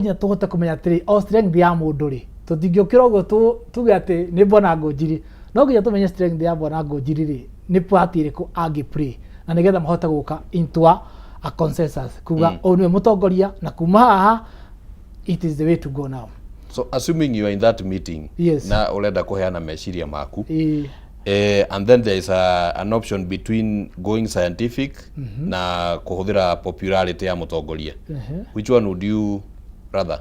Nginya tũhote kũmenya atĩrĩ, o strength ya mũndũ rĩ, tũtingĩũkĩra ũguo tuge atĩ nĩ Bwana Ngũnjiri. No nginya tũmenye strength ya Bwana Ngũnjiri rĩ, nĩ part ĩrĩkũ angĩ play na nĩgetha mahote gũka into a consensus kuga ũyũ nĩwe mũtongoria na kuma haha it is the way to go now. So assuming you are in that meeting na ũrenda kũheana meciria maku, and then there is an option between going scientific na kũhũthĩra popularity ya mũtongoria, which one would you rather?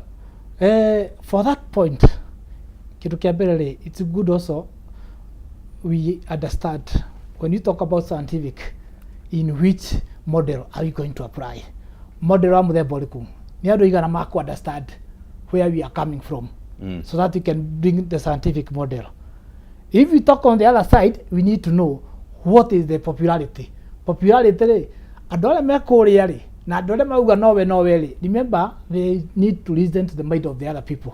For that point, kĩndũ kĩa mbere rĩ, it's good also we understand, when you talk about scientific, in which model are we going to apply? Model wa mũthemba ũrĩkũ? Nĩ andũ aigana ma ku understand where we are coming from so that we can bring the scientific model? If we talk on the other side, we need to know what is the popularity. Popularity rĩ, andũ arĩa me kũrĩa rĩ, na andũ arĩa mauga nowe nowe rĩ, remember they need to listen to the mind of the other people,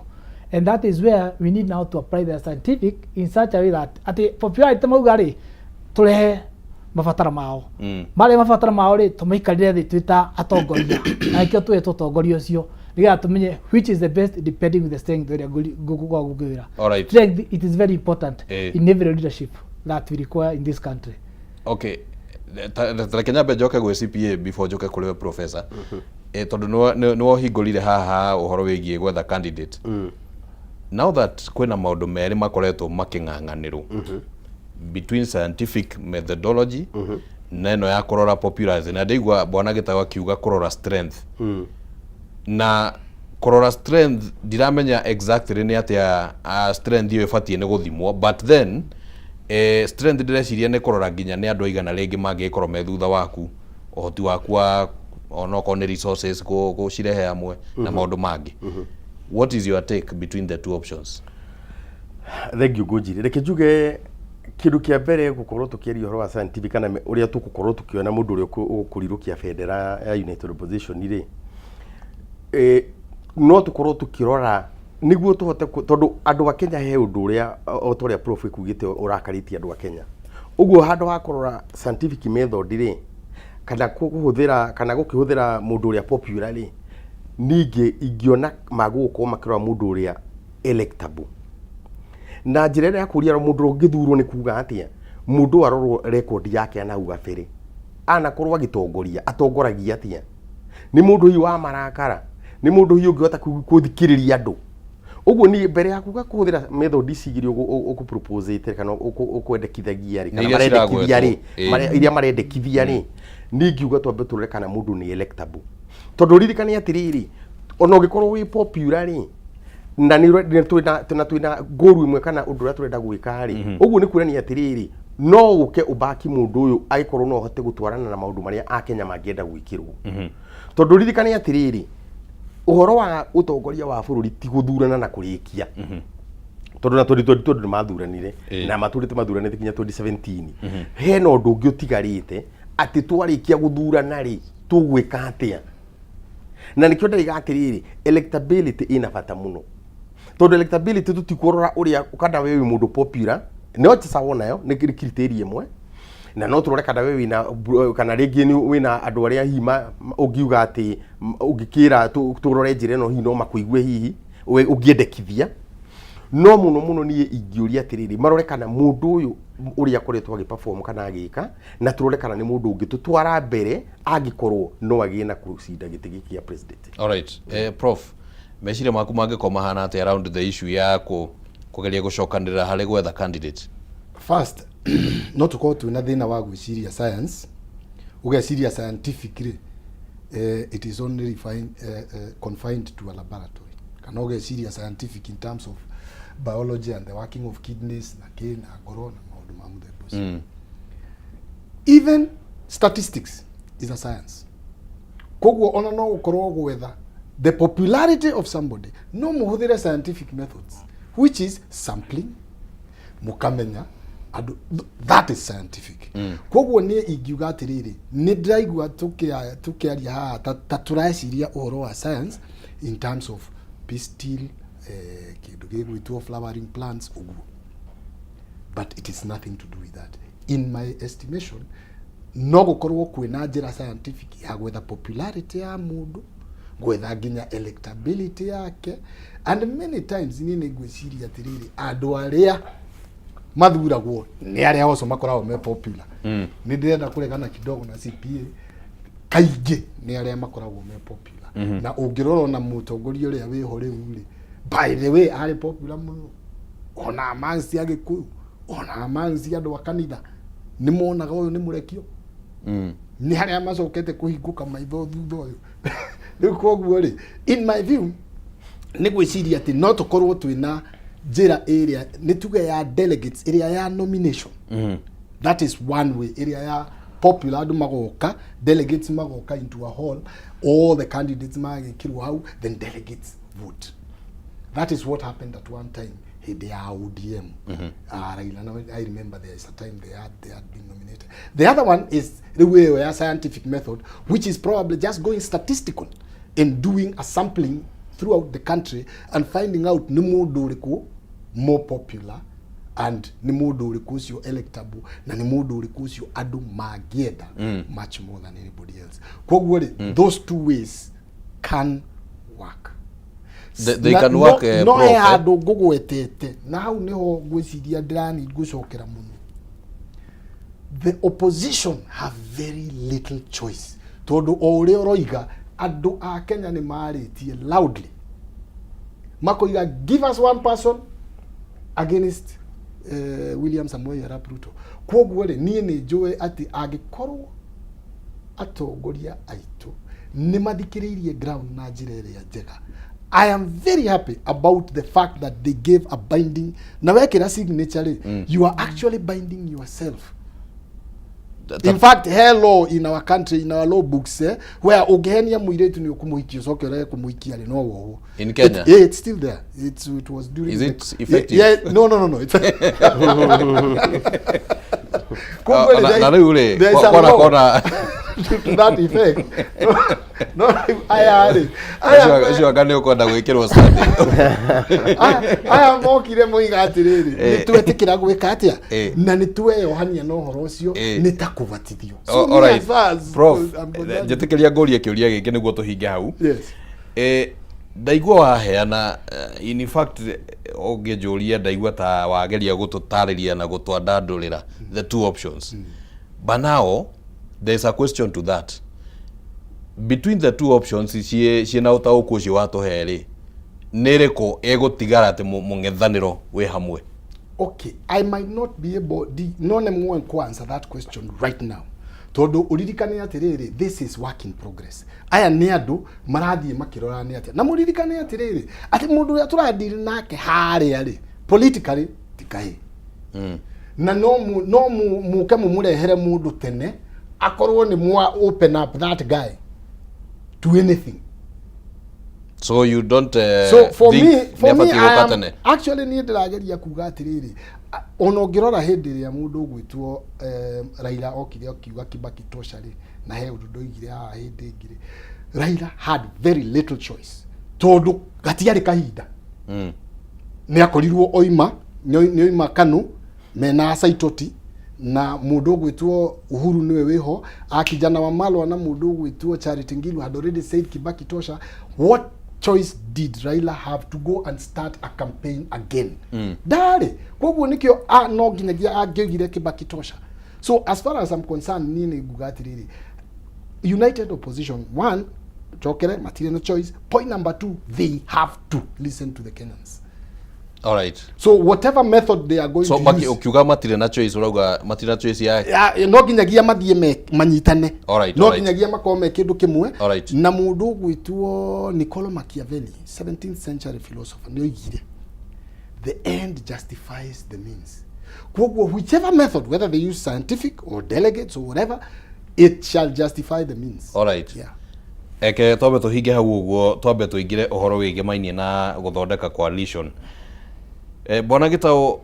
and that is where we need now to apply the scientific in such a way that atĩ popularity mauga rĩ, tũrehe mabataro mao. Marĩa mabataro mao rĩ, tũmaikarĩre thĩ twĩ ta atongoria, na nĩkĩo twĩtwo ũtongoria ũcio, nĩgetha tũmenye which is the best depending with the strength ĩrĩa ngũkorwo ngĩwĩra. Strength, it is very important in every leadership that we require in this country. Okay, ta reke nyambe njoke gwĩ CPA before njoke kũrĩ we, professor, tondũ nĩwe ũhingũrire haha ũhoro wĩgiĩ gwetha candidate. Now that kwĩna maũndũ merĩ makoretwo makĩng'ang'anĩrwo between scientific methodology na ĩno ya kũrora popularity, na ndĩigua bwana Gĩtaũ akiuga kũrora strength, na kũrora strength ndiramenya exactly nĩ atĩa strength ĩyo ĩbatiĩ nĩ gũthimwo, but then strength ndĩreciria nĩ kũrora nginya nĩ andũ aigana rĩngĩ mangĩgĩkorwo me thutha waku, ũhoti waku wa onokorwo nĩ resources gũcirehe hamwe na maũndũ mangĩ. What is your take between the two options? Thank you, Ngũnjiri. Reke njuge kĩndũ kĩa mbere, gũkorwo tũkĩaria ũhoro wa scientific kana ũrĩa tũgũkorwo tũkĩona mũndũ ũrĩa ũkũrirũkia bendera ya United Opposition rĩ, no tũkorwo tũkĩrora nĩguo tũhote tondũ andũ a Kenya he ũndũ ũrĩa o ta ũrĩa prof ĩkugĩte ũrakarĩtie andũ a Kenya. Ũguo handũ ha kũrora scientific method rĩ, kana kũhũthĩra kana gũkĩhũthĩra mũndũ ũrĩa popular rĩ, ningĩ ingĩona magũgũkorwo makĩrora mũndũ ũrĩa electable na njĩra ĩrĩa ya kũria mũndũ ũrĩa ũngĩthurwo. Nĩ kuga atĩa? Mũndũ arorwo record yake anau gabere anakorwo agĩtongoria, atongoragia atĩa? Nĩ mũndũ hihi wa marakara? Nĩ mũndũ hihi ũngĩhota gũthikĩrĩria andũ? Ũguo ni mbere ya kuga kũhũthĩra method ici igĩrĩ ũkũproposĩte kana ũkwendekithagia rĩ, kana Nĩ iria marendekithia rĩ, ciragwetwo. Iria marendekithia rĩ, niĩ ingiuga twambe tũrore kana mũndũ nĩ electable, tondũ ririkane atĩrĩrĩ, ona ũngĩkorwo wĩ popular rĩ, na nĩ twĩna goal ĩmwe kana ũndũ ũrĩa tũrenda gwĩka rĩ, ũguo nĩ kuonania atĩrĩrĩ, no ũke ũbaki mũndũ ũyũ angĩkorwo no ũhote gũtwarana na maũndũ marĩa akenya mangĩenda gwĩkĩrwo, tondũ ririkane atĩrĩrĩ, ũhoro wa ũtongoria wa bũrũri ti gũthurana na kũrĩkia, tondũ na 2022 andũ nĩ mathuranire na matũrĩte mathuranĩte nginya 2017. Hena ũndũ ũngĩ ũtigarĩte atĩ twarĩkia gũthurana rĩ, tũgwĩka atĩa? Na nĩkĩo ndaiga atĩrĩrĩ, electability ĩna bata mũno, tondũ electability tũtikũrora ũrĩa kana we wĩ mũndũ popular, no sawa nayo nĩ criteria ĩmwe, na no tũrore kana we wĩna kana rĩngĩ nĩ wĩna andũ arĩa hihi ũngiuga atĩ ũngĩkĩra tũrore njĩra ĩno, hihi no makũigue, hihi we ũngĩendekithia. No mũno mũno niĩ ingĩũria atĩrĩrĩ, marore kana mũndũ ũyũ ũrĩa akoretwo agĩperform kana agĩka, na tũrore kana nĩ mũndũ ũngĩtũtwara mbere angĩkorwo no agĩe na kũcinda gĩtĩ gĩkĩ gĩa president. Alright. Prof, meciria maku mangĩkorwo mahana atĩa around the issue ya kũgeria gũcokanĩrĩra harĩ gwetha candidate? First, no tukorwo twina thina wa gwiciria science. Ugeciria scientific ri, it is only refined, confined to a laboratory, kana ugeciria scientific in terms of biology and the working of kidneys na ki na ngoro na maundu ma muthemba ũcio. Even statistics is a science. Koguo ona no gukorwo gwetha the popularity of somebody, no muhuthire scientific methods, which is sampling, mukamenya andu. That is scientific. Koguo niĩ ingiuga atĩrĩrĩ, nĩ ndĩraigua tũkĩaria haha ta tũreciria ũhoro wa science in terms of pistil, kĩndũ gĩgwĩtwo flowering plants ũguo, but it is nothing to do with that in my estimation. No gũkorwo kwĩna njĩra scientific ya gwetha popularity ya mũndũ. Gwetha nginya electability yake. And many times niĩ nĩ ngwĩciria atĩrĩrĩ, andũ arĩa mathuragwo nĩ arĩa also makoragwo me popular. Nĩ ndĩrenda kũregana kidogo na CPA. Kaingĩ nĩ arĩa makoragwo me popular, na ũngĩrora ona mũtongoria ũrĩa wĩho rĩu rĩ, by the way, arĩ popular mũno ona amongst Agĩkũyũ, ona amongst andũ a kanitha. Nĩ monaga ũyũ nĩ mũrekio. Nĩ harĩa macokete kũhingũka maitho thutha ũyũ rĩu. Koguo rĩ, in my view, nĩ gwĩciria atĩ no tũkorwo twĩna njĩra ĩrĩa nĩ tuge ya delegates, ĩrĩa ya nomination. That is one way. Ĩrĩa ya popular, andũ magoka, delegates magoka into a hall, all the candidates magĩkĩrwo hau, then delegates vote. That is what happened at one time hĩndĩ ya ODM. Raila, now I remember there is a time they had been nominated. The other one is rĩu ĩyo ya scientific method, which is probably just going statistical and doing a sampling throughout the country and finding out nĩ mũndũ ũrĩkũ more popular and nĩ mũndũ ũrĩkũ ũcio electable na nĩ mũndũ ũrĩkũ ũcio andũ mangĩenda much more than anybody else. Koguo rĩ, those two ways can work. They can work, no prof, he eh? Handũ ngũgwetete na hau nĩho ngwĩciria ndĩrani ngũcokera mũno. The opposition have very little choice, tondũ o ũrĩa ũroiga, andũ a Kenya nĩ marĩtie loudly, makoiga, "Give us one person against William Samoei Arap Ruto." Koguo rĩ, niĩ nĩ njũĩ atĩ angĩkorwo atongoria aitũ nĩ mathikĩrĩirie ground na njĩra ĩrĩa njega. I am very happy about the fact that they gave a binding, na wekĩra signature rĩ, you are actually binding yourself. In fact, he law in our country, in our law books, where ũngĩhenia mũirĩtu nĩ ũkũmũhikia, ũcoke ũrege kũmũhikia rĩ, no wohwo. In Kenya? Yeah, it's still there. It was during Is the, it effective? Yeah, no. It's Koguo Na rĩu rĩ, there is a kona law kona to that effect. No, aya rĩ, aya ũcio anga nĩ ũkwenda gwĩkĩrwo study. Aya mokire moiga atĩrĩrĩ, nĩ twetĩkĩra gwĩka atĩa na nĩ tweyohania na ũhoro ũcio, nĩ ta kũbatithio. So me, Alright. as far as Prof, I'm concerned, njĩtĩkĩria ngũrie kĩũria gĩkĩ nĩguo tũhinge hau. Yes. Ndaigua waheana, in fact, ũngĩnjũria, ndaigua ta wageria gũtũtarĩria na gũtwandandũrĩra the two options, but now there's a question to that. Between the two options ciĩ ciĩna ũtaũku ũcio watũhe rĩ, nĩ ĩrĩkũ ĩgũtigara atĩ mũng'ethanĩro wĩ hamwe? Okay, I might not be able di, no nĩ muoe ku answer that question right now, tondũ ũririkane atĩrĩrĩ, this is work in progress. Aya nĩ andũ marathiĩ makĩrora nĩ atĩa, na mũririkane atĩrĩrĩ, atĩ mũndũ ũrĩa tũradiri nake harĩa rĩ, politically ti kahĩ, na no muke mumurehere mũndũ tene akorwo nĩ mwa open up that guy to anything. So you don't So for think me, for me nĩabatiĩ I gũka am, tene? Actually, niĩ ndĩrageria kuga atĩrĩrĩ, ona ũngĩrora hĩndĩ ĩrĩa mũndũ ũgwĩtwo Raila okire akiuga "Kibaki tosha" rĩ, na he ũndũ ndoigire haha hĩndĩ ĩngĩ rĩ, Raila had very little choice, tondũ gatiarĩ kahinda. Nĩ akorirwo oima nĩ oima Kanu mena Saitoti na mũndũ ũgwĩtwo Uhuru nĩwe wĩho, akijana wa Malwa na mũndũ ũgwĩtwo Charity Ngilu had already said "Kibaki tosha." What choice did Raila have to go and start a campaign again? Ndarĩ. Koguo nĩkĩo no nginyagia angĩoigire "Kibaki tosha." So as far as I'm concerned, niĩ nĩ nguga atĩrĩrĩ, united opposition, one, chokere matirĩ na choice. Point number two, they have to listen to the Kenyans. Alright. So whatever method they are going So to maki use, ukiuga matirĩ na choice, ũrauga matirĩ na choice ya ya, no nginyagia mathiĩ manyitane, no nginyagia makorwo me kĩndũ kĩmwe. Na mũndũ ũgwĩtwo Niccolo Machiavelli, 17th century philosopher, nĩ oigire, "The end justifies the means." Koguo whichever method, whether they use scientific or delegates or whatever, it shall justify the means. Alright. Yeah. Eke twambe tũhinge hau ũguo, twambe tũingĩre ũhoro wĩgĩmainie na gũthondeka coalition. Bwana Gĩtaũ,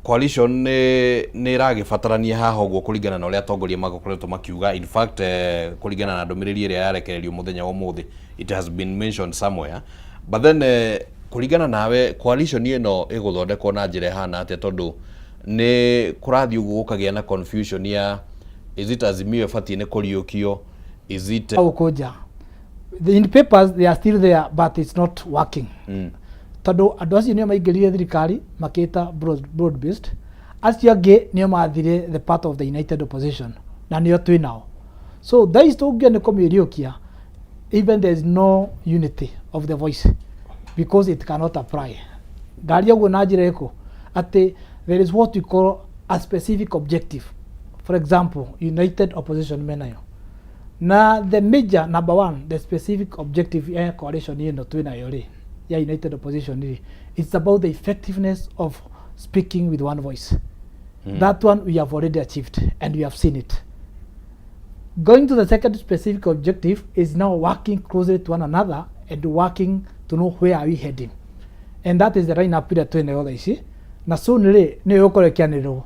coalition nĩ ĩragĩbatarania haha ũguo kũringana na ũrĩa atongoria makoretwo makiuga. In fact, kũringana na ndũmĩrĩri ĩrĩa yarekererio mũthenya wa ũmũthĩ, it has been mentioned somewhere. But then, kũringana nawe, coalition ĩno ĩgũthondekwo na njĩra ĩhana atĩa? Tondũ nĩ kũrathiĩ ũguo gũkagĩa na confusion ya, is it Azimio ĩbatiĩ nĩ kũriũkio, is it Gũkũ nja In papers they are still there, but it's not working, tondũ andũ acio nĩo maingĩrire thirikari makĩta broad based, acio angĩ nĩo mathire the part of the united opposition na nĩo twĩ nao. So thaa ici tũngiuga nĩ kũmĩriũkia, even there is no unity of the voice because it cannot apply. Ndaria ũguo na njĩra ĩrĩkũ? Atĩ there is what we call a specific objective. For example, united opposition menayo na the major number one, the specific objective ya coalition ĩno twĩnayo rĩ, ya united opposition rĩ, it's about the effectiveness of speaking with one voice. That one we have already achieved and we have seen it. Going to the second specific objective is now working closely to one another and working to know where are we heading, and that is the lineup ĩrĩa twĩnayo thaa ici, na soon rĩ nĩyo ĩgũkorwo ĩkĩanĩrĩrwo.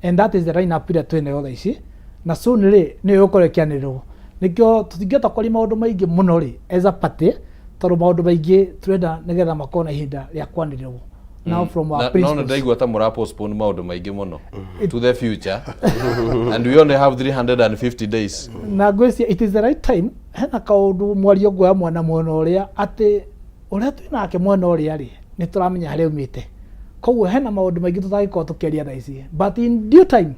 And that is the lineup ĩrĩa twĩnayo thaa ici, na soon rĩ nĩyo ĩgũkorwo ĩkĩanĩrĩrwo. Nĩkĩo tũtingĩhota kwaria maũndũ maingĩ mũno rĩ as a party, tondũ maũndũ maingĩ tũrenda nĩgetha makorwo na ihinda rĩa kwanĩrĩrwo now from our Na, no nĩ principles. ndaigua ta mũra postpone maũndũ maingĩ mũno to the future, and we only have 350 days. Na ngwĩciria it is the right time. Hena kaũndũ mwario nguoya mwena mwena ũrĩa atĩ ũrĩa twĩ nake mwena ũrĩa rĩ, nĩ tũramenya harĩa umĩte, koguo hena maũndũ maingĩ tũtangĩkorwo tũkĩaria thaa ici, but in due time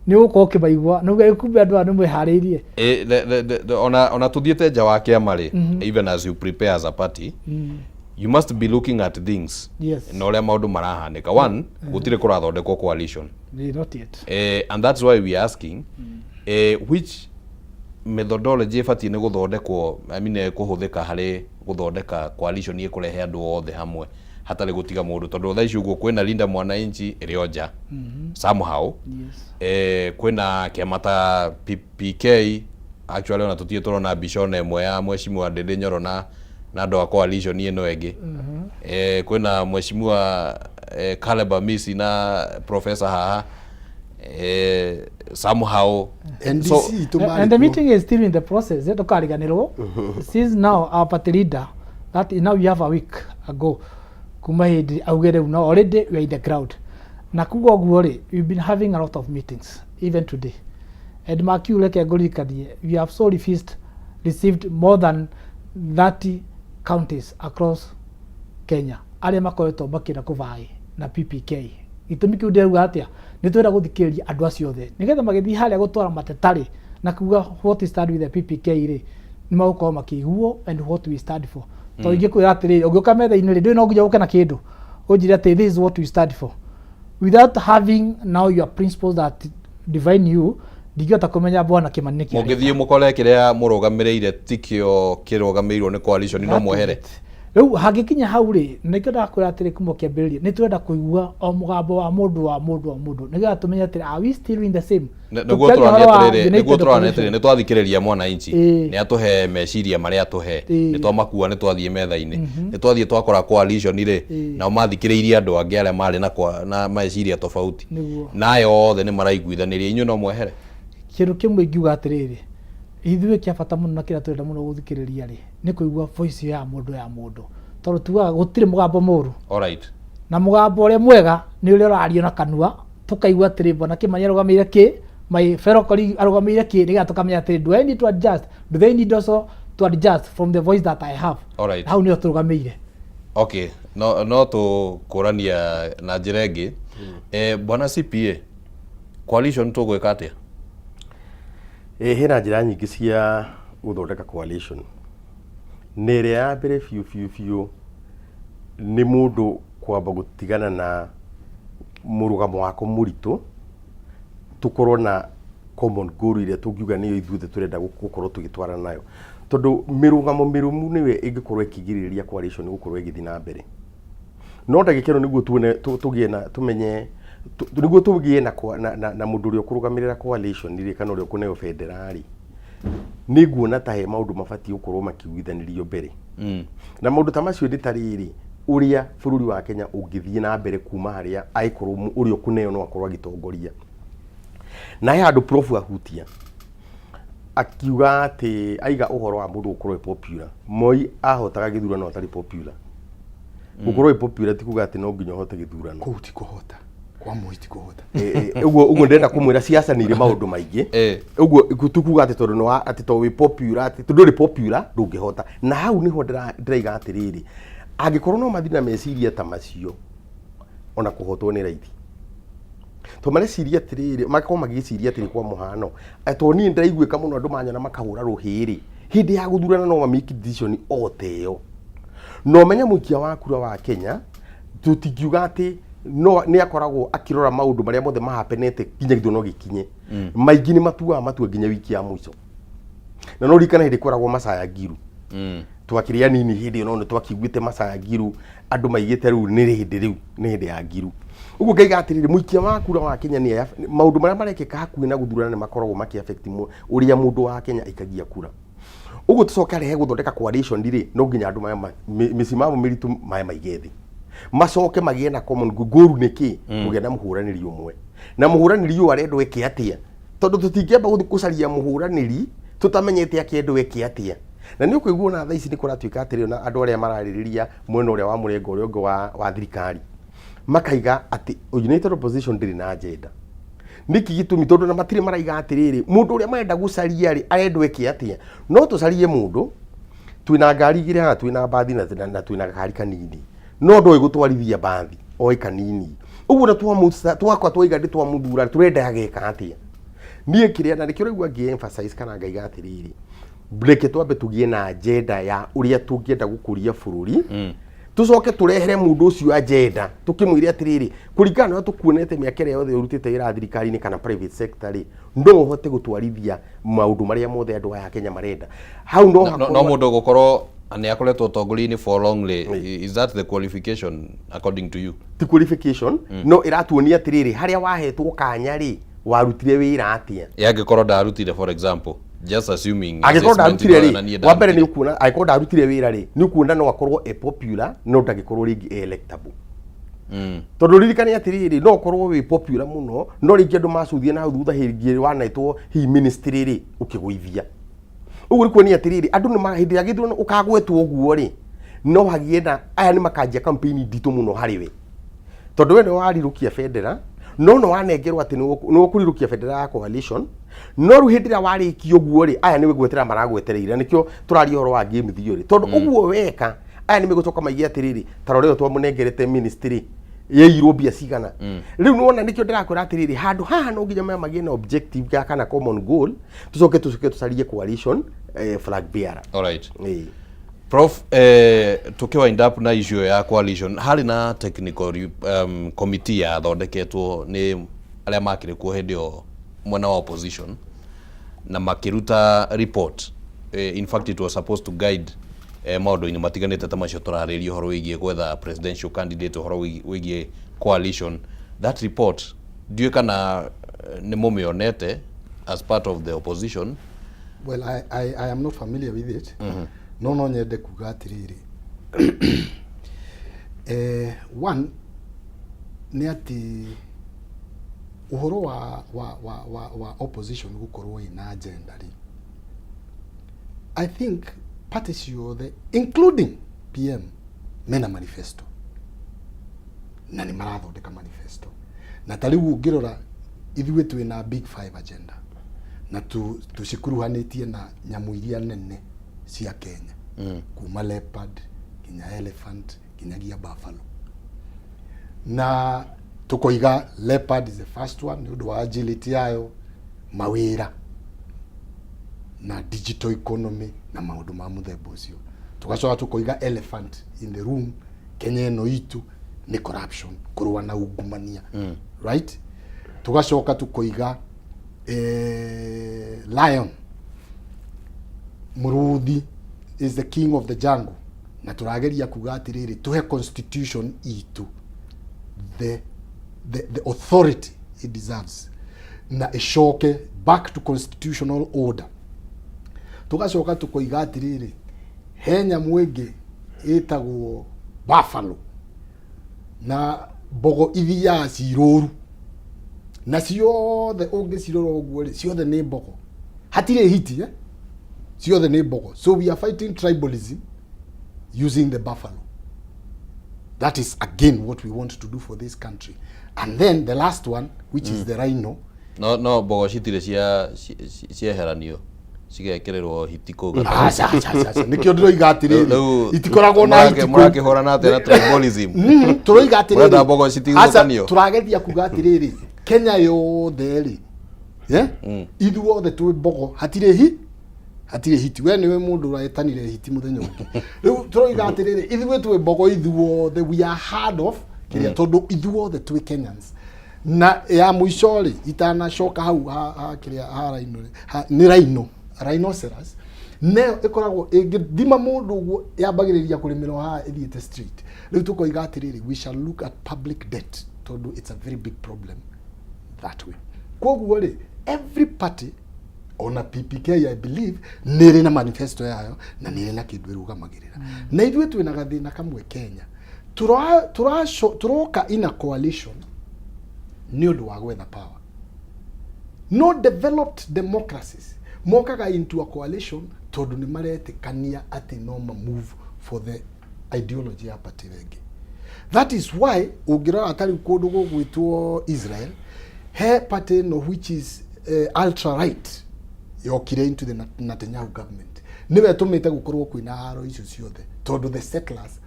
nĩ ũgũkorwo ũkĩmaigua nĩguo kumbe andũ aya nĩ mwĩharĩirie. Ona tuthiĩte nja wa kĩama rĩ, even as you prepare as a party, you must be looking at things na ũrĩa maũndũ marahanĩka. One, gũtirĩ kũrathondekwo coalition. Not yet. And that's why we are asking which methodology ĩbatiĩ nĩ gũthondekwo, I mean, kũhũthĩka harĩ gũthondeka coalition ĩkũrehe andũ othe hamwe hatarĩ gũtiga mũndũ, tondũ thaa ici ũguo kwĩna Linda Mwananchi ĩrĩ o nja somehow. Kwĩna kĩama ta PK, actually ona tũtirĩ tũrona mbica ona ĩmwe ya mheshimiwa Ndindi Nyoro na andũ a coalition ĩno ĩngĩ. Kwĩna mheshimiwa Caleb Amisi na professor haha somehow. NDC. So, tũmarĩ And the kuo. Meeting is still in the process, ndũkariganĩrwo, since now our party leader, that is now we have a week ago kuma hĩndĩ auge rĩu now already we are in the ground, na kuga ũguo rĩ, we've been having a lot of meetings even today. And makiu reke ngũririkanie, we have so received more than 30 counties across Kenya arĩa makoretwo makĩenda kũvie na PPK. Gĩtũmi kĩu ndĩrauga atĩa, nĩ twenda gũthikĩrĩria andũ acio othe nĩgetha magĩthiĩ harĩa gũtwara matetari na kuga what is stand with the PPK rĩ, nĩ magũkorwo makĩiguo and what we stand for. Tondũ ingĩkwĩra atĩrĩrĩ, ũngĩũka metha-inĩ rĩ, ndũĩ no nginya ũke na kĩndũ ũnjĩre atĩ this is what we stand for, without having now your principles that define you, ndingĩhota kũmenya bwana Kĩmani nĩkĩ areka. Mũngĩthiĩ mũkore kĩrĩa mũrũgamĩrĩire tikĩo kĩrũgamĩrĩirwo nĩ coalition, no That is mwehere? it. Rĩu hangĩkinya hau rĩ, nĩkĩo ndakwĩra atĩrĩ kuma kĩambĩrĩria, nĩ twenda kũigua o mũgambo wa mũndũ wa mũndũ wa mũndũ nĩgetha tũmenye atĩrĩ, are we still in the same? Nĩguo Tũkĩaria tũrania ũhoro wa atĩrĩrĩ, nĩguo United tũrania Opposition. atĩrĩrĩ, nĩ twathikĩrĩria mwananchi, nĩ atũhe meciria marĩa atũhe, nĩ twamakua, nĩ twathiĩ metha-inĩ, nĩ twathiĩ twakora coalition rĩ, nao mathikĩrĩirie andũ angĩ arĩa marĩ na meciria tofauti. Na aya othe nĩ maraiguithanĩria, inyuĩ no mwehere? Kĩndũ kĩmwe ingiuga atĩrĩrĩ, ithuĩ kĩa bata mũno na kĩrĩa tũrenda mũno gũthikĩrĩria rĩ, nĩ kũigua voice ya mũndũ ya mũndũ, tondũ tugaga gũtirĩ mũgambo mũru. Na mũgambo ũrĩa mwega nĩ ũrĩa ũrario na kanua, tũkaigua atĩrĩ bwana Kĩmani arũgamĩire kĩ, my fellow colleague arũgamĩire kĩ, nĩgetha tũkamenya atĩrĩ, do I need to adjust, do they need also to adjust from the voice that I have? Hau nĩho tũrũgamĩire. Okay, no tũkũrania na njĩra ĩngĩ. Bwana CPA, coalition tũgwĩka atĩa? Ĩ hena njĩra nyingĩ cia gũthondeka coalition, na ĩrĩa ya mbere biũ biũ biũ nĩ mũndũ kwamba gũtigana na mũrũgamo wako mũritũ, tũkorwo na common goal ĩrĩa tũngiuga nĩyo ithuothe tũrenda gũkorwo tũgĩtwarana nayo, tondũ mĩrũgamo mĩrũmu nĩyo ĩngĩkorwo ĩkĩgirĩrĩria coalition gũkorwo ĩgĩthiĩ na mbere. No ndagĩka ĩno nĩguo tuone tũgĩe na tũmenye nĩguo tũgĩe na mũndũ ũrĩa ũkũrũgamĩrĩra coalition rĩ, kana ũrĩa ũkũneo bendera rĩ, nĩ nguona ta he maũndũ mabatiĩ gũkorwo makĩiguithanĩrio mbere. Na maũndũ ta macio nĩ ta rĩrĩ, ũrĩa bũrũri wa Kenya ũngĩthiĩ na mbere kuma harĩa angĩkorwo ũrĩa ũkũneo no akorwo agĩtongoria. Na he handũ prof ahutia akiuga atĩ aiga ũhoro wa mũndũ gũkorwo e popular. Moi ahotaga gĩthurano atarĩ popular. Gũkorwo e popular ti kuga atĩ no nginya ũhote gĩthurano. Kũu ti kũhota. Kwa Moi ti kũhota. Ũguo ndĩrenda kũmwĩra, siasa nĩ irĩ maũndũ maingĩ. Ũguo tukuga atĩ tondũ nĩ atĩ tondũ wĩ popular, atĩ tondũ ndũrĩ popular ndũngĩhota. Na hau nĩho ndĩraiga atĩrĩrĩ, angĩkorwo no mathiĩ na meciria ta macio, ona kũhotwo nĩ raithi, to mareciria atĩrĩrĩ, makorwo magĩciria atĩrĩ, kwa mũhano, to niĩ ndĩraiguĩka mũno, andũ manyona makahũra rũhĩ rĩ, hĩndĩ ya gũthurana no mamake decision o ta ĩyo. Na ũmenye mũikia wa kura wa Kenya, tũtingiuga atĩ no nĩ akoragwo akĩrora maũndũ marĩa mothe mahapenete nginya gĩthurano gĩkinye. Maingĩ nĩ matuaga matua nginya wiki ya mũico. Na no ririkana hĩndĩ kwaragwo Macaya Ngiru, twakĩrĩ anini hĩndĩ ĩyo, no nĩ twakĩiguĩte Macaya Ngiru, andũ maigĩte rĩu nĩ hĩndĩ, rĩu nĩ hĩndĩ ya Ngiru. Ũguo ngaiga atĩrĩrĩ, mũikia wa kura wa Kenya nĩ maũndũ marĩa marekĩka hakuhĩ na gũthurana nĩ makoragwo makĩ affect ũrĩa mũndũ wa Kenya aikagia kura. Ũguo tũcoke arehe gũthondeka coalition rĩ, no nginya andũ maya mĩsimamo mĩritũ maya maige thĩ, macoke magĩe na common goal. Nĩ kĩ kũgĩa na mũhũranĩri ũmwe, na mũhũranĩri ũyũ arendwo eke atĩa? Tondũ tũtingĩamba gũthiĩ gũcaria mũhũranĩri tũtamenyete akĩendwo eke atĩa. Na nĩ ũkũigua ona thaa ici nĩ kũratuĩka atĩrĩ, ona andũ arĩa mararĩrĩria mwena ũrĩa wa mũrengo ũrĩa ũngĩ wa thirikari makaiga atĩ united opposition ndĩrĩ na agenda. Nĩkĩ gĩtũmi? Tondũ na matirĩ maraiga atĩrĩrĩ, mũndũ ũrĩa marenda gũcaria rĩ, arendwo eke atĩa? No tũcarie mũndũ twĩna ngari igĩrĩ haha, twĩna mbathi na twĩna gakari kanini, no ndoĩ gũtwarithia mbathi, oĩ kanini. Ũguo na twakwa twaiga ndĩ twamũthura, tũrenda ageka atĩa? Niĩ kĩrĩa na nĩkĩo ũraigua ngĩ emphasize kana ngaiga atĩrĩrĩ, reke twambe tũgĩe na agenda ya ũrĩa tũngĩenda gũkũria bũrũri, tũcoke tũrehere mũndũ ũcio agenda, tũkĩmwĩre atĩrĩrĩ, kũringana na ũrĩa tũkuonete mĩaka ĩrĩa yothe ũrutĩte wĩra thirikari-inĩ kana private sector rĩ, no ũhote gũtwarithia maũndũ marĩa mothe andũ aya a Kenya marenda. Hau no No mũndũ gũkorwo nĩ akoretwo ũtongoria-inĩ for long rĩ, is that the qualification according to you? Ti qualification, no ĩratuonia atĩrĩrĩ, harĩa wahetwo kanya rĩ, warutire wĩra atĩa? Angĩkorwo ndarutire, for example, just assuming Angĩkorwo assessment ndarutire na niĩ rĩ, wa mbere nĩ ndarutire. ũkuona angĩkorwo ndarutire wĩra rĩ, nĩ ũkuona no akorwo e popular no ndangĩkorwo rĩngĩ e electable. Tondũ ririkane atĩrĩrĩ, no ũkorwo wĩ popular mũno, no rĩngĩ andũ macuthie na hau thutha hĩngĩ wanetwo hihi ministry rĩ, ũkĩgũithia. Ũguo nĩ kuonia atĩrĩrĩ, andũ nĩ hĩndĩ ya gĩthurano ũkagwetwo ũguo rĩ, no hagĩe na aya nĩ makanjia campaign nditũ mũno harĩ we, tondũ we nĩwe warirũkia bendera, no wanengerwo atĩ nĩwe ũkũrirũkia bendera ya coalition. No rĩu hĩndĩ ĩrĩa warĩkia ũguo rĩ, aya nĩwe gwetera maragwetereire. Nĩkĩo tũraria ũhoro wa game theory, tondũ ũguo weka, aya nĩ megũcoka maige atĩrĩrĩ, ta rora ĩyo twamũnengerete ministry yeirwo mbia cigana. Rĩu nĩwona nĩkĩo ndĩrakwĩra atĩrĩrĩ, handũ haha no nginya maya magĩe na objective ya kana common goal, tũcoke tũcarie coalition flag bearer. Alright. Ĩĩ. Prof, tuki wind up na issue ya coalition, harĩ na technical committee yathondeketwo nĩ arĩa makĩrĩ kuo hĩndĩ ĩyo mwena wa opposition, na makĩruta report. In fact, it was supposed to guide maũndũ-inĩ matiganĩte ta macio tũrarĩria, ũhoro wĩgiĩ gwetha presidential candidate, ũhoro wĩgiĩ coalition. That report, ndiũĩ kana nĩ mũmĩonete as part of the opposition. Well, I am not familiar with it. No nyende kuga atĩrĩrĩ, one nĩ atĩ ũhoro wa opposition gũkorwo ĩna agenda rĩ, I think party ciothe including PM mena manifesto na nĩ marathondeka manifesto. Na ta rĩu ũngĩrora, ithuĩ twĩna Big Five agenda na tũcikuruhanĩtie na nyamũ iria nene cia Kenya, kuma leopard nginya elephant nginyagia buffalo. Na tukoiga leopard is the first one nĩ ũndũ wa agility yayo, mawĩra na digital economy na maũndũ ma mũthemba ũcio. Tugacoka tukoiga elephant in the room Kenya ĩno itũ nĩ corruption, kũrũa na ungumania, right? Tugacoka tukoiga lion, mũrũthi, is the king of the jungle, na tũrageria kuga atĩrĩrĩ, tũhe constitution itũ the authority it deserves na ĩcoke back to constitutional order. Tugacoka tukoiga atĩrĩrĩ, he nyamũ ĩngĩ ĩtagwo buffalo, na mbogo ithiaga cirũru, na ciothe ũngĩcirora ũguo rĩ, ciothe nĩ mbogo, hatirĩ hiti, eh? Ciothe nĩ mbogo. So we are fighting tribalism using the buffalo. That is again what we want to do for this country. And then the last one, which is the rhino. No mbogo citirĩ cia cieheranio cigekererwo hiti kũu gatagatĩ. Aca, aca, aca, aca. Nĩkĩo ndĩroiga atĩrĩrĩ, Rĩu itikoragwo na hiti kũu. Mũrakĩhũrana atĩa na tribalism? Tũroiga atĩrĩrĩ, Mũrenda mbogo citigithũkanio? Aca, tũrageria kuga atĩrĩrĩ, Kenya yothe rĩ, yeah? Ithuothe twĩ mbogo, hatirĩ hi hatirĩ hiti. We nĩwe mũndũ ũretanire hiti mũthenya ũngĩ. Rĩu tũroiga atĩrĩrĩ, ithuĩ twĩ mbogo ithuothe, we are hard of kĩrĩa, tondũ ithuothe twĩ Kenyans. Na ya mũico rĩ, itanacoka hau ha kĩrĩa ha rhino rĩ, nĩ rhino, rhinoceros nayo ĩkoragwo ĩngĩthima mũndũ ũguo, yambagĩrĩria kũrĩmĩrwo haha ĩthiĩte straight. Rĩu tũkoiga atĩrĩrĩ, we shall look at public debt, tondũ it's a very big problem that way. Koguo rĩ, every party, ona PPK, I believe, nĩ ĩrĩ na manifesto yayo na nĩ ĩrĩ na kĩndũ ĩrũgamagĩrĩra. Na ithuĩ twĩna gathĩna kamwe Kenya, tũroka in a coalition nĩ ũndũ wa gwetha power. No developed democracies mokaga into a coalition tondũ nĩ maretĩkania atĩ no ma move for the ideology ya party ĩngĩ. That is why ũngĩrora ta rĩu kũndũ gũgwĩtwo Israel, he party ĩno which is ultra right yokire into the Netanyahu government, nĩwe ĩtũmĩte gũkorwo kwĩna haro icio ciothe, tondũ the settlers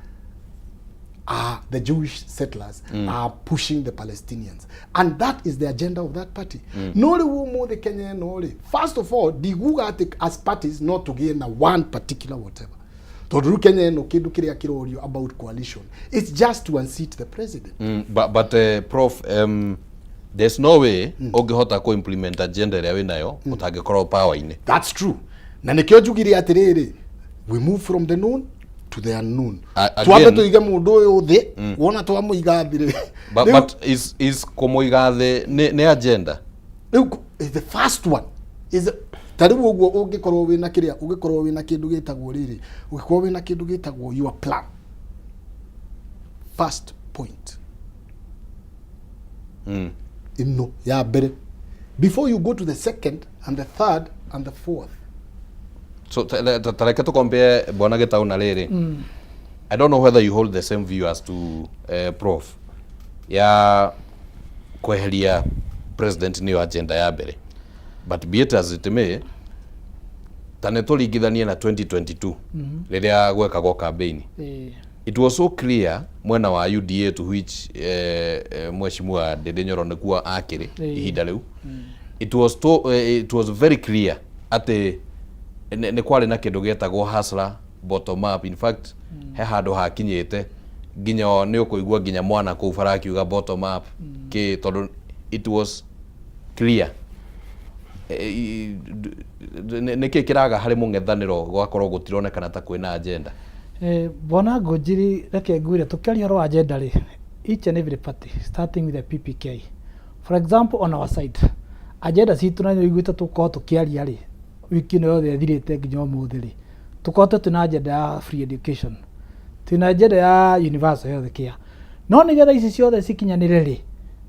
are the Jewish settlers are pushing the Palestinians, and that is the agenda of that party. No rĩu ũmũthĩ Kenya ĩno rĩ, first of all, ndiguga atĩ as parties no tũgĩe na one particular whatever, tondũ rĩu Kenya ĩno kĩndũ kĩrĩa kĩrorio about coalition, it's just to unseat the president. But Prof, there's no way ũngĩhota kũ implement agenda ĩrĩa wĩnayo ũtangĩkorwo power-inĩ. That's true, na nĩkĩo njugire atĩrĩrĩ, we move from the known to the unknown. Twambe tũige mũndũ ũyũ thĩ, wona twamũiga thĩ rĩ, But, but is kũmũiga thĩ nĩ agenda? Rĩu the first one is ta rĩu ũguo, ũngĩkorwo wĩna kĩrĩa, ũngĩkorwo wĩna kĩndũ gĩtagwo rĩrĩ, ũngĩkorwo wĩna kĩndũ gĩtagwo your plan, first point ĩno ya mbere before you go to the second and the third and the fourth. So ta reke tũkombie bwana Gĩtaũ na rĩrĩ, I don't know whether you hold the same view as to Prof ya kweheria president nĩyo agenda ya mbere, but be it as it may, ta nĩ tũringithanie na 2022 rĩrĩa gwekagwo campaign, it was so clear mwena wa UDA, to which mheshimiwa Ndindi Nyoro nĩkuo akĩrĩ ihinda rĩu, it was very clear atĩ nĩ kwarĩ na kĩndũ gĩetagwo hustler, bottom up. In fact, he handũ hakinyĩte nginya nĩ ũkũigua nginya mwana kũu bara akiuga bottom up kĩ, tondũ it was clear. Nĩ kĩ kĩraga harĩ mũng'ethanĩro gwakorwo gũtironekana ta kwĩna agenda? Bwana Ngũnjiri, reke ngwĩre, tũkĩaria ũhoro wa agenda rĩ, each and every party, starting with the PPK, for example, on our side, agenda citũ na nĩ ũiguĩte tũkorwo tũkĩaria rĩ, wiki ĩno yothe ĩthirĩte nginya ũmũthĩ rĩ, tũkoretwo twĩna agenda ya free education, twĩna agenda ya universal health care. No nĩgetha ici ciothe cikinyanĩre rĩ,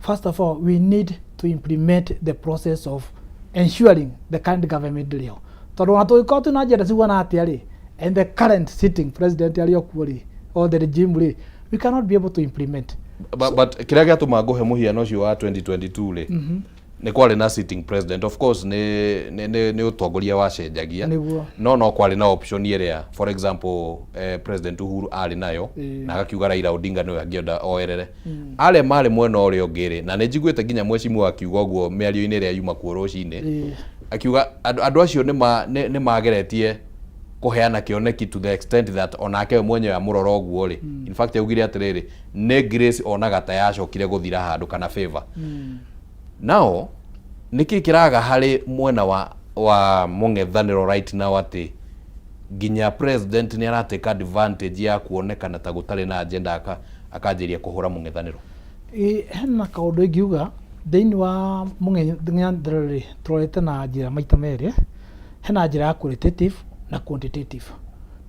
first of all, we need to implement the process of ensuring the current government ndĩrĩ ho, tondũ ona tũngĩkorwo twĩna agenda ciguana atĩa rĩ, and the current sitting president arĩ o kuo rĩ, or the regime rĩ, we cannot be able to implement. But kĩrĩa gĩatũma ngũhe mũhiano ũcio wa 2022 rĩ, nĩ kwarĩ na sitting president. Of course nĩ ũtongoria wacenjagia, no kwarĩ na option ĩrĩa, for example, President Uhuru arĩ nayo na agakiuga Raila Odinga nĩwe angĩenda oerere. Arĩa marĩ mwena ũrĩa ũngĩ rĩ, na nĩ njiguĩte nginya mheshimiwa akiuga ũguo mĩario-inĩ ĩrĩa yuma kuo rũcinĩ, akiuga andũ acio nĩ mageretie kũheana kĩoneki to the extent that onake we mwenyewe amũrora ũguo rĩ, in fact augire atĩrĩrĩ, nĩ grace onaga ta yacokire gũthira handũ kana favor. Now nĩkĩ kĩraga harĩ mwena wa mũng'ethanĩro right now atĩ nginya president nĩ aratake advantage ya kuonekana ta gũtarĩ na agenda akanjĩria kũhũra mũng'ethanĩro? Ĩ, hena kaũndũ ingiuga thĩinĩ wa mũng'ethanĩro rĩ, tũrorete na njĩra maita merĩ. Hena njĩra ya qualitative na quantitative.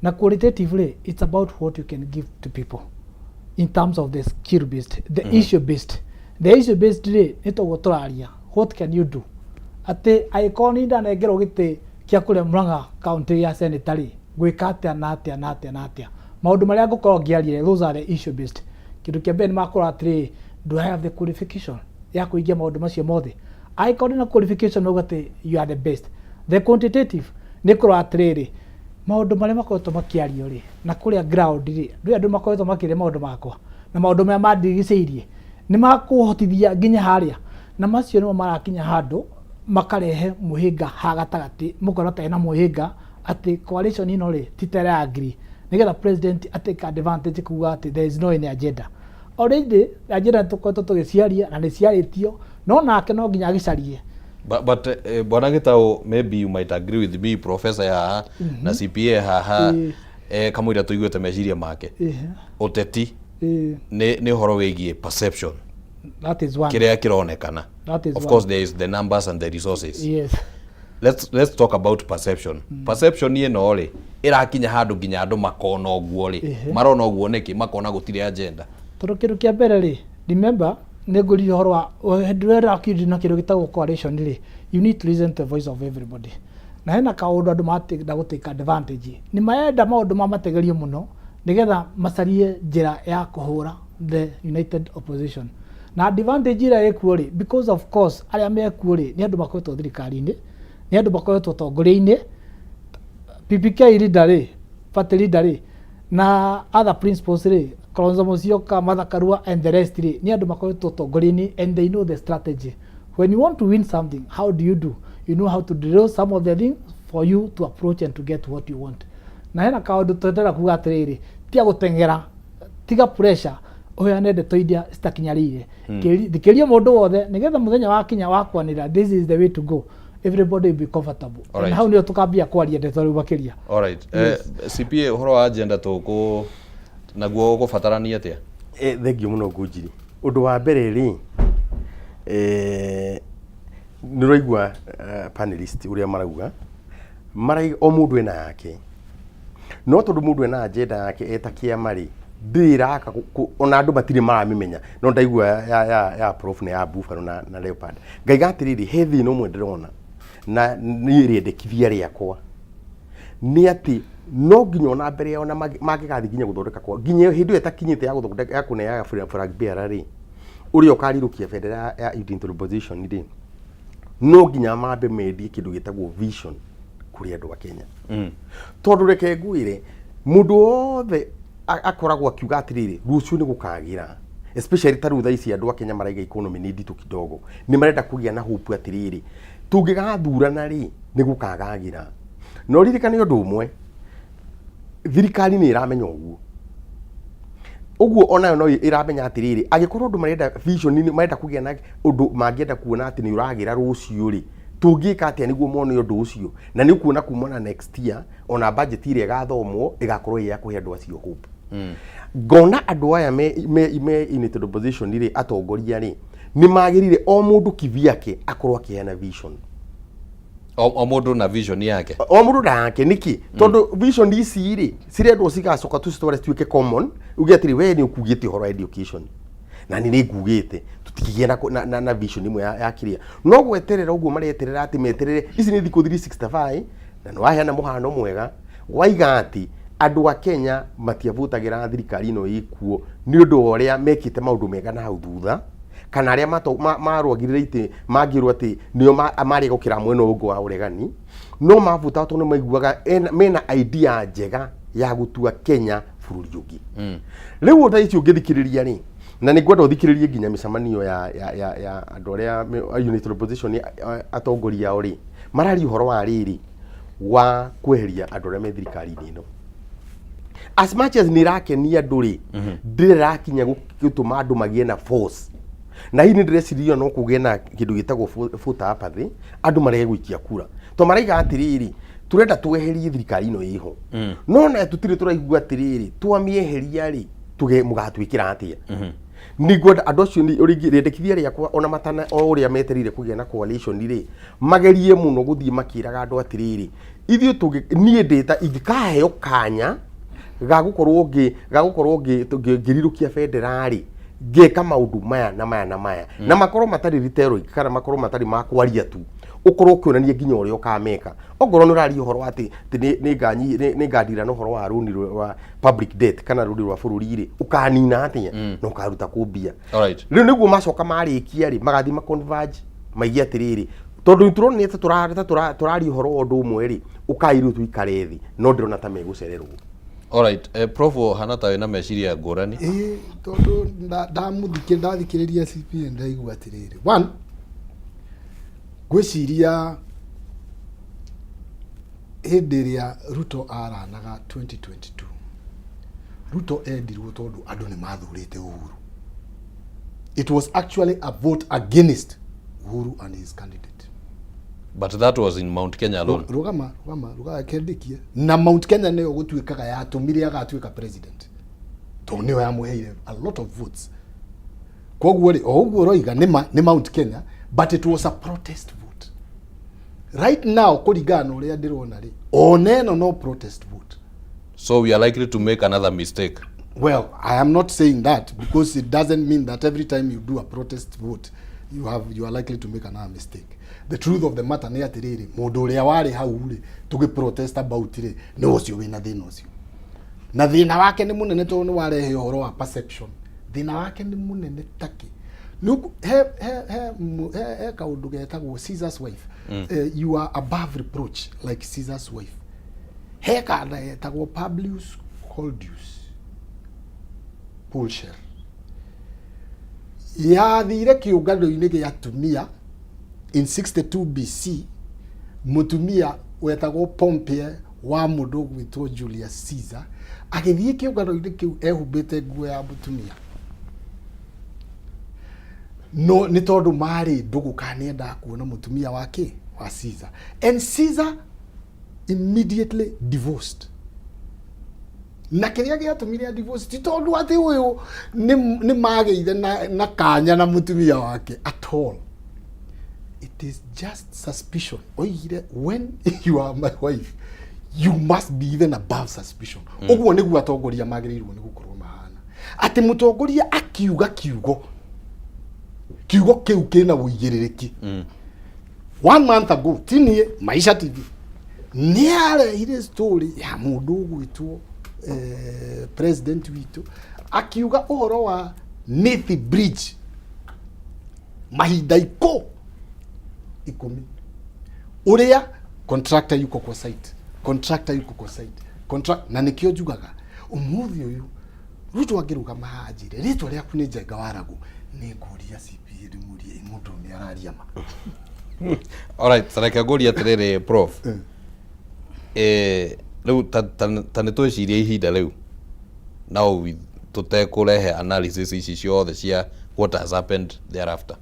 Na qualitative rĩ, it's about what you can give to people in terms of the skill based, the issue based. The issue based rĩ, nĩ toguo tũraria, what can you do, atĩ angĩkorwo nĩ ndanengerwo gĩtĩ kĩa kũrĩa Murang'a county ya senator rĩ, ngwĩka atĩa na atĩa na atĩa na atĩa, maũndũ marĩa ngũkorwo ngĩaria, those are the issue based. Kĩndũ kĩa mbere nĩ makũrora atĩrĩrĩ, do I have the qualification ya kũhingia maũndũ macio mothe? Angĩkorwo ndĩ na qualification mauga atĩ you are the best. The quantitative nĩ kũrora atĩrĩrĩ, maũndũ marĩa makoretwo makĩario rĩ, na kũrĩa ground rĩ, ndũĩ andũ makoretwo makĩria maũndũ makwa na maũndũ marĩa mandigicĩirie nĩ makũhotithia nginya harĩa, na macio nĩmo marakinya handũ makarehe mũhĩnga ha gatagatĩ, mũkona ta hena mũhĩnga atĩ coalition ĩno rĩ ti ta ĩra agree, nĩgetha president atake advantage kuga atĩ there is no any agenda. Already agenda nĩ tũkoretwo tũgĩciaria na nĩ ciarĩtio, no nake no nginya agĩcarie. But Bwana Gitau, maybe you might agree with me, professor haha na CPA haha, kamũira tũiguĩte meciria make. Ũteti nĩ ũhoro wĩgiĩ perception. That is one. Kĩrĩa kĩronekana. That is Of one. course there is the numbers and the resources. Let's talk about perception. Perception ĩno rĩ, ĩrakinya handũ nginya andũ makona ũguo rĩ. Marona ũguo nĩkĩ? Makona gũtirĩ agenda. Tondũ kĩndũ kĩa mbere rĩ, remember nĩ ngũririe ũhoro wa hĩndĩ ĩrĩa ũrakiri na kĩndũ gĩtagwo coalition rĩ, you need to listen to the voice of everybody. Na hena kaũndũ andũ matenda gũ take advantage, nĩ marenda maũndũ ma mategerio mũno nĩgetha macarie njĩra ya kũhũra the united opposition. Na advantage ĩrĩa ĩkuo rĩ, because of course arĩa mekuo rĩ nĩ andũ makoretwo thirikari-inĩ, nĩ andũ makoretwo ũtongoria-inĩ. PPK leader rĩ, party leader rĩ, na other principals rĩ, Kalonzo Musyoka, Martha Karua and the rest rĩ, nĩ andũ makoretwo ũtongoria-inĩ and they know the strategy. When you want to win something, how do you do? You know how to drill some of the things for you to approach and to get what you want. Na hena kaũndũ twendera kuga atĩrĩrĩ, tiga gũteng'era, tiga pressure, ũheane ndeto iria citakinyanĩire. Thikĩria mũndũ wothe nĩgetha mũthenya wakinya wa kwanĩrĩra this is the way to go, everybody will be comfortable. Alright. Na hau nĩho tũkambia kwaria ndeto rĩu makĩria. Alright. CPA, ũhoro wa agenda tũkũ naguo ũgũbatarania atĩa? Thengiũ mũno Ngũnjiri. Ũndũ wa mbere rĩ, nĩ ũraigua panelist ũrĩa marauga, maraiga o mũndũ ena yake, no tondũ mũndũ ena agenda yake eta kĩama rĩ, ndĩrĩ ĩraka ona andũ matirĩ maramĩmenya, no ndaigua ya prof na ya Buffalo na Leopard, ngaiga atĩrĩrĩ, he thĩna ũmwe ndĩrona na niĩ rĩendekithia rĩakwa nĩ atĩ no nginya ona mbere ya ona mangĩgathiĩ nginya gũthondeka kwa nginya hĩndĩ ĩyo ĩtakinyĩte ya gũthondeka ya kũneaga flag bearer rĩ, ũrĩa ũkarirũkia bendera ya united opposition rĩ, no nginya mambe mendie kĩndũ gĩtagwo vision kũrĩ andũ a Kenya. Tondũ reke ngwĩre, mũndũ wothe akoragwo akiuga atĩrĩrĩ, rũciũ nĩ gũkagĩra, especially ta rĩu thaa ici andũ a Kenya maraiga economy nĩ nditũ kidogo, nĩ marenda kũgĩa na hope atĩrĩrĩ, tũngĩgathurana rĩ, nĩ gũkagagĩra. Na ũririkane ũndũ ũmwe, thirikari nĩ ĩramenya ũguo ũguo, onayo no ĩramenya atĩrĩrĩ, angĩkorwo andũ marenda vision, nĩ marenda kũgĩa na ũndũ mangĩenda kuona atĩ nĩ ũragĩra rũciũ rĩ, tũngĩka atĩa nĩguo mone ũndũ ũcio? Na nĩ ũkuona kumana next year ona budget ĩrĩa ĩgathomwo ĩgakorwo ĩ ya kũhe andũ acio hope. Ngona andũ aya me united opposition rĩ, atongoria rĩ, nĩ magĩrĩire o mũndũ kivyake akorwo akĩheana vision. O mũndũ na vision yake. O mũndũ na yake. Nĩkĩ? Tondũ vision ici rĩ, cirendwo cigacoka tũcitware cituĩke common, uge atĩrĩ, we nĩ ũkugĩte ũhoro wa education na nĩ ngugĩte, tũtikĩgĩe na vision ĩmwe ya kĩrĩa no gweterera ũguo mareterera atĩ meterere ici nĩ thikũ 365. Na nĩ waheana mũhano mwega, waiga atĩ andũ a Kenya matiavutagĩra thirikari ĩno ĩkuo nĩ ũndũ wa ũrĩa mekĩte maũndũ mega na hau thutha, kana arĩa marũagirĩre itĩ mangĩrwo atĩ nĩo marĩ gũkĩra mwena ũyũ ũngĩ wa ũregani, no mabuta tondũ nĩ maiguaga mena idea njega ya gũtua Kenya bũrũri ũngĩ. Rĩu thaa ici ũngĩthikĩrĩria rĩ, na nĩ ngwenda ũthikĩrĩrie nginya mĩcemanio ya andũ arĩa united opposition, atongoria ao rĩ, mararia ũhoro wa rĩrĩ wa kweheria andũ arĩa me thirikari-inĩ ĩno. As much as nĩ ĩrakenia andũ rĩ, ndĩrĩ ĩrakinya gũtũma andũ magĩe na force, na hihi nĩ ndĩreciria no kũgĩe na kĩndũ gĩtagwo voter apathy, andũ marege gũikia kura, to maraiga atĩrĩrĩ, tũrenda tweherie thirikari ĩno ĩho, no na tũtirĩ tũraigua atĩrĩrĩ, twamĩeheria rĩ, tuge mũgatwĩkĩra atĩa? Nĩ ngwenda andũ acio rĩendekithia rĩakwa, ona matana o ũrĩa metereire kũgĩa na coalition rĩ, magerie mũno gũthiĩ makĩraga andũ atĩrĩrĩ, ithuĩ tũngĩ niĩ ndĩta ingĩkaheo kanya ga gũkorwo ngĩrirũkia bendera rĩ, ngeka maũndũ maya na maya na maya, na makorwo matarĩ rhetoric kana makorwo matarĩ ma kwaria tu. Ũkorwo ũkĩonania nginya ũrĩa ũkameka. Ongorwo nĩ ũraria ũhoro wa atĩ atĩ nĩ ngandira na ũhoro wa rũni rwa public debt kana rũni rwa bũrũri rĩ, ũkanina atĩa na ũkaruta kũ mbia? Rĩu nĩguo macoka marĩkia rĩ, magathiĩ ma converge maigie atĩrĩrĩ, tondũ nĩtũronire ta tũraria ũhoro wa ũndũ ũmwe rĩ, ũkai rĩu tũikare thĩ, no ndĩrona ta megũcererwo. Alright, Prof hana ta wĩna meciria ngũrani. Ĩĩ, tondũ ndamũthikĩ ndathikĩrĩria CPA ndaigua atĩrĩrĩ, one, ngwĩciria hĩndĩ ĩrĩa Ruto aranaga 2022, Ruto endirwo tondũ andũ nĩ mathurĩte Uhuru. It was actually a vote against Uhuru and his candidate. But that was in Mount Kenya alone. Rũgama, rũgama, rũgama, kendikie na Mount Kenya nĩyo gũtuĩkaga yatũmire agatuĩka president, tondũ nĩyo yamũheire a lot of votes. Koguo rĩ, o ũguo ũroiga nĩ Mount Kenya, but it was a protest vote. Right now, kũringana na ũrĩa ndĩrona rĩ, ona ĩno no protest vote. So we are likely to make another mistake. Well, I am not saying that, because it doesn't mean that every time you do a protest vote you are likely to make another mistake. The truth of the matter nĩ atĩrĩrĩ, mũndũ ũrĩa warĩ hau rĩ, tũgĩ protest about rĩ, nĩ ũcio wĩna thĩna ũcio, na thĩna wake nĩ mũnene tondũ nĩ warehe ũhoro wa perception. Thĩna wake nĩ mũnene takĩ. He kaũndũ getagwo Caesar's wife. You are above reproach like Caesar's wife. He kanda getagwo Publius Claudius Pulcher yathire kĩũngano-inĩ gĩa atumia in 62 BC. Mũtumia wetagwo Pompey wa mũndũ ũgwĩtwo Julius Caesar agĩthiĩ kĩũngano-inĩ kĩu ehumbĩte nguo ya mũtumia, no nĩ tondũ marĩ ndũgũ kana nĩendaga kuona mũtumia wake wa Caesar, and Caesar immediately divorced. Na kĩrĩa gĩatũmire a divorce ti tondũ atĩ ũyũ nĩ magĩire na kanya na mũtumia wake at all. It is just suspicion. Oigire, "When you are my wife, you must be even above suspicion." Ũguo nĩguo atongoria magĩrĩirwo nĩ gũkorwo mahana, atĩ mũtongoria akiuga kiugo, kiugo kĩu kĩna ũigĩrĩrĩki. One month ago, tinie Maisha TV nĩ arehire story ya mũndũ ũgwĩtwo president witũ akiuga ũhoro wa Nithi Bridge mahinda 10 ũrĩa contractor yuko kwa site, contractor yuko kwa site, contract. Na nĩkĩo njugaga ũmũthĩ ũyũ Ruto angĩrũgama haha anjĩre rĩtwa rĩaku nĩ Njenga Waragu, nĩ ngũria CPA ndĩmũrie, "Ĩ mũndũ nĩ araria ma?" Alright, reke ngũrie atĩrĩrĩ, Prof. Rĩu ta nĩ twĩcirie ihinda rĩu now tũtekũrehe analysis ici ciothe cia what has happened thereafter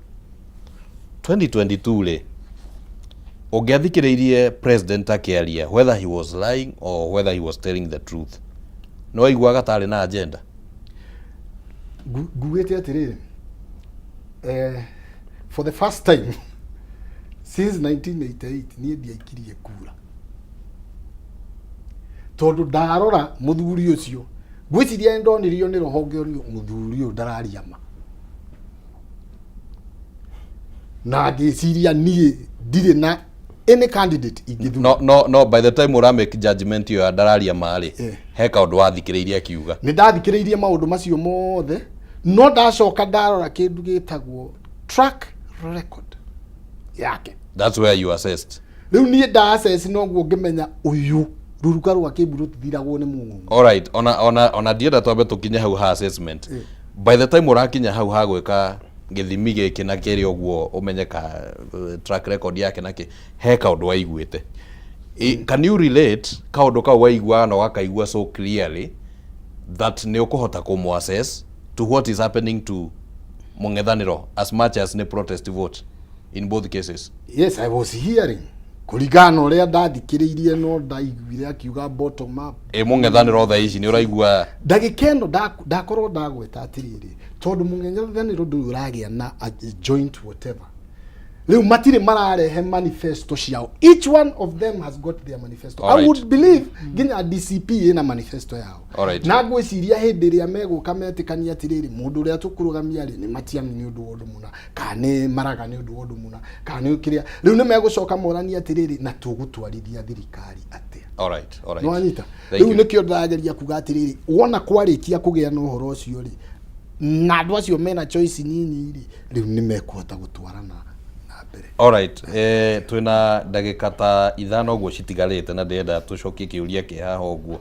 2022 rĩ, ũngĩathikĩrĩirie president akĩaria, whether he was lying or whether he was telling the truth, nĩ waiguaga tarĩ na agenda? Ngugĩte atĩrĩrĩ, for the first time since 1988 niĩ ndiaikirie kura, tondũ ndarora mũthuri ũcio ngwĩciria nĩ ndonirio nĩ roho ngĩonio mũthuri ũyũ ndararia ma, na ngĩciria niĩ ndirĩ na any candidate ingĩthura. No, by the time ũra make judgment ĩyo ya ndararia ma rĩ, he kaũndũ wathikĩrĩirie akiuga. Nĩ ndathikĩrĩirie maũndũ macio mothe, no ndacoka ndarora kĩndũ gĩtagwo track record yake. That's where you assessed. Rĩu niĩ nda-assess, noguo ngĩmenya ũyũ rũruka rwa kĩmbu rũtithiragwo nĩ mũng'ũng'u. Alright, ona ndienda twambe tũkinye hau ha assessment. By the time ũrakinya hau ha gwĩka gĩthimi gĩkĩ na kĩrĩ ũguo ũmenye ka track record yake na kĩ, he kaũndũ waiguĩte. Can you relate kaũndũ kau waiguaga na ũgakaigua so clearly that nĩ ũkũhota kũmũ assess to what is happening to mũng'ethanĩro, as much as nĩ protest vote in both cases? Yes, I was hearing kũringana na ũrĩa ndathikĩrĩirie, no ndaiguire akiuga bottom up. Ĩ mũng'ethanĩro thaa ici nĩ ũraigua? Ndagĩka ĩno ndakorwo ndagweta atĩrĩrĩ, tondũ mũng'ethanĩro ndũrĩ ũragĩa na a joint whatever. Rĩu matirĩ mararehe manifesto ciao. Each one of them has got their manifesto. All I would right. believe nginya DCP ĩna manifesto yao. All right. Na ngwĩciria hĩndĩ ĩrĩa megũka metĩkania atĩrĩrĩ, mũndũ ũrĩa tũkũrũgamia rĩ nĩ Matiang'i nĩ ũndũ wa ũndũ mũna, kana nĩ Maraga nĩ ũndũ wa ũndũ mũna, kana nĩ kĩrĩa. Rĩu nĩ megũcoka moranie atĩrĩrĩ, na tũgũtwarithia thirikari atĩa? All right, all right. Nĩwanyita? Thank Rĩu you. nĩkĩo ndĩrageria kuga atĩrĩrĩ, wona kwarĩkia kũgĩa na ũhoro ũcio rĩ, na andũ acio mena choice nini rĩ, rĩu nĩ mekũhota gũtwarana na mbere. Alright, twĩna ndagĩka ta 5 ũguo citigarĩte na ndĩrenda tũcokie kĩũria kĩ haha ũguo.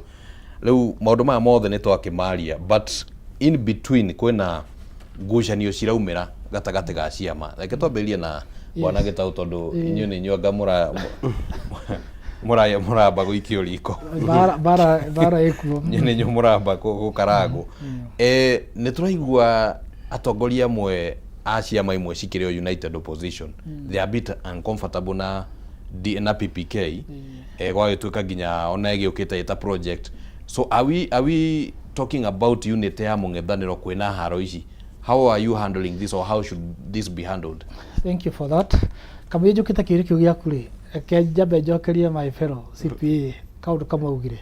Rĩu maũndũ maya mothe nĩ twakĩmaria, but in between kwĩna ngucanio ciraumĩra gatagatĩ ga ciama. Reke twambĩrĩrie na Bwana Gĩtaũ tondũ inyuĩ nĩ inyuĩ anga mũramba gũikio riko. Bara bara bara ĩkuo. Inyuĩ nĩ inyuĩ mũramba gũkarangwo. Nĩ tũraigua atongoria amwe a ciama imwe cikĩrĩ o United Opposition. They are a bit uncomfortable na na PPK. Gwagĩtuĩka nginya ona ĩgĩũkĩte ĩta project. So are we talking about unity ya mũng'ethanĩro kwĩna haro ici? How are you handling this, or how should this be handled? Thank you for that. Kamũira njũkĩte kĩũria kĩu gĩaku rĩ, reke njambe njokerie my fellow CPA kaũndũ kamwe augire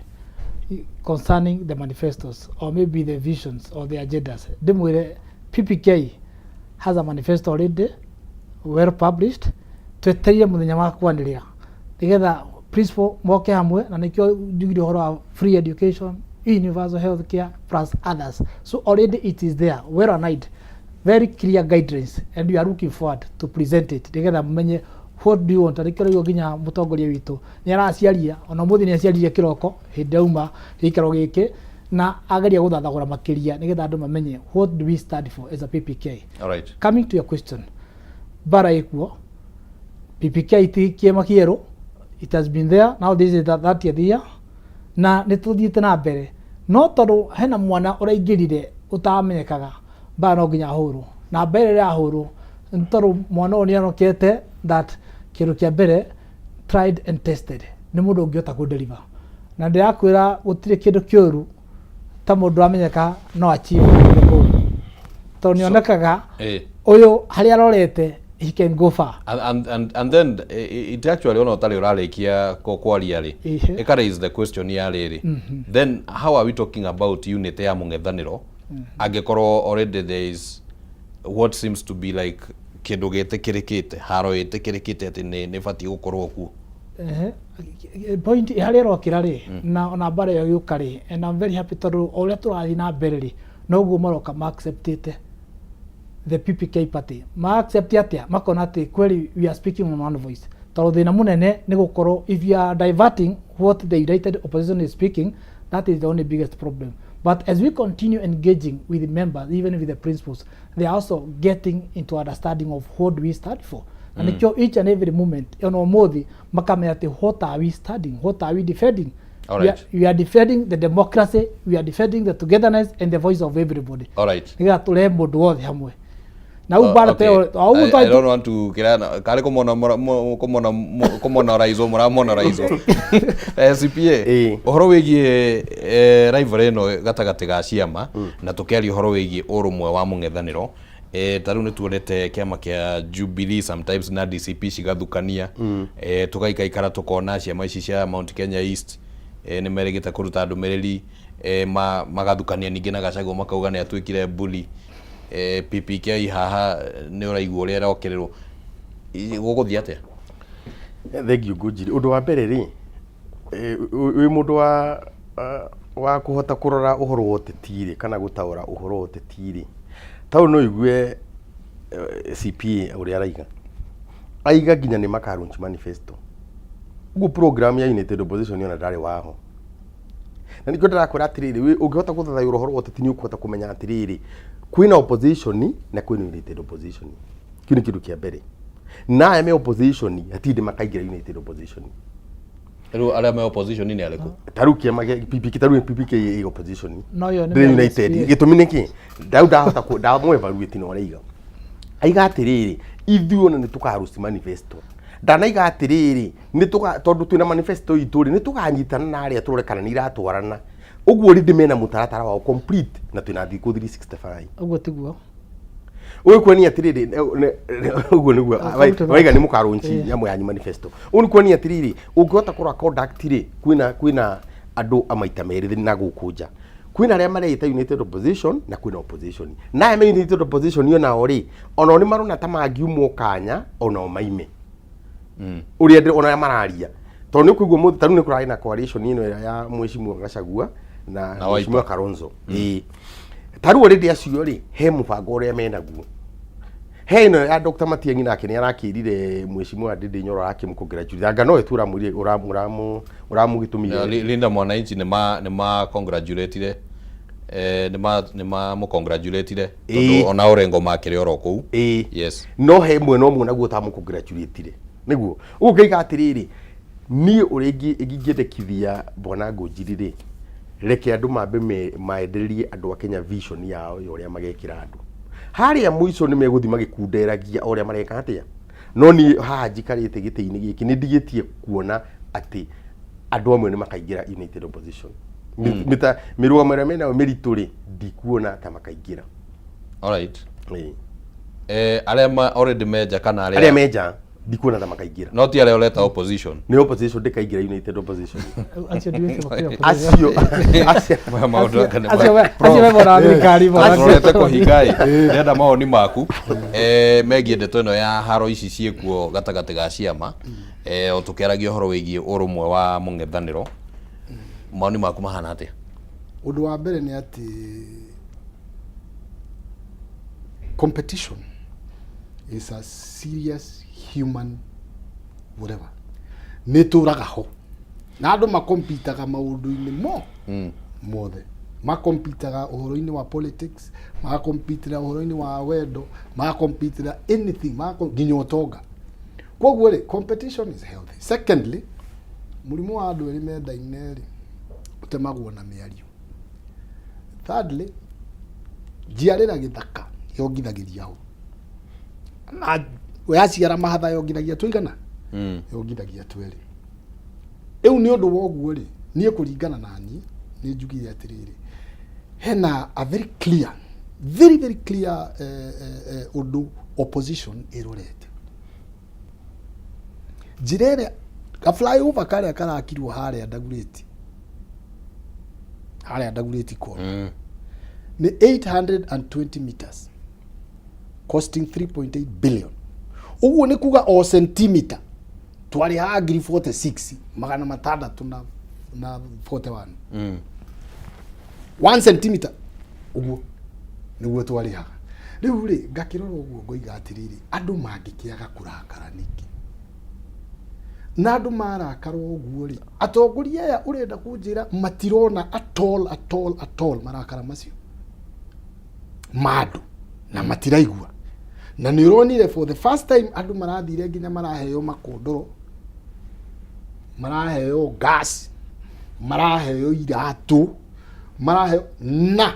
concerning the manifestos or maybe the visions or the agendas. Ndĩmwĩre PPK has a manifesto already well published. Twetereire mũthenya wa kwanĩrĩra nĩgetha principal moke hamwe, na nĩkĩo njugire ũhoro wa free education, universal health care plus others. So already it is there, well aligned, very clear guidelines, and we are looking forward to present it nĩgetha mumenye what do you want. Nĩkĩo rĩu nginya mũtongoria witũ nĩ araciaria, ona ũmũthĩ nĩ aciaririe kĩroko hĩndĩ auma gĩikaro gĩkĩ, na ageria gũthathagũra makĩria nĩgetha andũ mamenye what do we stand for as a PPK. All right. Coming to your question, bara ĩkuo. PPK ti kĩama kĩerũ, it has been there. Now this is the 30th year na nĩ tũthiĩte na mbere, no tondũ hena mwana ũraingĩrire ũtamenyekaga, mbara no nginya ahũrwo, na mbere ĩrĩa ahũrwo nĩ tondũ mwana ũyũ nĩ arokete that kĩndũ kĩa mbere, tried and tested, nĩ mũndũ ũngĩhota kũ-deliver. Na ndĩrakwĩra gũtirĩ kĩndũ kĩũru ta mũndũ amenyeka no achieve the goal, tondũ nĩonekaga ũyũ harĩa arorete, he can go far. And then it actually ona ũtarĩ ũrarĩkia kwaria rĩ, ĩka raise the question ya rĩrĩ, then how are we talking about unity ya mũng'ethanĩro angĩkorwo already there is what seems to be like kĩndũ gĩtĩkĩrĩkĩte, haro ĩtĩkĩrĩkĩte atĩ nĩ batiĩ gũkorwo kuo? Ehe. Point harĩa ĩrokĩra rĩ, na ona mbara ĩyo ĩgĩũka rĩ, and I'm very happy tondũ o ũrĩa tũrathiĩ na mbere rĩ, noguo maroka ma acceptĩte the PPK party. Ma accept atĩa? Makona atĩ kweli we are speaking on one voice, tondũ thĩna mũnene nĩ gũkorwo if you are diverting what the united opposition is speaking, that is the only biggest problem. But as we continue engaging with the members, even with the principals, they are also getting into understanding of what we stand for, na nĩkĩo each and every moment ona ũmũthĩ makamenya atĩ what are we standing, what are we defending. All We are defending the democracy, we are defending the togetherness and the voice of everybody, All right. nĩgetha tũrehe mũndũ wothe hamwe na rĩu mbara ta ĩyo o ũguo. I don't want to kirana kari kumona kumona kumonorize mũramonorize CPA. Ũhoro wĩgiĩ rivalry ĩno gatagatĩ ga ciama na tũkĩaria ũhoro wĩgiĩ ũrũmwe wa mũng'ethanĩro, ta rĩu nĩ tuonete kĩama kĩa Jubilee sometimes na DCP cigathukania, tũgaikaikara tũkona ciama ici cia Mount Kenya East nĩ merĩgĩte kũruta ndũmĩrĩri, magathukania ningĩ na Gachagua makauga nĩ atuĩkire bully. PPK haha nĩ ũraigua ũrĩa ĩrokĩrĩrwo. Gũgũthiĩ atĩa? Thank you, Ngũnjiri. Ũndũ wa mbere rĩ, wĩ mũndũ wa kũhota kũrora ũhoro wa ũteti rĩ, kana gũtaũra ũhoro wa ũteti rĩ, tau no igue CPA ũrĩa araiga aiga nginya nĩ maka launch manifesto ũguo program ya United Opposition ona ndarĩ waho. Na nĩkĩo ndĩrakwĩra atĩrĩrĩ, ũngĩhota gũthathayũra ũhoro wa ũteti nĩ ũkũhota kũmenya atĩrĩrĩ, kwĩna opposition na kwĩna United Opposition. Kĩu nĩ kĩndũ kĩa mbere. Na aya me opposition hatirĩ makaingĩra United Opposition. Rĩu arĩa me opposition nĩ arĩkũ? Ta rĩu kĩama gĩa PPK, ta rĩu PPK ĩ opposition. No ĩyo nĩ ndĩrĩ mĩario United. CPA. Gĩtũmi nĩ kĩ ndau ndahota ndamũ evaluate na ũrĩa aiga aiga atĩrĩrĩ, ithuĩ ona nĩ tũkaruci manifesto. Ndanaiga atĩrĩrĩ, nĩ tũga tondũ twĩna manifesto itũ rĩ, nĩ tũkanyitana na arĩa tũrore kana nĩ iratwarana ũguo. Rĩ, mena mũtaratara wao complete na twĩna thikũ 365. Ũguo tiguo. Ũyũ kuonia atĩrĩrĩ, ũguo nĩguo I'll come to that. waiga nĩ mũkarũnci nyamũ yanyu manifesto. Ũũ nĩ kuonia atĩrĩrĩ, ũngĩhota kũrora conduct rĩ, kwĩna andũ a maita merĩ na gũkũ nja. Kwĩna arĩa mareĩta united opposition na kwĩna opposition. Na aya me united opposition onao rĩ, onao nĩ marona ta mangiumwo kanya onao maime. Ũrĩa ona arĩa mararia. Tondũ nĩ ũkũigua mũthĩ, ta rĩu nĩ kũrarĩ na coalition ĩno ĩrĩa ya Mheshimiwa Gachagua na Na Mheshimiwa Wiper. Kalonzo. Ĩĩ. Ta rĩu already acio rĩ, he mũbango ũrĩa menaguo. He ĩno ya Dr. Matiang'i nake nĩ arakĩrire Mheshimiwa Ndindi Nyoro arakĩmũ-congratulate. Anga nowe tu ũramwĩrire ũramũgĩtũmire. Linda Mwananchi nĩ ma congratulated, nĩ ma mũ congratulated tondũ ona Orengo makĩrĩ oro kũu. Ĩĩ. Yes. No he mwena ũmwe naguo ũtamũ-congratulate-ire. Nĩguo. Ũguo ngaiga atĩrĩrĩ, niĩ ũrĩa ingĩendekithia Bwana Ngũnjiri rĩ, reke andũ mambe maendererie andũ a Kenya vision yao ya ũrĩa magekĩra andũ. Harĩa mũico nĩ megũthiĩ magĩkunderagia o ũrĩa mareka atĩa. No niĩ haha njikarĩte gĩtĩ-inĩ gĩkĩ nĩ ndigĩtie kuona atĩ andũ amwe nĩ makaingĩra united opposition. Mĩrũgamo ĩrĩa menayo mĩritũ rĩ, ndikuona ta makaingĩra. Alright. Ĩĩ. Arĩa ma already menja kana arĩa arĩa menja ndikuona ta makaingĩra. No ti arĩa ũreta opposition. Nĩ opposition ndĩkaingĩra united opposition. Acio ndiwĩte makĩria. Acio acio Maya maũndũ anga nĩ Acio acio mebona thirikari bona. Tũrorete kũhinga ĩ, ndĩrenda mawoni maku megiĩ ndeto ĩno ya haro ici ciĩkuo gatagatĩ ga ciama, o tũkĩaragia ũhoro wĩgiĩ ũrũmwe wa mũng'ethanĩro. Mawoni maku mahana atĩa? Ũndũ wa mbere nĩ atĩ competition is a serious human whatever, nĩ tũraga ho na andũ makompitaga maũndũ-inĩ mo mothe, makompitaga ũhoro-inĩ wa politics, magakompitĩra ũhoro-inĩ wa wendo, magakompitĩra anything, nginya ũtonga. Koguo rĩ, competition is healthy. Secondly, mũrimũ wa andũ erĩ mendaine rĩ, ũtemagwo na mĩario. Thirdly, njiarĩra gĩthaka yongithagĩria ho na yaciara mahatha yongithagia tũigana, yongithagia twĩrĩ. Rĩu nĩ ũndũ wa ũguo rĩ, niĩ kũringana na niĩ nĩ njugire atĩrĩrĩ, hena a very clear, very very clear ũndũ opposition ĩrorete njĩra ĩrĩa ka flyover karĩa karakirwo harĩa Dagoretti, harĩa Dagoretti corner, nĩ 820 meters costing 3.8 billion. Ũguo nĩ kuga o centimeter twarĩhaga ngiri 46 magana matandatũ na 41. 1 centimeter ũguo nĩguo twarĩhaga. Rĩu rĩ, ngakĩrora ũguo ngoiga atĩrĩrĩ, andũ mangĩkĩaga kũrakara nĩkĩ? Na andũ marakara ũguo rĩ, atongoria aya ũrenda kũnjĩra matirona at all, at all, at all marakara macio ma andũ na matiraigua? Na nĩ ũronire for the first time andũ marathire nginya maraheo makondoro, maraheo gas, maraheo iratũ, maraheo. Na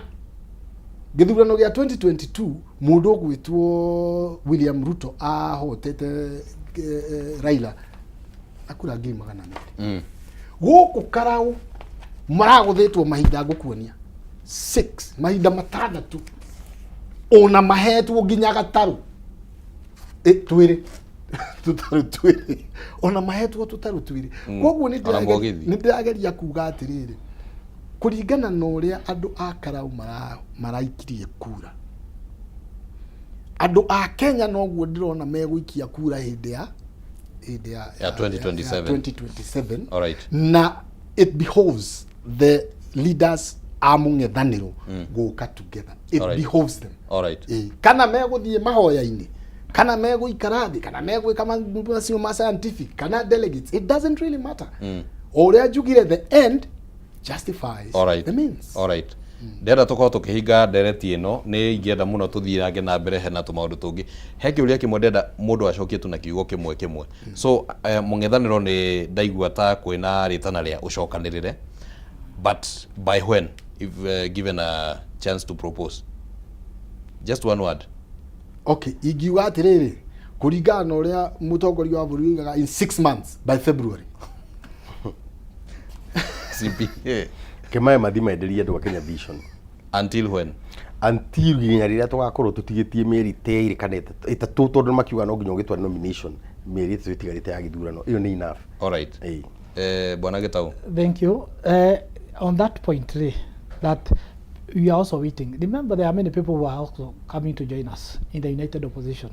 gĩthurano gĩa 2022 mũndũ ũgwĩtwo William Ruto ahotete Raila na kura 200,000. Gũkũ Karau maragũthĩtwo mahinda ngũkuonia 6, mahinda matandatũ, ona mahetwo nginya gatarũ twĩrĩ, tũtarũ twĩrĩ, ona mahetwo tũtarũ twĩrĩ. Koguo nĩ Ona mũgithi. Nĩ ndĩrageria kuga atĩrĩrĩ, kũringana na ũrĩa andũ a Karau maraikirie kura, andũ a Kenya noguo ndĩrona megũikia kura hĩndĩ ya Ya 2027. Ya 2027. Na it behoves the leaders a mũng'ethanĩro gũka together. It behoves them. Ĩĩ. Kana megũthiĩ mahoya-inĩ, kana megũikara thĩ, kana megwĩka macio ma scientific, kana delegates, it doesn't really matter. O ũrĩa njugire, the end justifies the means. Alright. Ndĩrenda tũkorwo tũkĩhinga ndereti ĩno, nĩ ingĩenda mũno tũthiange na mbere, hena tũmaũndũ tũngĩ. He kĩũria kĩmwe ndĩrenda mũndũ acokie tu na kiugo kĩmwe kĩmwe. So mũng'ethanĩro nĩ ndaigua ta kwĩna rĩtana rĩa ũcokanĩrĩre, but by when, if given a chance to propose just one word? Okay, ingiuga atĩrĩrĩ, kũringana na ũrĩa mũtongoria wa bũrũri oigaga, in 6 months, by February. CPA. Kĩmae mathi menderie andũ a Kenya vision. Until when? Until nginya rĩrĩa tũgakorwo tũtigĩtie mĩeri ta ĩrĩ kana ĩtatũ, tondũ makiuga no nginya ũgĩtware nomination mĩeri 3 ĩtigarĩte ya gĩthurano, ĩyo nĩ enough. Alright. Ĩĩ. Bwana Gitau. Thank you. On that point, really, that we are also waiting. Remember, there are many people who are also coming to join us in the united opposition.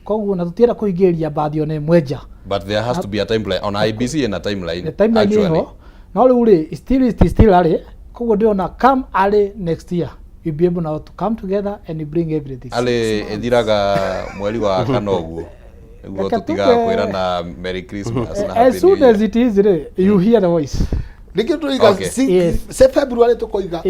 Koguo na tutienda kũhingĩrĩria mbathi ona ĩmwe nja. But there has to be a timeline on IEBC, ina timeline. The timeline actually. ĩho no rĩu rĩ, still it is still early. Koguo ndĩrona come early next year we'll be able now to come together and bring everything. Arĩ ĩthiraga mweri wa kana ũguo nĩguo Reke tũtigaga kwĩrana Merry Christmas na Happy As soon New Year. as it is rĩ, you hear the voice. Nĩkĩo tũiga Okay. Yes. se February tũkoiga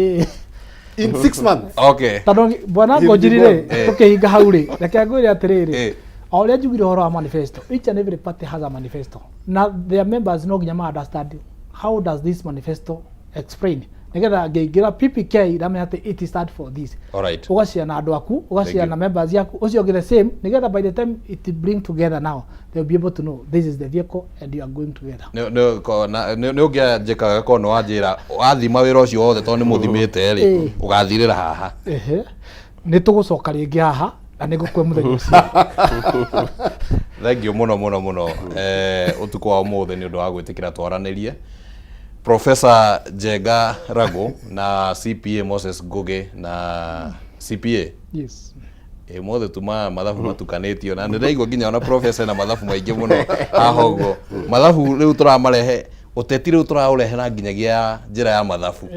in 6 months. Tondũ bwana Hivi Ngũnjiri rĩ, tũkĩhinga hau rĩ, reke ngwĩre atĩrĩrĩ, o ũrĩa njugire ũhoro wa manifesto, each and every party has a manifesto na their members no nginya ma understand how does this manifesto explain, nĩgetha ngĩingĩra PPK ndamenya atĩ it stand for this. Ũgacia na andũ aku, ũgacia Thank na you. members yaku, ũcio ũngĩ the same, nĩgetha by the time it bring together now they will be able to know this is the vehicle and you are going together. Nĩ ũngĩanjĩkaga korwo nĩ wanjĩra wathima wĩra ũcio wothe, tondũ nĩ mũthimĩte rĩ, ũgathirĩra haha. Ehe, nĩ tũgũcoka rĩngĩ haha na nĩ ngũkue mũthenya ũcio. Thank you mũno mũno mũno ũtukũ wa ũmũthĩ nĩ ũndũ wa gwĩtĩkĩra twaranĩrie, Professor Njenga Rago na CPA Moses Ngugi na CPA. Yes. Ĩ mothe tuma mathabu matukanĩtio na nĩ ndaigua nginya ona professor na mathabu maingĩ mũno haha ũguo. Mathabu rĩu tũramarehe, ũteti rĩu tũraũrehera nginyagia njĩra ya mathabu.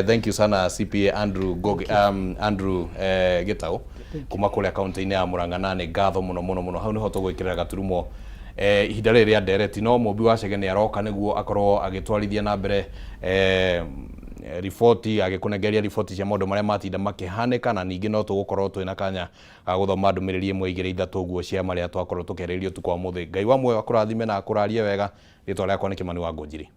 Thank you sana CPA Andrew Ngugi, Andrew Gitau kuma kũrĩa kaunti-inĩ ya Murang'a, na nĩ ngatho mũno mũno mũno. Hau nĩho tũgwĩkĩrĩra gaturumo ihinda rĩrĩ rĩa ndereti, no mũmbi wa Chege nĩ aroka nĩguo akorwo agĩtwarithia na mbere riboti, agĩkũnengeria riboti cia maũndũ marĩa matinda makĩhanĩka, na ningĩ no tũgũkorwo twĩna kanya ga gũthoma ndũmĩrĩri ĩmwe, igĩrĩ, ithatũ ũguo cia marĩa twakorwo tũkĩarĩrĩria ũtukũ wa mũthĩ. Ngai wa muoyo akũrathime na akũrarie wega. Rĩtwa rĩakwa nĩ Kĩmani wa Ngũnjiri.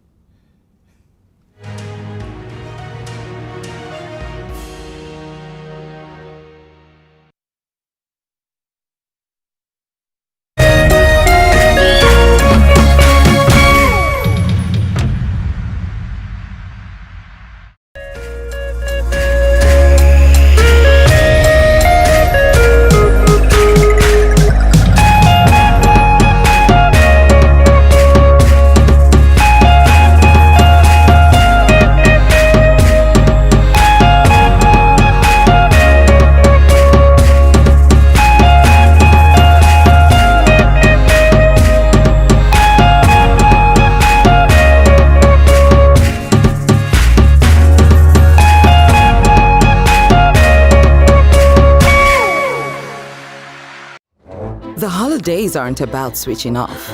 The holidays aren't about switching off.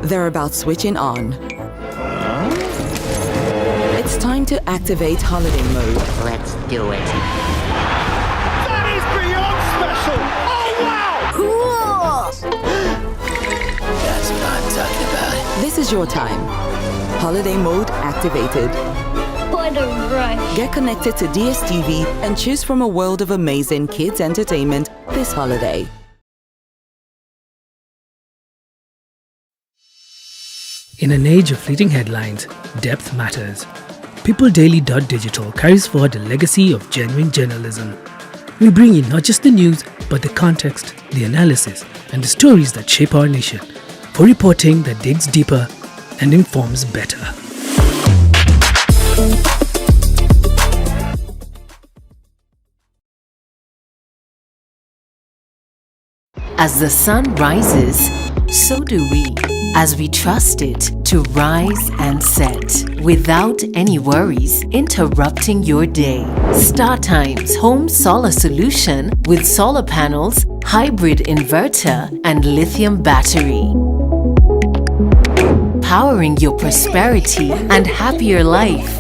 They're about switching on. It's time to activate holiday mode. Let's do it. That is beyond special! Oh, wow! Cool! That's what I'm talking about. This is your time. Holiday mode activated. What a rush. Get connected to DSTV and choose from a world of amazing kids entertainment this holiday. In an age of fleeting headlines, depth matters. PeopleDaily.digital carries forward a legacy of genuine journalism. We bring you not just the news, but the context, the analysis, and the stories that shape our nation. For reporting that digs deeper and informs better. As the sun rises, so do we, as we trust it to rise and set without any worries interrupting your day. StarTimes Home Solar Solution with solar panels, hybrid inverter, and lithium battery. Powering your prosperity and happier life,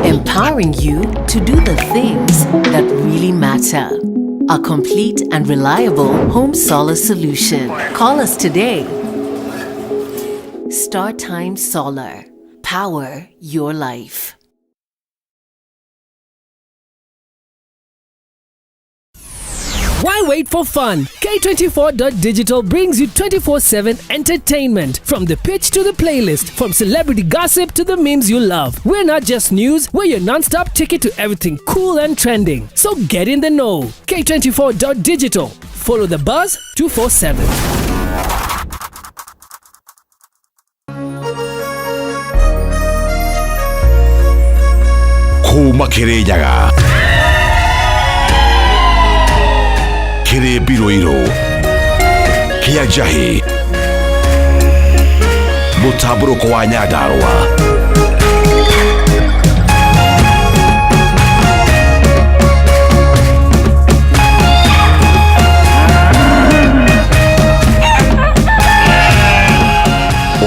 empowering you to do the things that really matter. A complete and reliable home solar solution. Call us today. StarTime Solar. Power your life. Why wait for fun? K24.digital brings you 24/7 entertainment. From the pitch to the playlist, from celebrity gossip to the memes you love. We're not just news, we're your non stop ticket to everything cool and trending. So get in the know. K24.digital. Follow the buzz 247. Kuma Kirinyaga kĩrĩ mbirũirũ kĩa njahĩ mũtambũrũko wa Nyandarũa.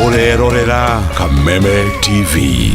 Ũrerorera Kameme TV.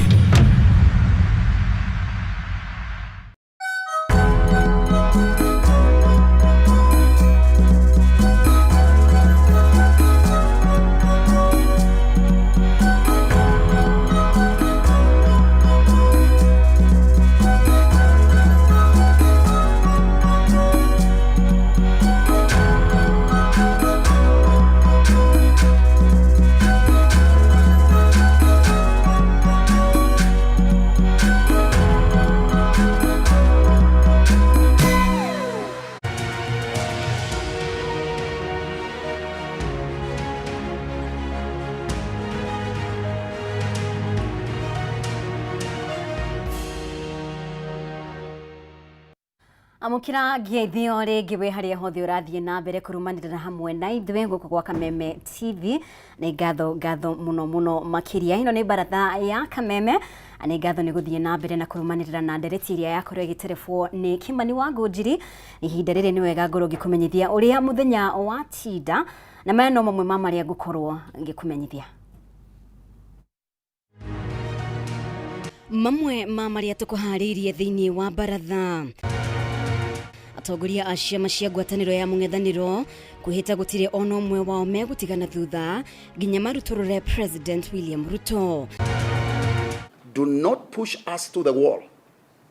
Amũkĩra ngethio rĩngĩ wĩ harĩa hothe ũrathiĩ na mbere kũrũmanĩrĩra hamwe na ithuĩ gũkũ gwa Kameme TV. Nĩ ngatho ngatho mũno mũno makĩria. Ĩno nĩ baratha ya Kameme. Nĩ ngatho nĩ gũthiĩ na mbere na kũrũmanĩrĩra na ndereti ĩrĩa yakorwo ĩgĩterebwo nĩ Kimani wa Ngũnjiri. Ihinda rĩrĩ nĩ wega ngorwo ngĩkũmenyithia ũrĩa mũthenya watinda, na maya no mamwe ma marĩa ngũkorwo ngĩkũmenyithia. Mamwe ma marĩa tũkũharĩirie thĩinĩ wa baratha: atongoria a ciama cia ngwatanĩro ya mũng'ethanĩro kwĩhĩta gũtirĩ ona ũmwe wao megũtigana thutha nginya marutũrũre President William Ruto. Do not push us to the wall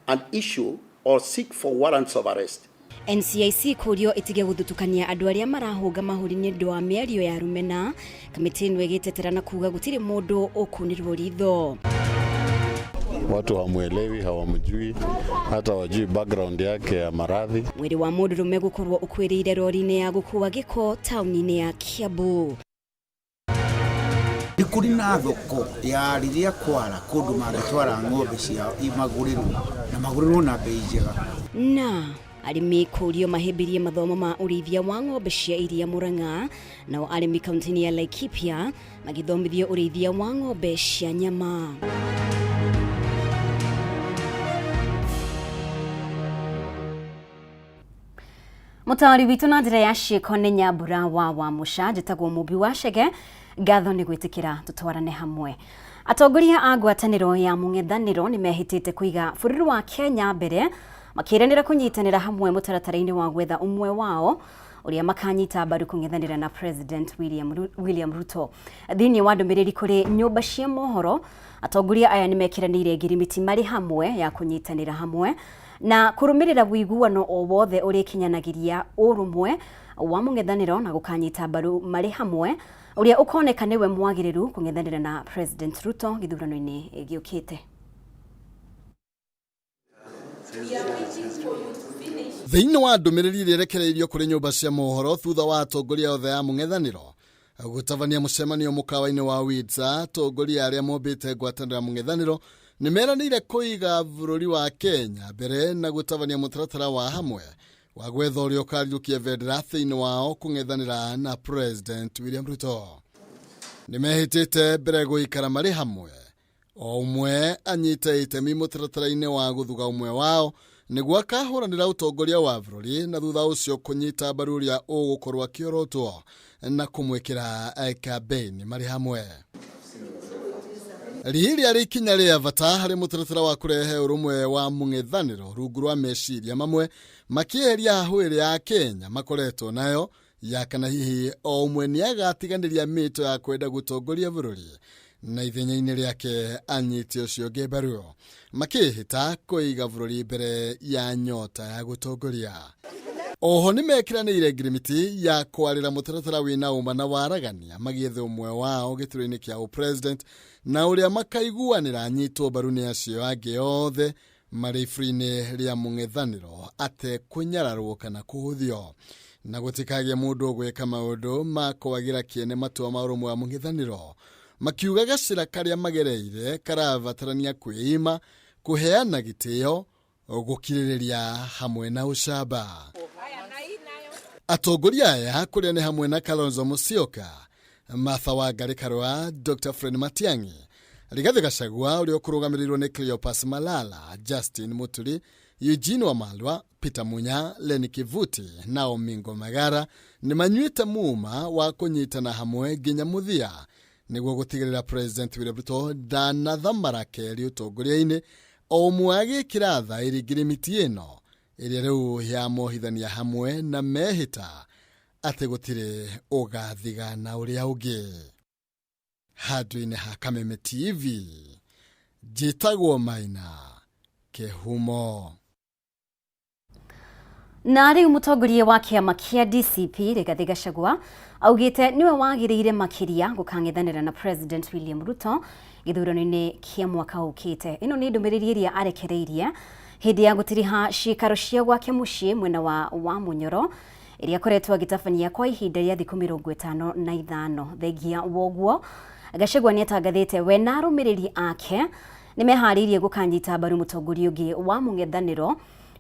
and issue or seek for warrants of arrest. NCIC kũrio ĩtige gũthutũkania andũ arĩa marahũnga mahũri nĩ ũndũ wa mĩario ya rũmena. Kamĩtĩ ĩno ĩgĩtetera na kuga gũtirĩ mũndũ ũkunĩrwo ritho. Watu hawamwelewi, hawamjui, hata wajui background yake ya maradhi. Mwĩrĩ wa mũndũrũme gũkorwo ũkuĩrĩire rori-inĩ ya gũkua gĩko taũni-inĩ ya Kiambu. Nĩ kũrĩ na thoko ya rĩrĩa kwara kũndũ mangĩtwara ng'ombe ciao imagũrĩrwo na magũrĩrwo na bei njega. Na arĩmi kũrio mahĩmbĩrie mathomo ma ũrĩithia wa ng'ombe cia iria Murang'a, nao arĩmi kaunti-inĩ ya Laikipia magĩthomithio ũrĩithia wa ng'ombe cia nyama. Mũtaũri witũ na njĩra ya ciĩko nĩ Nyambura wa Mũca. Njĩtagwo Mũmbi wa Chege. Ngatho nĩ gwĩtĩkĩra tũtwarane hamwe. Atongoria a ngwatanĩro ya mũng'ethanĩro nĩ mehĩtĩte kũiga bũrũri wa Kenya mbere, makĩranĩra kũnyitanĩra hamwe mũtaratara-inĩ wa gwetha ũmwe wao ũrĩa makanyita mbaru kũng'ethanĩra na President William Ruto. Thĩinĩ wa ndũmĩrĩri kũrĩ nyũmba cia mohoro, atongoria aya nĩ mekĩranĩire ngirimiti marĩ hamwe ya kũnyitanĩra hamwe na kũrũmĩrĩra ũiguano o wothe ũrĩkinyanagĩria ũrũmwe wa mũng'ethanĩro na gũkanyita mbaru marĩ hamwe ũrĩa ũkoneka nĩwe mwagĩrĩru kũng'ethanĩra na President Ruto gĩthurano-inĩ gĩũkĩte. Thĩinĩ wa ndũmĩrĩri ĩrĩa ĩrekereirio kũrĩ nyũmba cia mohoro thutha wa atongoria othe a mũng'ethanĩro gũtabania mũcemanio mũkawa-inĩ wa Windsor, atongoria arĩa mombĩte ngwatanĩro ya mũng'ethanĩro nĩ meranĩire kũiga bũrũri wa Kenya mbere na gũtabania mũtaratara wa hamwe wa gwetha ũrĩa ũkariũkia bendera thĩinĩ wao kũng'ethanĩra na President William Ruto. Nĩ mehĩtĩte mbere gũikara marĩ hamwe, o ũmwe anyite itemi mũtaratara-inĩ wa gũthuga ũmwe wao nĩguo akahũranĩra ũtongoria wa bũrũri na thutha ũcio kũnyita mbaru ũrĩa ũgũkorwo akĩorotwo na kũmwĩkĩra campaign marĩ hamwe. Rĩrĩ rĩarĩ ikinya rĩa bata harĩ mũtaratara wa kũrehe ũrũmwe wa mũng'ethanĩro rungu rwa meciria mamwe makĩeheria hahũ ĩrĩa ya Kenya makoretwo nayo ya kana hihi o ũmwe nĩagatiganĩria mĩto ya kwenda gũtongoria bũrũri na ithenya-inĩ rĩake anyite ũcio ũngĩ mbaru, makĩhĩta kũiga bũrũri mbere ya nyota ya gũtongoria. Oho nĩmekĩranĩire ngirimiti ya kwarĩra mũtaratara wĩna ũma na waragania magĩethe ũmwe wao gĩturwa-inĩ kĩa ũpresident na ũrĩa makaiguanĩra anyitwo mbaru nĩ acio angĩ othe marĩ iburi-inĩ rĩa mũng'ethanĩro atekũnyararwo kana kũhũthio na gũtikagĩe mũndũ ũgwĩka maũndũ ma kwagĩra kĩene matua ma ũrũmwe wa mũng'ethanĩro makiuga gacĩra karĩa magereire karabatarania kwĩima kũheana gĩtĩo gũkirĩrĩria hamwe na ũcamba. Atongoria aya kũrĩa nĩ hamwe na Kalonzo Musyoka, Martha Wangari Karua, Dr. Fred Matiang'i, Rigathi Gachagua ũrĩa ũkũrũgamĩrĩirwo nĩ Cleopas Malala, Justin Muturi, Eugene Wamalwa, Peter Munya, Lenny Kivuti na Omingo Magara nĩ manyuĩte muma wa kũnyitana hamwe nginya mũthia nĩguo gũtigĩrĩra President William Ruto ndanathamara kerĩ ũtongoria-inĩ o ũmwe agĩkĩra thaĩri ngirimiti ĩno ĩrĩa rĩu yamohithania hamwe na mehĩta atĩ gũtirĩ ũgathigana ũrĩa ũngĩ. Handũ-inĩ ha Kameme TV njĩtagwo Maina Kĩhumo. Na rĩu mũtongoria wa kĩama kĩa DCP Rigathi Gachagua augĩte nĩwe wagĩrĩire makĩria gũkang'ethanĩra na President William Ruto gĩthurano-inĩ kĩa mwaka ũkĩte. Ĩno nĩ ndũmĩrĩri ĩrĩa arekereirie hĩndĩ ya gũtiriha ciikaro cia gwake mũciĩ mwena wa Wamunyoro ĩrĩa akoretwo agĩtabania kwa ihinda rĩa thikũ 55. Thengia woguo Gachagua nĩ atangathĩte we na arũmĩrĩri ake nĩ meharĩirie gũkanyita mbaru mũtongoria ũngĩ wa mũng'ethanĩro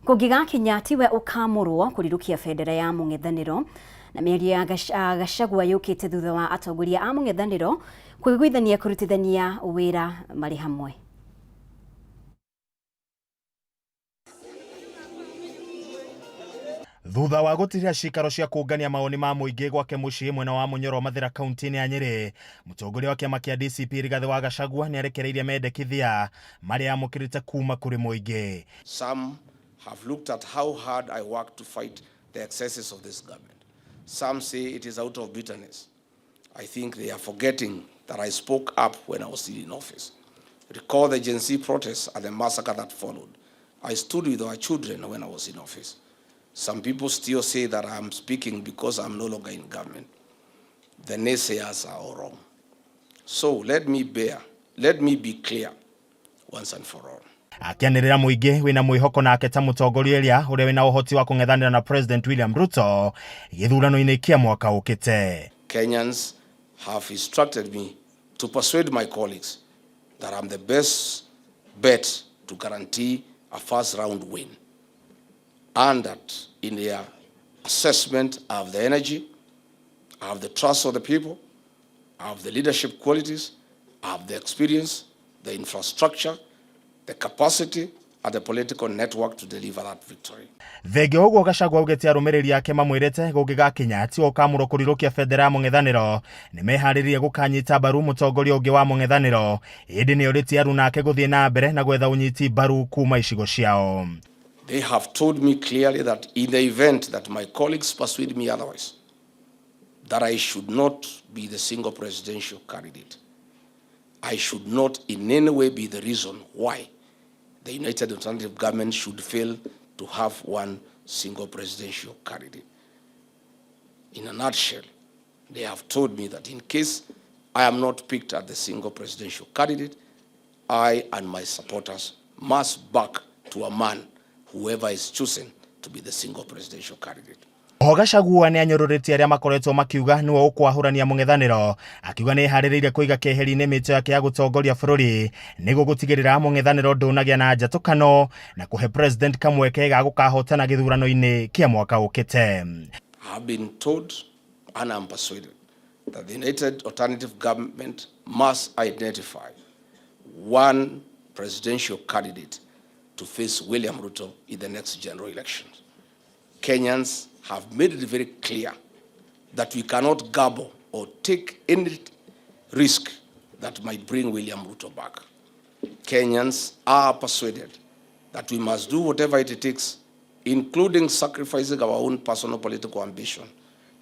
kũngĩgakinya tiwe ũkamũrwo kũrirũkia bendera ya mũng'ethanĩro. Na mĩario ya Gachagua yũkĩte thutha wa atongoria a mũng'ethanĩro kũiguithania kũrutithania wĩra marĩ hamwe. Thutha wa gũtirĩra cikaro cia kũngania mawoni ma mũingĩ gwake mũciĩ mwena wa Munyoro Mathĩra kaunti-inĩ ya Nyĩrĩ, mũtongoria wa kĩama kĩa DCP Rigathĩ wa Gachagua nĩarekereirie mendekithia marĩa amũkĩrĩte kuma kũrĩ mũingĩ. Some have looked at how hard I work to fight the excesses of this government. Some say it is out of bitterness. I think they are forgetting that I spoke up when I was still in office. Recall the Gen Z protests and the massacre that followed. I stood with our children when I was in office. Some people still say that I'm speaking because I'm no longer in government. The naysayers are all wrong. So let me be clear once and for all. Akĩanĩrĩra mũingĩ wĩna mwĩhoko nake ta mũtongoria ũrĩa ũrĩa wĩna ũhoti wa kũng'ethanĩra na President William Ruto gĩthurano-inĩ kĩa mwaka ũkĩte. Kenyans have instructed me to persuade my colleagues that I'm the best bet to guarantee a first round win, and that in their assessment I have the energy, I have the trust of the people, I have the leadership qualities, I have the experience, the infrastructure, the capacity, and the political network to deliver that victory. Thengia ũguo Gachagua augĩte arũmĩrĩri ake mamwĩrĩte gũngĩgakinya tiwe ũkamũrwo kũrirũkia bendera ya mũng'ethanĩro nĩmeharĩrie gũkanyita mbaru mũtongoria ũngĩ wa mũng'ethanĩro ĩndĩ nĩorĩtie aruna ake gũthiĩ na mbere na gwetha ũnyiti mbaru kuma icigo ciao. They have told me clearly that in the event that my colleagues persuade me otherwise, that I should not be the single presidential candidate. I should not in any way be the reason why the United Alternative Government should fail to have one single presidential candidate. In a nutshell, they have told me that in case I am not picked as the single presidential candidate, I and my supporters must back to a man whoever is chosen to be the single presidential candidate. Oho Gachagua nĩ anyũrũrĩtie arĩa makoretwo makiuga nĩwe ũkwahũrania mũng'ethanĩro akiuga nĩ eharĩrĩirie kũiga keheri-inĩ mĩtĩ yake ya gũtongoria bũrũri nĩguo gũtigĩrĩra mũng'ethanĩro ndũnagĩa na njatũkano na kũhe president kamweke ga gũkahotana gĩthurano-inĩ kĩa mwaka ũkĩte. I have been told and I'm persuaded that the United Alternative Government must identify one presidential candidate to face William Ruto in the next general elections. Kenyans have made it very clear that we cannot gamble or take any risk that might bring William Ruto back. Kenyans are persuaded that we must do whatever it takes, including sacrificing our own personal political ambition,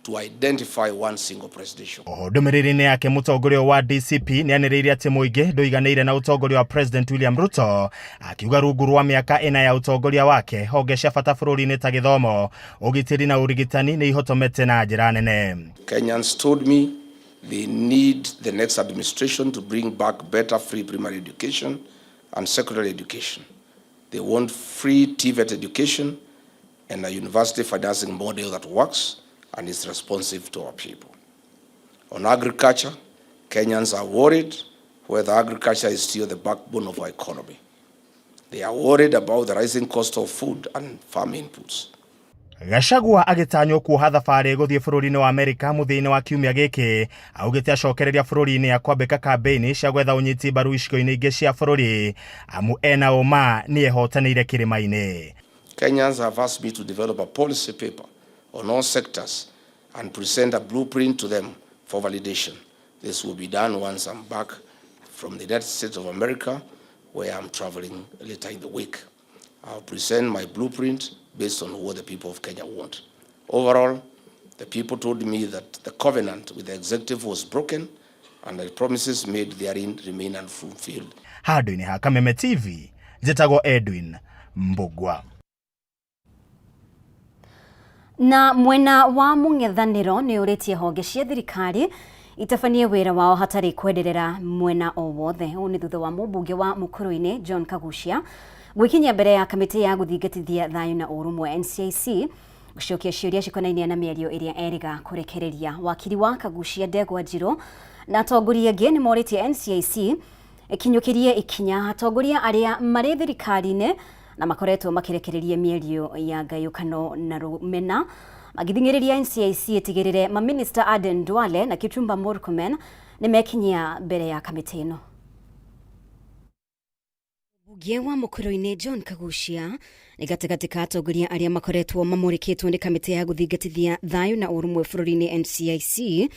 to identify one single presidential. Oho ndũmĩrĩri-inĩ yake mũtongoria wa DCP nĩanĩrĩire atĩ mũingĩ ndũiganĩire na ũtongoria wa President William Ruto, akiuga rungu rwa mĩaka ĩna ya ũtongoria wake honge cia bata bũrũri-inĩ ta gĩthomo, ũgitĩri na ũrigitani nĩ ihotomete na njĩra nene. Kenyans told me they need the next administration to bring back better free primary education and secondary education. They want free TVET education and a university financing model that works and is responsive to our people. On agriculture, Kenyans are worried whether agriculture is still the backbone of our economy. They are worried about the rising cost of food and farm inputs. Gachagua agĩtanywo kuoha thabarĩ gũthiĩ bũrũri-inĩ wa Amerika mũthia-inĩ wa kiumia gĩkĩ, augĩte acokereria bũrũri-inĩ akwambĩka kambĩini cia gwetha ũnyiti mbaru icigo-inĩ ingĩ cia bũrũri amu ena ũma nĩ ehotanĩire kĩrĩma-inĩ. Kenyans have asked me to develop a policy paper on all sectors and present a blueprint to them for validation. This will be done once I'm back from the United States of America, where I'm traveling later in the week. I'll present my blueprint based on what the people of Kenya want. Overall, the people told me that the covenant with the executive was broken and the promises made therein remain unfulfilled. Handũ-inĩ ha Kameme TV, njĩtagwo Edwin Mbugua. Na mwena wa mũng'ethanĩro nĩ ũrĩtie honge cia thirikari itabanie wĩra wao hatarĩ kwenderera mwena o wothe. Ũũ nĩ thutha wa mũmbunge wa Mũkũrũ-inĩ John Kaguchia gwĩkinyia mbere ya kamĩtĩ ya gũthingatithia thayũ na ũrũmwe NCIC gũcokia ciũria cikonainie na mĩario ĩrĩa erĩga kũrekereria. Wakiri wa Kaguchia Ndegwa Njirũ na atongoria angĩ nĩ morĩtie NCIC ĩkinyũkĩrie ikinya atongoria arĩa marĩ thirikari-inĩ na makoretwo makĩrekereria mĩario ya ngayũkano na rũmena, magĩthing'ĩrĩria NCIC ĩtigĩrĩre maminista Aden Duale na Kipchumba Murkomen nĩ mekinyia mbere ya kamĩtĩ ĩno. Mbunge wa Mũkũrũ-inĩ John Kaguchia nĩ gatagatĩ ka atongoria arĩa makoretwo mamũrĩkĩtwo nĩ kamĩtĩ ya gũthingatithia thayũ na ũrũmwe bũrũri-inĩ NCIC.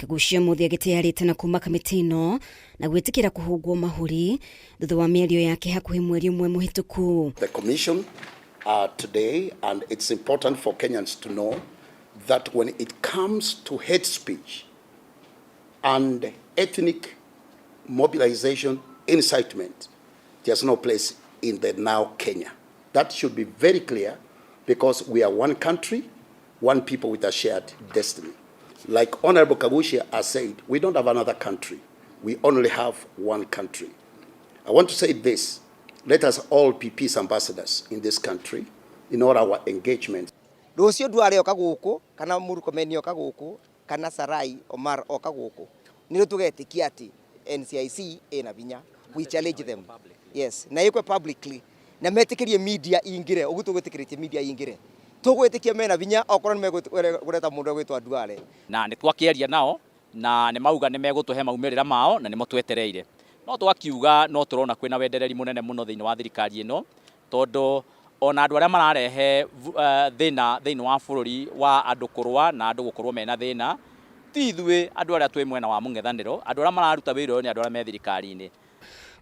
Kaguchia mũthĩ agĩtĩarĩte na kuma kamĩtĩ ĩno na gwĩtĩkĩra kũhũngwo mahũri thutha wa mĩario yake hakuhĩ mweri ũmwe mũhĩtũku. The commission today, and it's important for Kenyans to know that when it comes to hate speech and ethnic mobilization, incitement, there's no place in the now Kenya. That should be very clear because we are one country, one people with a shared destiny. Like Honorable Kaguchia has said, we don't have another country. We only have one country. I want to say this. Let us all be peace ambassadors in this country in all our engagements. Rũciũ Duale oka gũkũ kana Murkomen oka gũkũ kana Sarai Omar oka gũkũ, nĩ tũgetĩkia atĩ NCIC ĩna vinya. We challenge them, yes, na ĩkwe publicly na metĩkĩrie media ingire ũguo tũgwĩtĩkĩrĩtie media ingire, tũgwĩtĩkia mena vinya okorwo nĩ megũreta mũndũ ũgwĩtwo Duale. Na nĩ twakĩaria nao na nĩ mauga nĩ megũtũhe maumĩrĩra mao na nĩmo twetereire, no twakiuga no tũrona kwĩna wendereri mũnene mũno thĩinĩ wa thirikari ĩno, tondũ ona andũ arĩa mararehe thĩna thĩinĩ wa bũrũri wa andũ kũrũa na andũ gũkorwo mena thĩna ti ithuĩ andũ arĩa twĩ mwena wa mũng'ethanĩro. Andũ arĩa mararuta wĩra ũyũ nĩ andũ arĩa me thirikari-inĩ.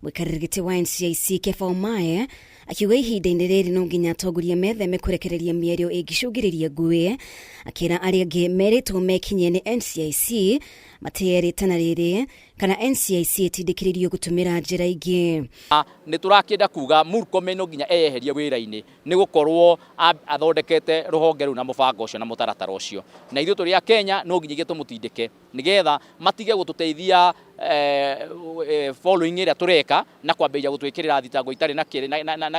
Mũikarĩri gĩtĩ wa NCIC Kepha Omae akiuga ihinda-inĩ rĩrĩ no nginya atongoria metheme kũrekereria mĩario ĩngĩcũngĩrĩria ngũĩ, akĩra arĩa angĩ merĩtwo mekinyie nĩ NCIC matĩe rĩtana rĩrĩ kana NCIC ĩtindĩkĩrĩrio gũtũmĩra njĩra ingĩ. Nĩ tũrakĩenda kuga Murkomen no nginya eyeherie wĩra-inĩ nĩ gũkorwo athondekete rũhonge rũu na mũbango ũcio na mũtaratara ũcio, na ithuĩ tũrĩ a Kenya no nginyagia tũmũtindĩke nĩgetha matige gũtũteithia following ĩrĩa tũreka na kwambĩrĩria gũtwĩkĩrĩra thitango itarĩ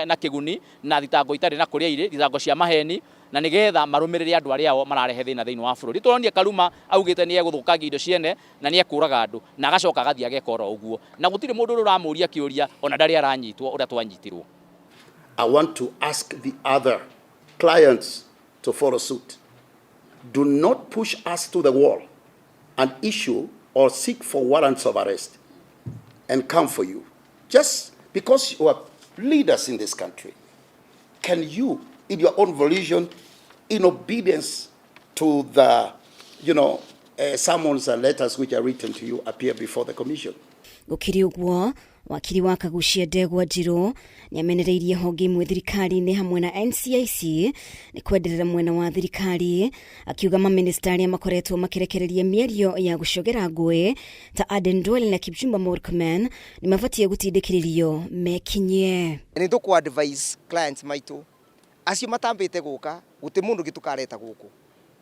na kĩguni na thitango itarĩ na kũrĩa irĩ, thitango cia maheni, na nĩgetha marũmĩrĩre andũ arĩa ao mararehe thĩna thĩinĩ wa bũrũri. Tũronire Karuma augĩte nĩ egũthũkangia indo ciene na nĩ ekũraga andũ na agacoka agathiĩ ageka oro ũguo, na gũtirĩ mũndũ ũrĩa ũramũria kĩũria ona ndarĩ aranyitwo ũrĩa twanyitirwo. I want to ask the other clients to follow suit. Do not push us to the wall and issue or seek for warrants of arrest and come for you. Just because you are leaders in this country, can you, in your own volition, in obedience to the summons and letters which are written to you, appear before the commission? Gũkĩrĩ ũguo, Wakiri wa Kaguchia Ndegwa Njirũ nĩ amenereirie honge imwe thirikari-inĩ hamwe na NCIC nĩ kwenderera mwena wa thirikari, akiuga mamĩnĩsta arĩa makoretwo makĩrekereria mĩario ya gũcogera ngũĩ ta Aden Duale na Kipchumba Murkomen nĩ mabatiĩ gũtindĩkĩrĩrio mekinyie. Nĩ tũkũ advise clients maitũ acio matambĩte gũka gũtĩ mũndũ ũngĩ tũkareta gũkũ,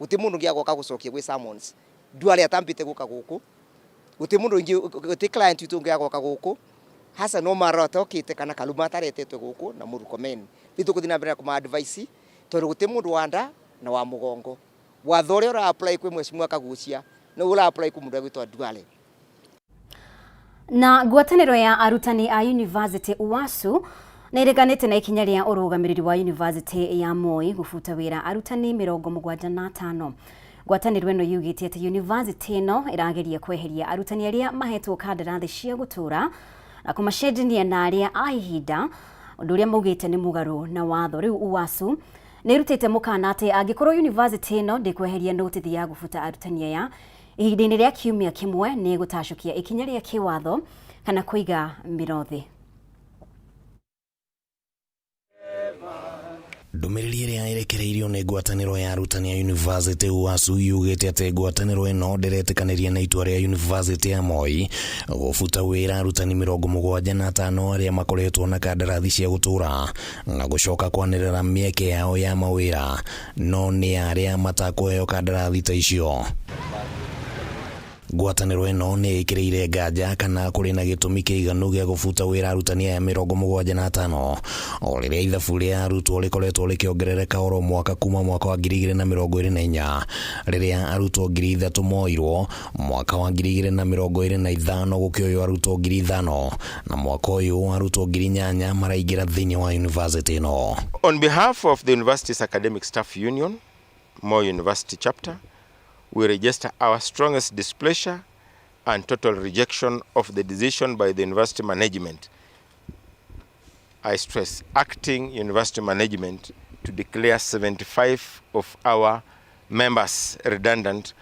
gũtĩ mũndũ ũngĩ agoka gũcokia gwĩ summons. Duale atambĩte gũka gũkũ, gũtĩ mũndũ ũngĩ, gũtĩ client witũ ũngĩ agoka gũkũ. Hassan Omar atokĩte kana Kaluma ataretetwe gũkũ na Murkomen. Rĩu tũgũthiĩ na mbere na kũma advise tondũ gũtĩ mũndũ wa nda na wa mũgongo. Watho ũrĩa ũra apply kwĩ Mheshimiwa Kaguchia nĩguo ũra apply kwĩ mũndũ ũrĩa ũgwĩtwo Duale. Na ngwatanĩro ya arutani a University UASU nĩ ĩreganĩte na ikinya rĩa ũrũgamĩrĩri wa University ya Moi gũbuta wĩra arutani 75. Ngwatanĩro ĩno yugĩte atĩ university ĩno ĩrageria kweheria arutani arĩa mahetwo kandarathi cia gũtũũra na kũmacenjania na arĩa a ihinda, ũndũ ũrĩa maugĩte nĩ mũgarũ na watho. Rĩu UASU nĩ ĩrutĩte mũkana atĩ angĩkorwo university ĩno ndĩkweheria notithi ya gũbuta arutani aya ihinda-inĩ rĩa kiumia kĩmwe, nĩ ĩgũtacũkia ikinya rĩa kĩwatho kana kũiga mĩro thĩ. Ndũmĩrĩri ĩrĩa ĩrekereirio nĩ ngwatanĩro ya arutani a University UASU yugĩte atĩ ngwatanĩro ĩno ndĩretĩkanĩria na itua rĩa University ya Moi gũbuta wĩra arutani 75 arĩa makoretwo na kandarathi cia gũtũũra na gũcoka kwanĩrĩra mĩeke yao ya mawĩra, no nĩ arĩa matakũheo kandarathi ta icio. Ngwatanĩro ĩno nĩ ĩkĩrĩire nganja kana kũrĩ na gĩtũmi kĩiganu gĩa gũbuta wĩra arutani aya 75, o rĩrĩa ithabu rĩa arutwo rĩkoretwo rĩkĩongerereka oro mwaka kuma mwaka wa 2024, rĩrĩa arutwo 3,000 moirwo, mwaka wa 2025 gũkĩoywo arutwo 5,000, na mwaka ũyũ arutwo 8,000 maraingĩra thĩinĩ wa university ĩno. On behalf of the University's Academic Staff Union, Moi University Chapter, we register our strongest displeasure and total rejection of the decision by the university management, I stress, acting university management, to declare 75 of our members redundant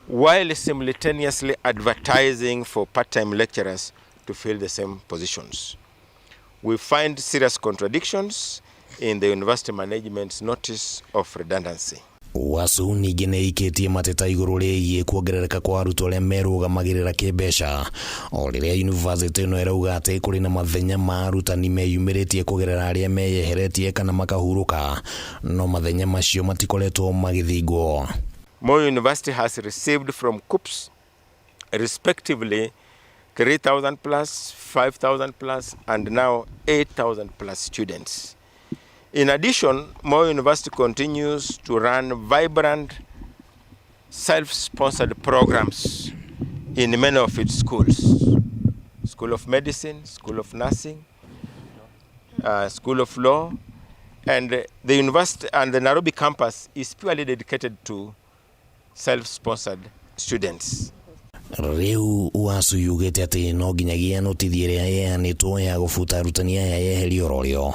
while simultaneously advertising for part-time lecturers to fill the same positions. We find serious contradictions in the university management's notice of redundancy. UASU ningĩ nĩ ĩikĩtie mateta igũrũ rĩgiĩ kuongerereka kwa arutwo arĩa merũgamagĩrĩra kĩmbeca, o rĩrĩa university ĩno ĩrauga atĩ kũrĩ na mathenya ma arutani meyumĩrĩtie kũgerera arĩa meyeheretie kana makahurũka, no mathenya macio matikoretwo magĩthingwo. Moi University has received from KUCCPS respectively 3,000 plus, 5,000 plus, and now 8,000 plus students. In addition, Moi University continues to run vibrant self-sponsored programs in many of its schools. School of Medicine, School of Nursing, School of Law, and the university and the Nairobi campus is purely dedicated to self-sponsored students. Rĩu UASU yugĩte atĩ no nginyagia notithi ĩrĩa yeanĩtwo ya gũbuta arutani aya yeherio ororĩo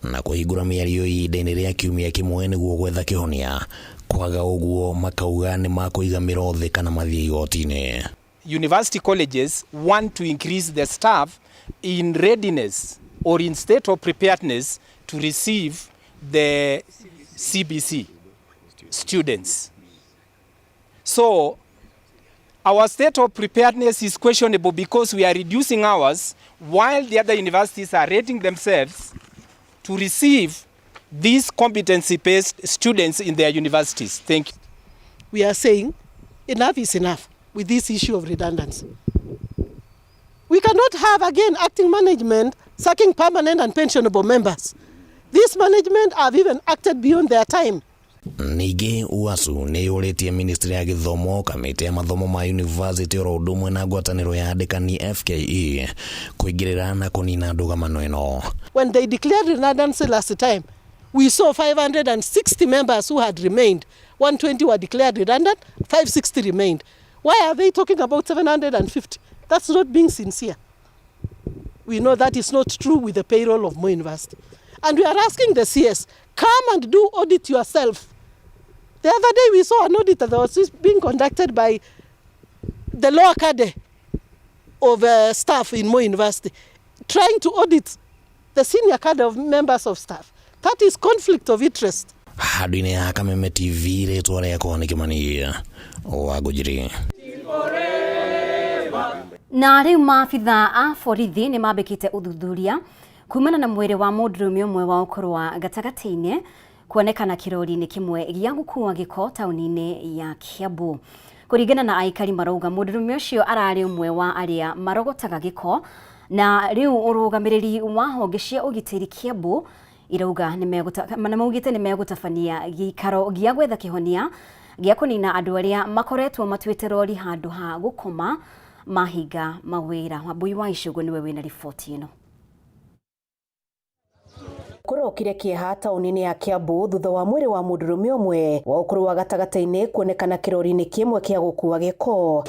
na kũhingũra mĩario ihinda-inĩ rĩa kiumia kĩmwe nĩguo gwetha kĩhonia. Kwaga ũguo, makauga nĩ makũiga mĩro thĩ kana mathiĩ igoti-inĩ. University colleges want to increase the staff in readiness or in state of preparedness to receive the CBC students. So our state of preparedness is questionable because we are reducing ours while the other universities are rating themselves to receive these competency-based students in their universities. Thank you. We are saying enough is enough with this issue of redundancy. We cannot have again acting management sacking permanent and pensionable members. This management have even acted beyond their time. Ningĩ UASU nĩ yũrĩtie ministry ya gĩthomo, kamĩtĩ ya mathomo ma university, oro ũndũ ũmwe na ngwatanĩro ya andĩkani FKE kũingĩrĩra na kũnina ndũgamano ĩno. When they declared redundancy last time, we saw 560 members who had remained. 120 were declared redundant, 560 remained. Why are they talking about 750? That's not being sincere. We know that is not true with the payroll of Moi University. And we are asking the CS, come and do audit yourself. The other day we saw an audit that was being conducted by the lower cadre of staff in Moi University. trying to audit the senior cadre of members of staff. That is conflict of interest. Handũ-inĩ ya Kameme TV rĩtwa rĩakwa nĩ Kĩmani wa Ngũnjiri. Na rĩu maabitha a borithi nĩ mambĩkĩte ũthuthuria kumana na mwĩrĩ wa mũndũrũme ũmwe wa ũkũrũ wa gatagatĩ-inĩ kuonekana kĩrori-inĩ kĩmwe gĩa gũkua gĩko taũni-inĩ ya Kiambu. Kũringana na aikari marauga mũndũrũme ũcio ararĩ ũmwe wa arĩa marogotaga gĩko na rĩu ũrũgamĩrĩri wa honge cia ũgitĩri Kiambu irauga nĩmaugĩte nĩmegũtabania gĩikaro gĩa gwetha kĩhonia gĩa kũnina andũ arĩa makoretwo matuĩte rori handũ ha gũkoma mahinga mawĩra. Wambui wa Icũgũ nĩwe wĩna riboti ĩno. Kũrokire kĩeha taũni-inĩ ya Kiambu thutha wa mwĩrĩ wa mũndũrũme ũmwe wa ũkũrũ wa gatagatĩ-inĩ kuonekana kĩrori-inĩ kĩmwe kĩa gũkua gĩko.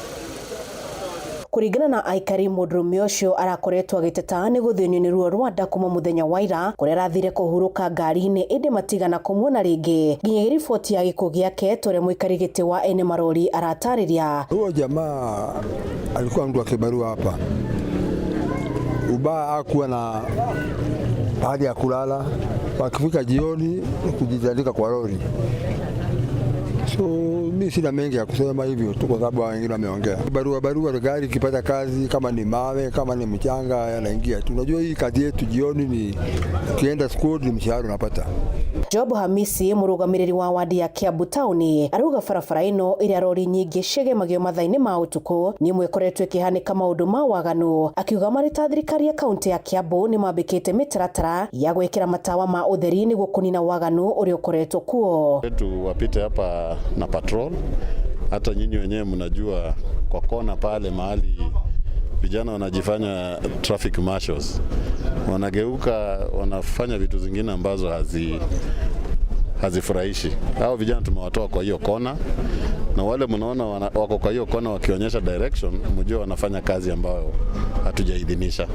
Kũringana na aikari, mũndũrũme ũcio arakoretwo agĩteta nĩ gũthĩnio nĩ ruo rwa nda kuma mũthenya wa ira kũrĩa arathire kũhurũka ngari-inĩ ĩndĩ matigana kũmuona rĩngĩ nginyagia riboti ya gĩkuũ gĩake ta ũrĩa mũikari gĩtĩ wa ene marori aratarĩria. Huyo jamaa alikuwa mtu wa kibarua hapa, ubaya hakuwa na pahali ya kulala, wakifika jioni kujitandika kwa lori. So mi sina mengi ya kusema hivyo tu, kwa sababu wengine wameongea. Barua barua, gari ikipata kazi, kama ni mawe, kama ni mchanga, yanaingia tu. Unajua hii kazi yetu jioni ni ukienda squad ni mshahara unapata. Job Hamisi mũrũgamĩrĩri wa wadi ya Kiambu taũni arauga barabara ĩno ĩrĩa rori nyingĩ ciĩgemagio mathaa-inĩ ma ũtukũ nĩ ĩmwe ĩkoretwo ĩkĩhanĩka maũndũ ma waganu, akiuga marĩ ta thirikari ya kaunti ya Kiambu nĩ mambĩkĩte mĩtaratara ya gwĩkĩra matawa ma ũtheri nĩguo kũnina waganu ũrĩa ũkoretwo kuo. Wetu wapite hapa na patrol. Hata nyinyi wenyewe mnajua kwa kona pale mahali vijana wanajifanya traffic marshals, wanageuka wanafanya vitu zingine ambazo hazifurahishi. Hao vijana tumewatoa kwa hiyo kona, na wale mnaona wako kwa hiyo kona wakionyesha direction, mjue wanafanya kazi ambayo hatujaidhinisha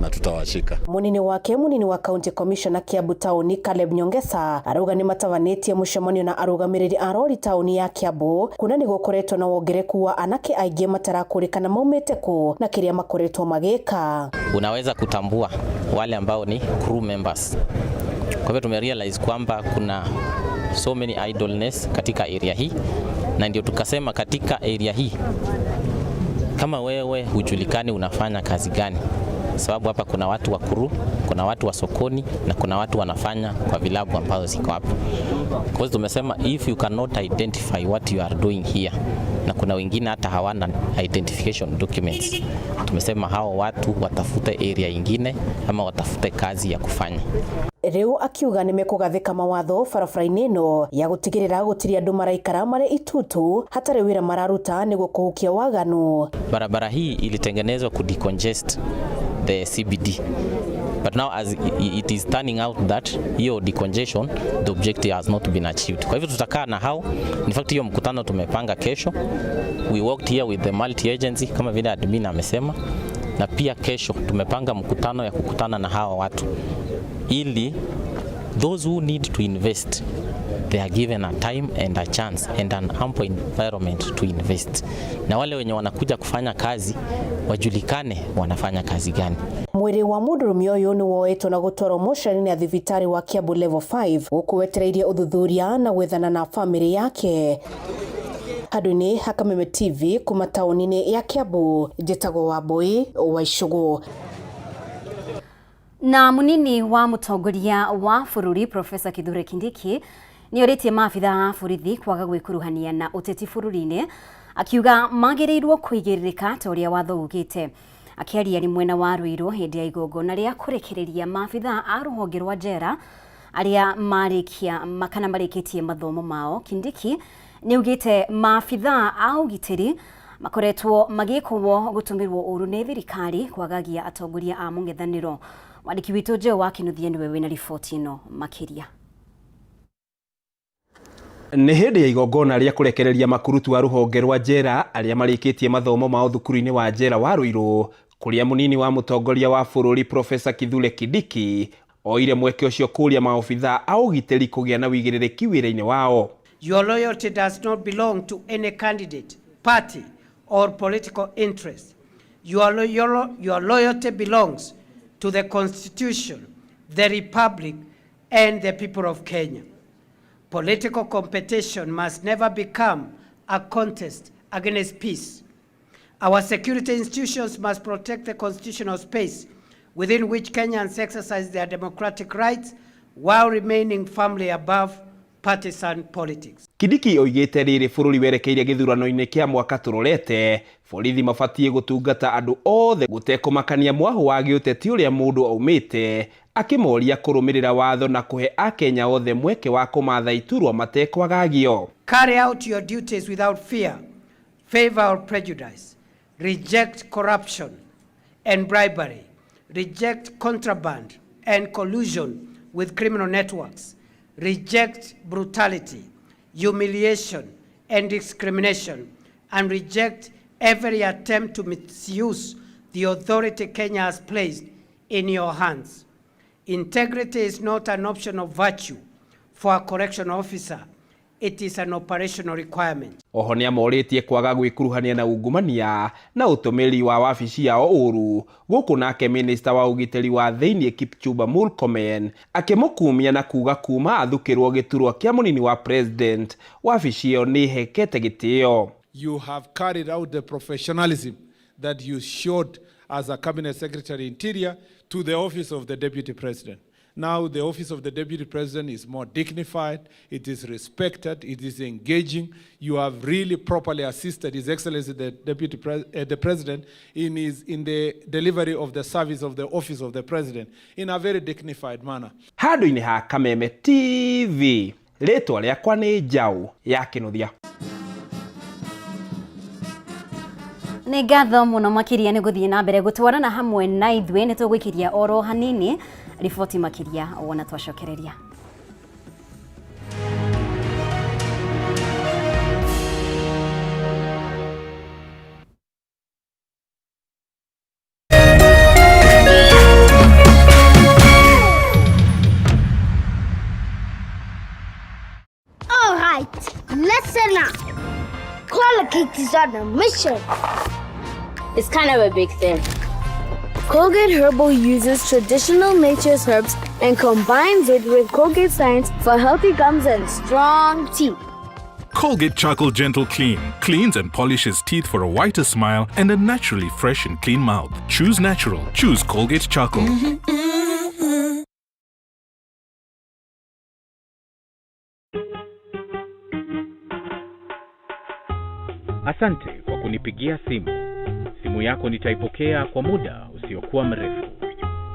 na tutawashika. Munini wake munini wa county commissioner Kiambu taũni Caleb Nyongesa arauga nĩ matabanĩtie mũcemanio na arũgamĩrĩri a rori taũni ya Kiambu kuona nĩ gũkoretwo na wongereku wa anake aingĩ matarakũrĩkana maumĩte kũ na kĩrĩa makoretwo magĩka. Unaweza kutambua wale ambao ni crew members. Kwa hivyo tumerealize kwamba kuna so many idleness katika area hii, na ndio tukasema katika area hii kama wewe hujulikani unafanya kazi gani, sababu hapa kuna watu wa crew, kuna watu wa sokoni na kuna watu wanafanya kwa vilabu ambazo ziko hapa. Kwa hiyo tumesema if you cannot identify what you are doing here, na kuna wengine hata hawana identification documents, tumesema hao watu watafute area ingine ama watafute kazi ya kufanya. Rĩu akiuga nĩ mekũgathĩka mawatho barabara-inĩ ĩno ya gũtigĩrĩra gũtirĩ andũ maraikara marĩ itutu hatarĩ wĩra mararuta nĩguo kũhukia waganu. Barabara hii ilitengenezwa kudecongest the CBD, but now as it is turning out that hiyo decongestion, the objective has not been achieved. Kwa hivyo tutakaa na hao. In fact hiyo mkutano tumepanga kesho. We worked here with the multi agency kama vile admin amesema, na pia kesho tumepanga mkutano ya kukutana na hawa watu ili those who need to invest, they are given a time and a chance and an ample environment to invest, na wale wenye wanakuja kufanya kazi wajulikane wanafanya kazi gani. Mwĩrĩ wa mũndũrũme ũyũ nĩ woetwo na gũtwarwo mocarĩ-inĩ ya thibitarĩ wa Kiambu Level 5 gũkũ wetereirie ũthuthuria na gwethana na bamĩrĩ yake. Handũ-inĩ ha Kameme TV kuma taũni-inĩ ya Kiambu, njĩtagwo Wambui wa Icũgũ. Na munini wa mũtongoria wa bũrũri Profesa Kithure Kindiki nĩ orĩtie maabitha a borithi kwaga gwĩkuruhania na ũteti bũrũri-inĩ, akiuga magĩrĩirwo kũigĩrĩrĩka ta ũrĩa watho ugĩte. Akĩaria nĩ mwena wa Ruiru hĩndĩ ya igongona rĩa kũrekereria maabitha a rũhonge rwa njera arĩa marĩkia kana marĩkĩtie mathomo mao, Kindiki nĩ augĩte maabitha a ũgitĩri makoretwo magĩkwo gũtũmĩrwo ũru nĩ thirikari kwagagia atongoria a mũng'ethanĩro. Mwandĩki witũ Joe wa Kinuthia nĩwe wĩna riboti ĩno makĩria. Nĩ hĩndĩ ya igongona rĩa kũrekereria makurutu a rũhonge rwa njera arĩa marĩkĩtie mathomo mao thukuru-inĩ wa njera wa Ruiru, kũrĩa mũnini wa mũtongoria wa bũrũri Profesa Kithure Kindiki oire mweke ũcio kũria maobitha a ũgitĩri kũgĩa na wĩigĩrĩrĩki wĩra-inĩ wao. Your loyalty does not belong to any candidate, party or political interest. Your loyalty belongs to the Constitution, the Republic, and the people of Kenya. Political competition must never become a contest against peace. Our security institutions must protect the constitutional space within which Kenyans exercise their democratic rights while remaining firmly above partisan politics. Kindiki oigĩte rĩrĩ bũrũri werekeire gĩthurano-inĩ kĩa mwaka tũrorete borithi mabatiĩ gũtungata andũ othe gũtekũmakania mwahũ wa gĩũteti ũrĩa mũndũ aumĩte akĩmoria kũrũmĩrĩra watho na kũhe akenya othe mweke wa kũmatha iturwa matekwagagio. Carry out your duties without fear, favor or prejudice. Reject corruption and bribery. Reject contraband and collusion with criminal networks. Reject brutality, humiliation, and discrimination, and reject every attempt to misuse the authority Kenya has placed in your hands. Integrity is not an optional virtue for a correctional officer. It is an operational requirement. Oho nĩamorĩtie kwaga gwĩkuruhania na ungumania na ũtũmĩri wa wabici yao ũru gũkũ nake minista wa ũgitĩri wa thĩinĩ Kipchumba Murkomen akĩmũkumia na kuga kuma athukĩrwo gĩturwa kĩa mũnini wa president wabici ĩyo nĩĩhekete gĩtĩo. You have carried out the professionalism that you showed as a cabinet secretary interior to the office of the deputy president. Now the office of the deputy president is more dignified, it is respected, it is engaging. You have really properly assisted His Excellency the Deputy the President in the delivery of the service of the office of the President in a very dignified manner. Handũ-inĩ ha Kameme TV, rĩtwa rĩakwa nĩ Njaũ ya Kĩnuthia. Nĩ ngatho mũno makĩria nĩ gũthiĩ na mbere gũtwarana hamwe na ithuĩ nĩ tũgũikĩria oro hanini riboti makĩria wona twacokereria. All right, listen up. Colgate is on a mission. It's kind of a big thing. Colgate Herbal uses traditional nature's herbs and combines it with Colgate science for healthy gums and strong teeth. Colgate Charcoal Gentle Clean cleans and polishes teeth for a whiter smile and a naturally fresh and clean mouth. Choose natural. Choose Colgate Charcoal. Asante kwa kunipigia simu. Simu yako nitaipokea kwa muda usiokuwa mrefu.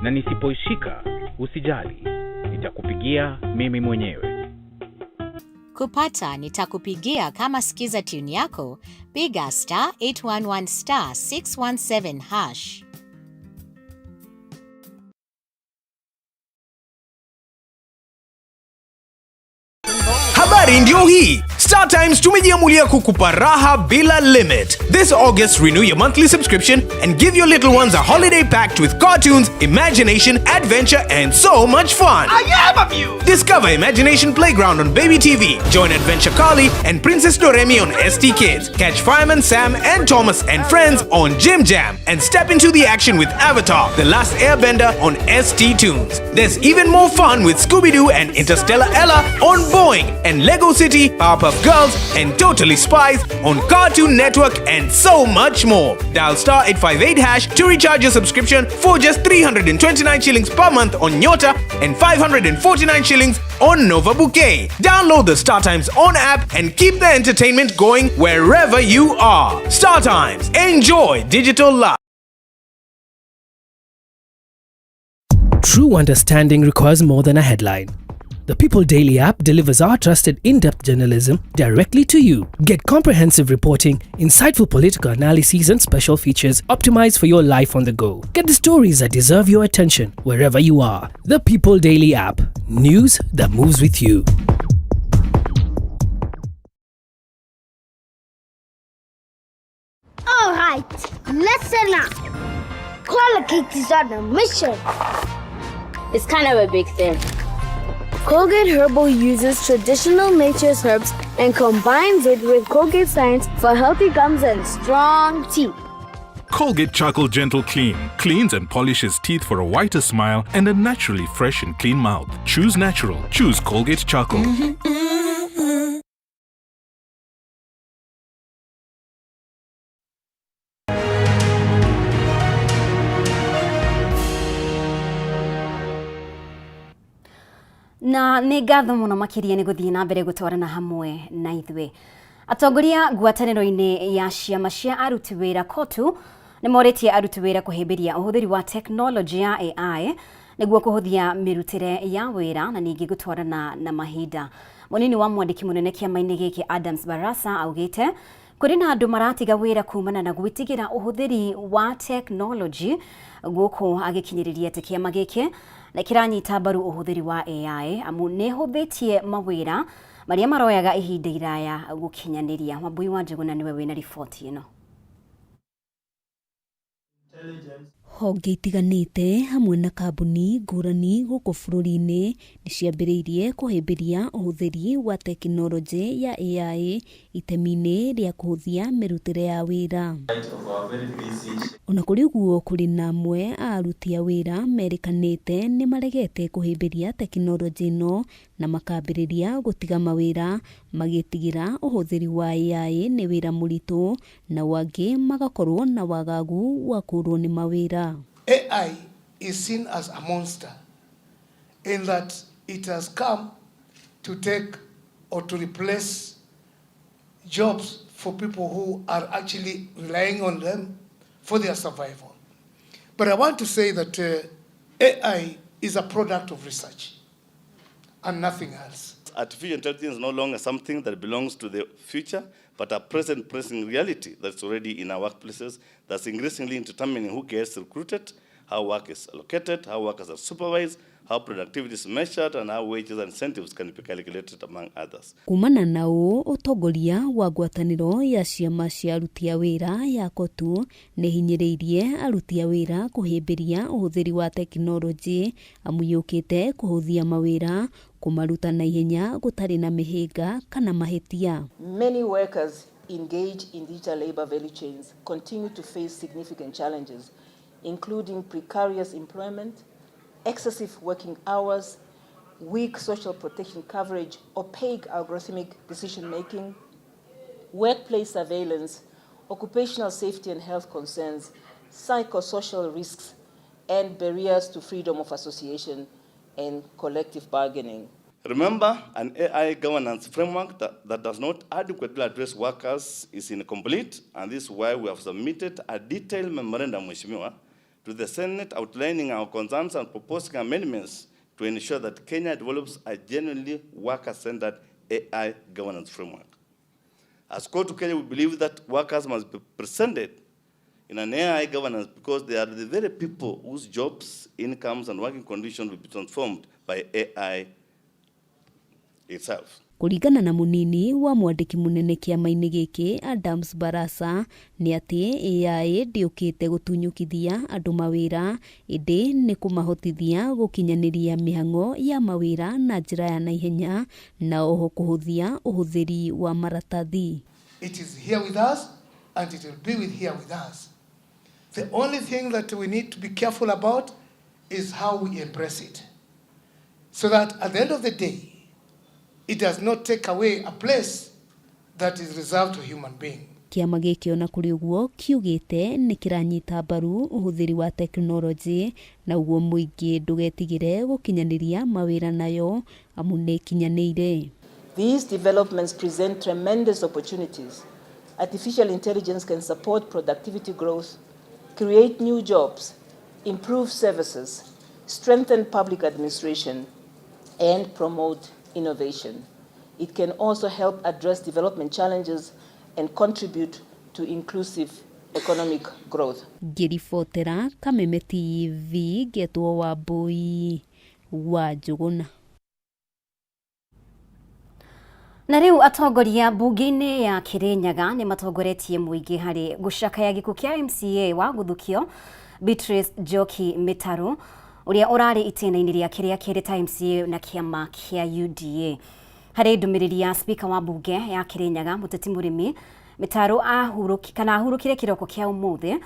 Na nisipoishika, usijali. Nitakupigia mimi mwenyewe. Kupata nitakupigia kama sikiza tune yako, piga star 811 star 617 hash. Habari ndio hii. Star Times tumejiamulia kukupa raha bila limit. This August, renew your monthly subscription and give your little ones a holiday packed with cartoons, imagination, adventure, and so much fun. I am amused! Discover Imagination Playground on Baby TV. Join Adventure Carly and Princess Doremi on ST Kids. Catch Fireman Sam and Thomas and Friends on Jim Jam. And step into the action with Avatar, The Last Airbender on ST Tunes. There's even more fun with Scooby-Doo and Interstellar Ella on Boeing and Lego City, Powerpuff Girls, and Totally Spies on Cartoon Network, and so much more. Dial star 858 hash to recharge your subscription for just 329 shillings per month on Nyota and 549 shillings on Nova Bouquet. Download the Star Times On app and keep the entertainment going wherever you are. Star Times, enjoy digital life. True understanding requires more than a headline. The People Daily app delivers our trusted in-depth journalism directly to you. Get comprehensive reporting, insightful political analyses, and special features optimized for your life on the go. Get the stories that deserve your attention wherever you are. The People Daily app. News that moves with you. All right, listen up. Colgate is on a mission. It's kind of a big thing. Colgate Herbal uses traditional nature's herbs and combines it with Colgate science for healthy gums and strong teeth. Colgate Charcoal Gentle Clean cleans and polishes teeth for a whiter smile and a naturally fresh and clean mouth. Choose natural. Choose Colgate Charcoal. Na nĩ ngatho mũno makĩria nĩ gũthiĩ na mbere gũtwarana hamwe na ithuĩ. Atongoria ngwatanĩro-inĩ ya ciama cia aruti wĩra KOTU nĩ morĩtie aruti wĩra kũhĩmbĩria ũhũthĩri wa tekinoronjĩ ya AI nĩguo kũhũthia mĩrutĩre ya wĩra na ningĩ gũtwarana na mahinda. Mũnini wa mwandĩki mũnene kĩama-inĩ gĩkĩ Adams Barasa augĩte kũrĩ na andũ maratiga wĩra kumana na gwĩtigĩra ũhũthĩri wa tekinoronjĩ gũkũ agĩkinyĩrĩria atĩ kĩama gĩkĩ nĩ kĩranyita mbaru ũhũthĩri wa AI amu nĩ ĩhũthĩtie mawĩra marĩa maroyaga ihinda iraya gũkinyanĩria. Wambui wa Njũgũna nĩwe wĩna riboti ĩno. Honge itiganĩte hamwe na kambuni ngũrani gũkũ bũrũri-inĩ nĩ ciambĩrĩirie kũhĩmbĩria ũhũthĩri wa tekinoronjĩ ya AI itemi-inĩ rĩa kũhũthia mĩrutĩre ya wĩra. Ona kũrĩ ũguo, kũrĩ na amwe a aruti a wĩra merĩkanĩte nĩ maregete kũhĩmbĩria tekinoronjĩ ĩno na makambĩrĩria gũtiga mawĩra magĩtigĩra ũhũthĩri wa AI nĩ wĩra mũritũ nao angĩ magakorwo na wagagu wa kũrwo nĩ mawĩra. AI is seen as a monster in that it has come to take or to replace jobs for people who are actually relying on them for their survival. But I want to say that AI is a product of research and nothing else. Artificial intelligence is no longer something that belongs to the future, but a present pressing reality that's already in our workplaces, that's increasingly determining who gets recruited, how work is allocated, how workers are supervised, how productivity is measured, and how wages and incentives can be calculated, among others. Kumana na ũũ, ũtongoria wa ngwatanĩro ya ciama cia aruti a wĩra ya KOTU nĩ hinyĩrĩirie aruti a wĩra kũhĩmbĩria ũhũthĩri wa tekinoronjĩ amu yũkĩte kũhũthia mawĩra, kũmaruta na ihenya gũtarĩ na mĩhĩnga kana mahĩtia. Many workers engaged in digital labor value chains continue to face significant challenges, including precarious employment, excessive working hours, weak social protection coverage, opaque algorithmic decision-making, workplace surveillance, occupational safety and health concerns, psychosocial risks, and barriers to freedom of association and collective bargaining. Remember, an AI governance framework that does not adequately address workers is incomplete, and this is why we have submitted a detailed memorandum, Mheshimiwa, to the Senate outlining our concerns and proposing amendments to ensure that Kenya develops a genuinely worker-centered AI governance framework. As COTU Kenya, we believe that workers must be presented in an AI governance because they are the very people whose jobs, incomes, and working conditions will be transformed by AI itself. Kũringana na mũnini wa mwandĩki mũnene kĩama-inĩ gĩkĩ Adams Barasa nĩ atĩ AI ndĩũkĩte gũtunyũkithia andũ mawĩra ĩndĩ nĩ kũmahotithia gũkinyanĩria mĩhang'o ya mawĩra na njĩra ya naihenya na oho kũhũthia ũhũthĩri wa maratathi. It is here with us and it will be here with us. The only thing that we need to be careful about is how we embrace it, so that at the end of the day, it does not take away a place that is reserved to human being. Kĩama gĩkĩ ona kũrĩ ũguo kiugĩte nĩ kĩranyita mbaru ũhũthĩri wa tekinoronjĩ na ũguo mũingĩ ndũgetigĩre gũkinyanĩria mawĩra nayo amu nĩ ĩkinyanĩire. These developments present tremendous opportunities. Artificial intelligence can support productivity growth, create new jobs, improve services, strengthen public administration, and promote innovation. It can also help address development challenges and contribute to inclusive economic growth. Ngĩribotera Kameme TV ngetwo Wambui wa Njũgũna. Na rĩu atongoria mbunge-inĩ ya Kirinyaga nĩ matongoretie mũingĩ harĩ gũcakaya gĩkuũ kĩa MCA wa Gũthukio Beatrice Njoki Mĩtarũ ũrĩa ũrarĩ itĩna-inĩ rĩake rĩa kerĩ ta MCA na kĩama kĩa UDA. Harĩ ndũmĩrĩri ya spika wa mbunge ya Kirinyaga Mũteti Mũrĩmi, Mĩtarũ ahurũkire kĩroko kĩa ũmũthĩ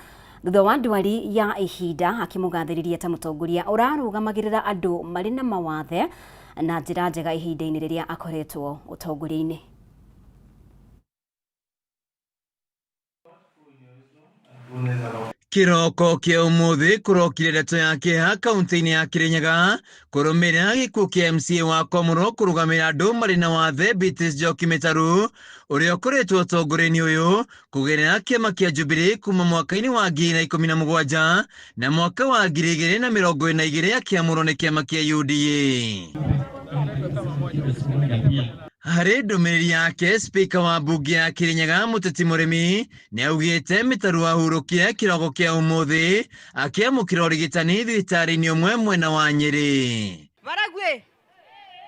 Thutha wa ndwari ya ihinda akĩmũgathĩrĩria ta mũtongoria ũrarũgamagĩrĩra andũ marĩ na mawathe na njĩra njega ihinda-inĩ rĩrĩa akoretwo ũtongoria-inĩ. Kĩroko kĩa ũmũthĩ kũrokire ndeto ya kĩeha kaunti-inĩ ya Kirinyaga kũrũmĩrĩra gĩkuũ kĩa MCA wa Komoro kũrũgamĩrĩra andũ marĩ na wathe Beatrice Njoki Mĩtaru ũrĩa ũkoretwo ũtongoria-inĩ ũyũ kũgerera kĩama kĩa Jubilee kuma mwaka-inĩ wa 2017 na mwaka wa 2022 akĩamũrwo nĩ kĩama kĩa UDA. Harĩ ndũmĩrĩri yake, spika wa mbunge ya Kirinyaga Mũteti Mũrĩmi nĩ augĩte Mĩtaru ahurũkire kĩroko kĩa ũmũthĩ akĩamũkĩra ũrigitani thibitarĩ-inĩ ũmwe mwena wa Nyĩrĩ. Baragwe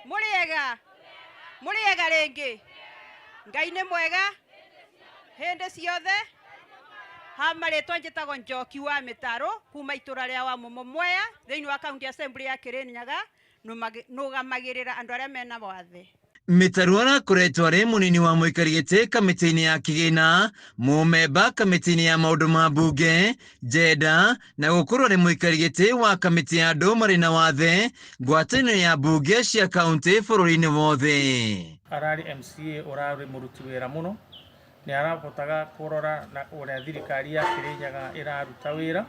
mũrĩega mũrĩega rĩngĩ Ngai nĩ mwega hĩndĩ ciothe. Ha marĩtwa njĩtagwo Njoki wa Mĩtarũ kuma itũra rĩa Wamumu Mwea thĩinĩ wa County Assembly ya Kirinyaga, nũgamagĩrĩra andũ arĩa mena wathe. Mĩtaru arakoretwo arĩ mũnini wa mũikari gĩtĩ kamĩtĩ-inĩ ya kĩgĩna, mũmemba kamĩtĩ-inĩ ya maũndũ ma mbunge, njenda na gũkorwo arĩ mũikari gĩtĩ wa kamĩtĩ ya andũ marĩ na wathe ngwatanĩro ya mbunge cia kaunti bũrũri-inĩ wothe. Ararĩ MCA ũrarĩ mũruti wĩra mũno, nĩ arahotaga kũrora na ũrĩa thirikari ya Kirinyaga ĩraruta wĩra,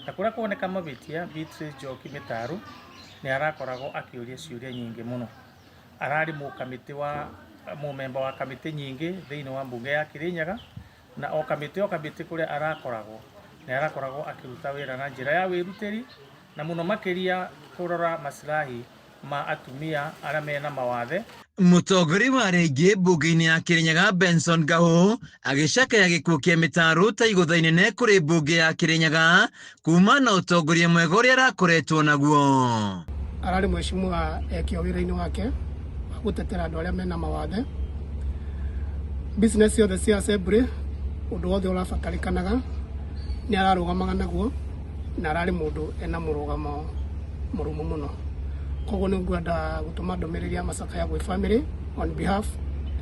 na kũrĩa kuoneka mavĩtia Beatrice Njoki Mĩtaru nĩ arakoragwo akĩũria ciũria nyingĩ mũno. Ararĩ mũkamĩtĩ wa mũmemba wa kamĩtĩ nyingĩ thĩinĩ wa mbunge ya Kirinyaga, na o kamĩtĩ o kamĩtĩ kũrĩa arakoragwo nĩ arakoragwo akĩruta wĩra na njĩra ya wĩrutĩri, na mũno makĩria kũrora maslahi ma atumia arĩa mena mawathe. Mũtongoria wa rĩngĩ mbunge-inĩ ya Kirinyaga Benson Gahu agĩcakaya gĩkuũ kĩa Mĩtaru ta igũtha inene kũrĩ mbunge ya Kirinyaga kuma na ũtongoria mwega ũrĩa arakoretwo naguo. Ararĩ mheshimiwa ekio wĩra-inĩ wake wa gũtetera andũ arĩa mena mawathe. Business ciothe cia assembly ũndũ wothe ũrabatarĩkanaga nĩ ararũgamaga naguo, na ararĩ mũndũ ena mũrũgamo mũrũmu mũno. Koguo nĩ ngwenda gũtũma ndũmĩrĩri ya macakaya gwĩ family on behalf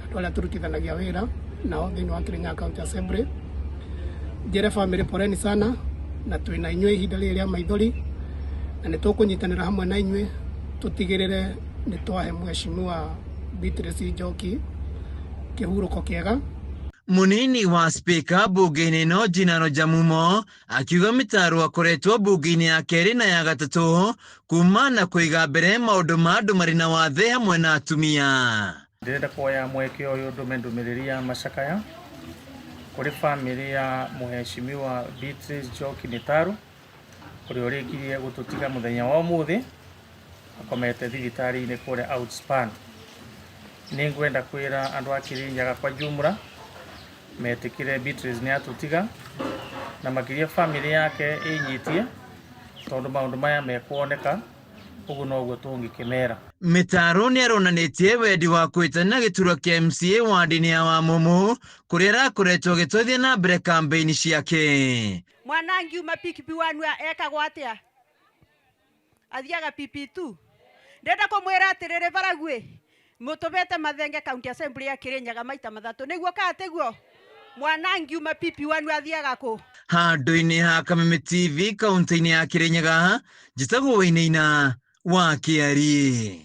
andũ arĩa tũrutithanagia wĩra nao thĩinĩ wa Kirinyaga County Assembly. Njĩre family poleni sana, na twĩna inyuĩ ihinda rĩrĩ rĩa maithori, na nĩ tũkũnyitanĩra hamwe na inyuĩ tũtigĩrĩre nĩ twahe mheshimiwa Beatrice Njoki kĩhurũko kĩega. Mũnini wa spika mbunge-inĩ ĩno Jinaro Jamumo akiuga Mĩtaru akoretwo mbunge-inĩ ya kerĩ na ya gatatũ kuma na kũiga mbere maũndũ ma andũ marĩ na wathe hamwe na atumia. Ndĩrenda kuoya mweke ũyũ ndũme ndũmĩrĩri ya macakaya kũrĩ family ya mũheshimiwa Beatrice Njoki Mĩtaru ũrĩa ũrĩkirie gũtũtiga mũthenya wa ũmũthĩ akomete thibitarĩ-inĩ kũrĩa Outspan. Nĩ ngwenda kwĩra andũ a Kirinyaga kwa jumla metĩkĩre Beatrice nĩ atũtiga, na makĩria family yake ĩnyitie tondũ maũndũ maya mekuoneka ũguo noguo tũngĩkĩmera. Mĩtaru nĩ aronanĩtie wendi wa kwĩtana gĩturwa kĩa MCA ward-inĩ ya Wamumu kũrĩa arakoretwo agĩtwarithia na mbere kambĩini ciake. Mwana angiuma PPP 1 ekagwo atĩa? Athiaga PP2. Ndĩrenda kũmwĩra atĩrĩrĩ Baragwĩ, mũtũmĩte Mathenge County Assembly ya Kirinyaga maita mathatũ, nĩguo kana tiguo? Mwana angiuma PP1 athiaga kũ? Handũ-inĩ ha Kameme TV kaunti-inĩ ya Kirinyaga, njĩtagwo Wainaina wa Kĩari.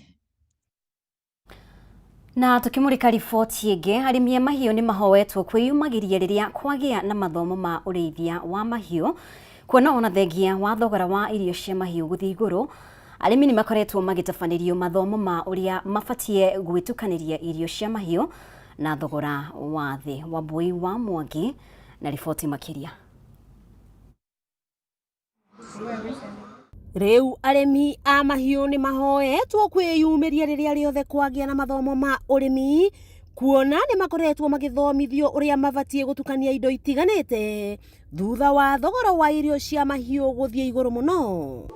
Na tukimurika riboti ĩngĩ, arĩmi a mahiũ nĩ mahoetwo kwĩyumagĩria rĩrĩa kwagĩa na mathomo ma ũrĩithia wa mahiũ, kuona ona thengia wa thogora wa irio cia mahiũ gũthiĩ igũrũ. Arĩmi nĩ makoretwo magĩtabanĩrio mathomo ma ũrĩa mabatiĩ gwĩtukanĩria irio cia mahiũ na thogora wa thĩ. Wambui wa Mwangi na riboti makĩria. Rĩu arĩmi a mahiũ nĩ mahoetwo kwĩyumĩria rĩrĩa rĩothe kwagĩa na mathomo ma ũrĩmi, kuona nĩ makoretwo magĩthomithio ũrĩa mabatiĩ gũtukania indo itiganĩte thutha wa thogora wa irio cia mahiũ gũthiĩ igũrũ mũno.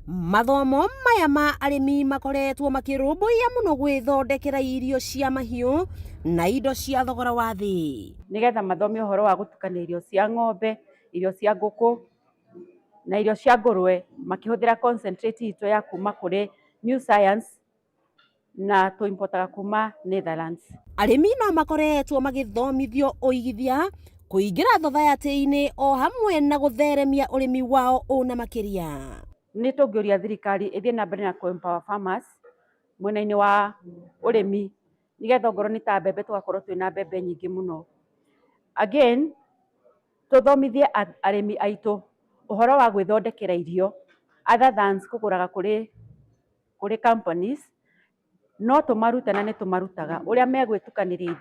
Mathomo maya ma arĩmi makoretwo makĩrũmbũiya mũno gwĩthondekera irio cia mahiũ na indo cia thogora wa thĩ, nĩgetha mathome ũhoro wa gũtukania irio cia ng'ombe, irio cia ngũkũ na irio cia ngũrwe makĩhũthĩra concentrate itũ ya kuma kũrĩ New Science na tũimportaga kuma Netherlands. Arĩmi no makoretwo magĩthomithio ũigithia Kũingĩra thathayatĩ-inĩ o hamwe na gũtheremia ũrĩmi wao ũna makĩria. Nĩ tũngĩũria thirikari ĩthiĩ na mbere na kũ empower farmers mwena-inĩ wa ũrĩmi nĩgetha ongorwo nĩ ta mbembe tũgakorwo twĩna mbembe nyingĩ mũno. Again, tũthomithie arĩmi aitũ ũhoro wa gwĩthondekera irio other than kũgũraga kũrĩ companies, no tũmarute na nĩ tũmarutaga ũrĩa megwĩtukanĩria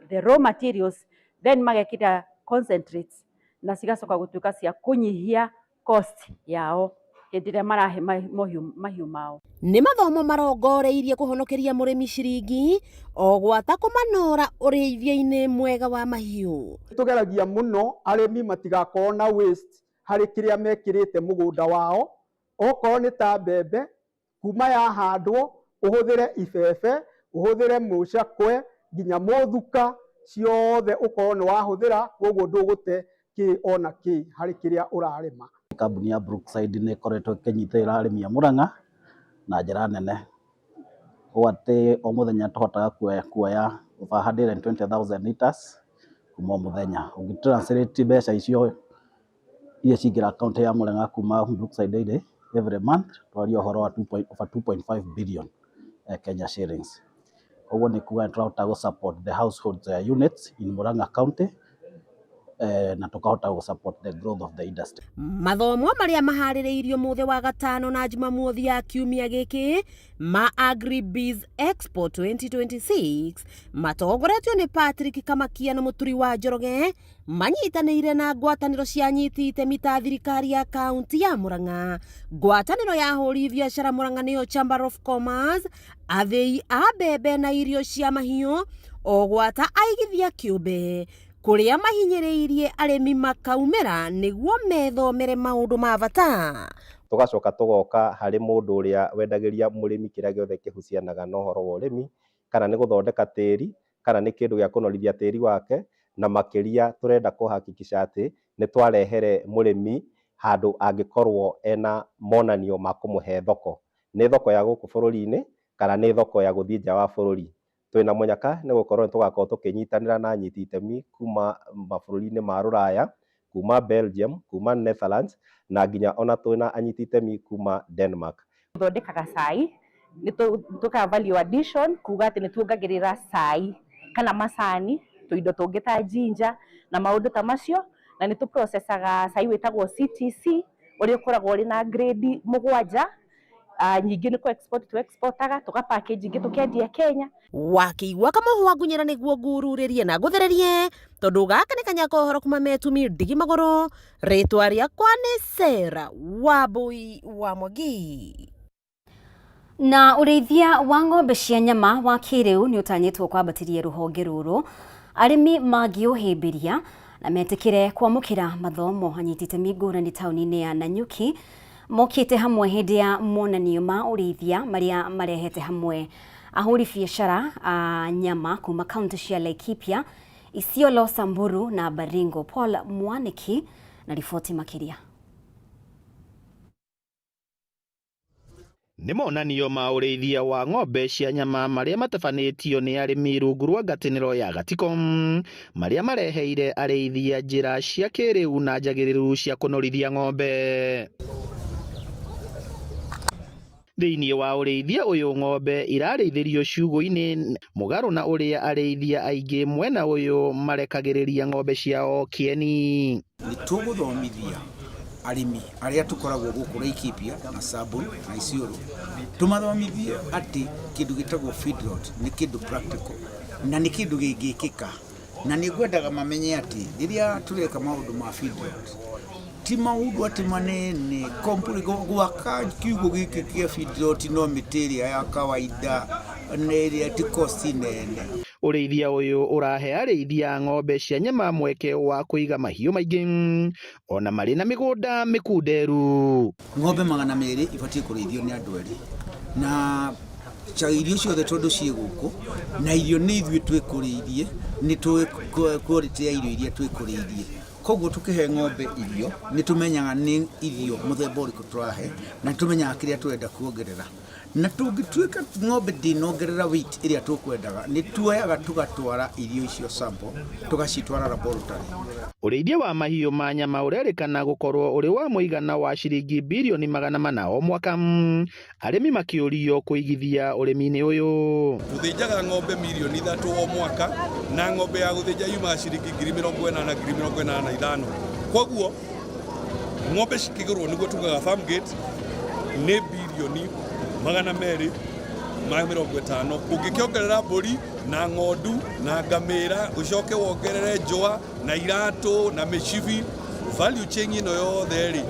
the raw materials then magekĩra concentrates na cigacoka gũtuĩka cia kũnyihia cost yao hĩndĩ ĩrĩa marahe mahiũ mao. Nĩ mathomo marongoreirie kũhonokeria mũrĩmi ciringi o gwata kũmanora ũrĩithia-inĩ mwega wa mahiũ. Tũgeragia mũno arĩmi matigakorwo na waste harĩ kĩrĩa mekĩrĩte mũgũnda wao, okorwo nĩ ta mbembe kuma yahandwo ũhũthĩre ibebe, ũhũthĩre mũcakwe nginya mũthuka, ciothe ũkorwo nĩ wahũthĩra, koguo ndũgũte kĩ ona kĩ harĩ kĩrĩa ũrarĩma. Kambuni ya Brookside nĩ ĩkoretwo ĩkĩnyitĩrĩra arĩmi a Murang'a na njĩra nene ũũ atĩ o mũthenya tũhotaga kuoya over 120,000 liters kuma o mũthenya. Ũngĩ translate mbeca icio iria cingĩra akaunti ya Murang'a kuma Brookside Dairy every month twaria ũhoro wa over 2.5 billion Kenya shillings. Koguo nĩ kuga nĩ tũrahota gũ support the household units in Murang'a County na tũkahota gũ support the growth of the industry. Mathomo marĩa maharĩrĩirio mũthĩ wa gatano na Jumamothi ya kiumia gĩkĩ ma Agribiz Expo 2026 matongoretio nĩ Patrick Kamakia na Mũturi wa Njoroge manyitanĩire na ngwatanĩro cia anyiti itemi ta thirikari ya kaunti ya Murang'a, ngwatanĩro ya ahũri biacara Murang'a nĩyo Chamber of Commerce, athĩi a mbembe na irio cia mahiũ o gwata aigithia kĩũmbe kũrĩa mahinyĩrĩirie arĩmi makaumĩra nĩguo methomere maũndũ ma bata. Tũgacoka tũgoka harĩ mũndũ ũrĩa wendagĩria mũrĩmi kĩrĩa gĩothe kĩhucianaga na ũhoro wa ũrĩmi, kana nĩ gũthondeka tĩri, kana nĩ kĩndũ gĩa kũnorithia tĩri wake, na makĩria tũrenda kũhakikisha atĩ nĩ twarehere mũrĩmi handũ angĩkorwo ena monanio ma kũmũhe thoko. Nĩ thoko ya gũkũ bũrũri-inĩ kana nĩ thoko ya gũthiĩ nja wa bũrũri. Twĩna mũnyaka nĩ gũkorwo nĩ tũgakorwo tũkĩnyitanĩra na anyiti itemi kuma mabũrũri-inĩ ma rũraya, kuma Belgium, kuma Netherlands, na nginya ona twĩna anyiti itemi kuma Denmark. Thondekaga cai, nĩ tũkaga value addition kuga atĩ nĩ tuongagĩrĩra cai kana macani tũindo tũngĩ ta ginger na maũndũ ta macio, na nĩ tũprocesaga cai wĩtagwo CTC ũrĩa ũkoragwo ũrĩ na grade 7. Nyingĩ nĩ kũ export tu exportaga tũga package ingĩ tũkendia Kenya. Wakĩigua kamũhwa ngunyĩra nĩguo ngururĩrie na ngũthererie tondũ gaka nĩ kanya kohoro kuma metumi ndigi magũrũ. Rĩtwa rĩakwa nĩ Sarah Wambui wa Mwangi. Na ũrĩithia wa ng'ombe cia nyama wa kĩrĩu nĩ ũtanyĩtwo kwambatĩria rũhonge rũrũ arĩmi mangĩũhĩmbĩria na metĩkĩre kwamũkĩra mathomo. Anyiti itemi ngũrani taũni-inĩ ya Nanyuki mokĩte hamwe hĩndĩ ya monanio ma ũrĩithia marĩa marehete hamwe ahũri biacara a nyama kuma kaunti cia Laikipia, Isiolo, Samburu na Baringo. Paul Mwaniki na riboti makĩria. Nĩ monanio ma ũrĩithia wa ng'ombe cia nyama marĩa matabanĩtio nĩ arĩmi rungu rwa ngatinĩro ya Gaticom, marĩa mareheire arĩithia njĩra cia kĩrĩu na njagĩrĩru cia kũnorithia ng'ombe. Thĩinĩ wa ũrĩithia ũyũ ng'ombe irarĩithĩrio ciugũ-inĩ mũgarũ na ũrĩa arĩithia aingĩ mwena ũyũ marekagĩrĩria ng'ombe ciao kĩeni. Nĩ tũgũthomithia arĩmi arĩa tũkoragwo gũkũ Laikipia na Samburu na Isiolo, tũmathomithie atĩ kĩndũ gĩtagwo feedlot nĩ kĩndũ practical na nĩ kĩndũ gĩngĩkĩka, na nĩ ngwendaga mamenye atĩ rĩrĩa tũreka maũndũ ma feedlot ti maũndũ atĩ manene gwaka kiugũ gĩkĩ kĩa feedlot no mĩtĩ ĩrĩa ya kawaida na ĩrĩa ti cost nene. Ũrĩithia ũyũ ũrahe arĩithia a ng'ombe cia nyama mweke wa kũiga mahiũ maingĩ ona marĩ na mĩgũnda mĩkunderu. Ng'ombe 200 ibatiĩ kũrĩithio nĩ andũ erĩ, na irio ciothe tondũ ciĩ gũkũ na irio nĩ ithuĩ twĩkũrĩirie, nĩ tũĩ quality ya irio iria twĩkũrĩirie. Koguo tũkĩhe ng'ombe irio nĩ tũmenyaga nĩ irio mũthemba ũrĩkũ tũrahe, na nĩ tũmenyaga kĩrĩa tũrenda kuongerera. Na tũngĩtuĩka ng'ombe ndĩnongerera weight ĩrĩa tũkwendaga, nĩ tuoyaga tũgatwara irio icio sample, tũgacitwara laboratory. Ũrĩithia wa mahiũ ma nyama ũrerĩkana gũkorwo ũrĩ wa mũigana wa ciringi birioni 400 o mwaka, arĩmi makĩũrio kũigithia ũrĩmi-inĩ ũyũ. Tũthĩnjaga ng'ombe mirioni 3 o mwaka, na ng'ombe ya gũthĩnja yumaga ciringi 80,000, 85,000. Koguo ng'ombe cikĩgũrwo nĩguo tugaga farm gate nĩ birioni 250. Ũngĩkĩongerera mbũri na ng'ondu na ngamĩra, ũcoke wongerere njũa na iratũ na mĩcibi, value chain ĩno yothe rĩ,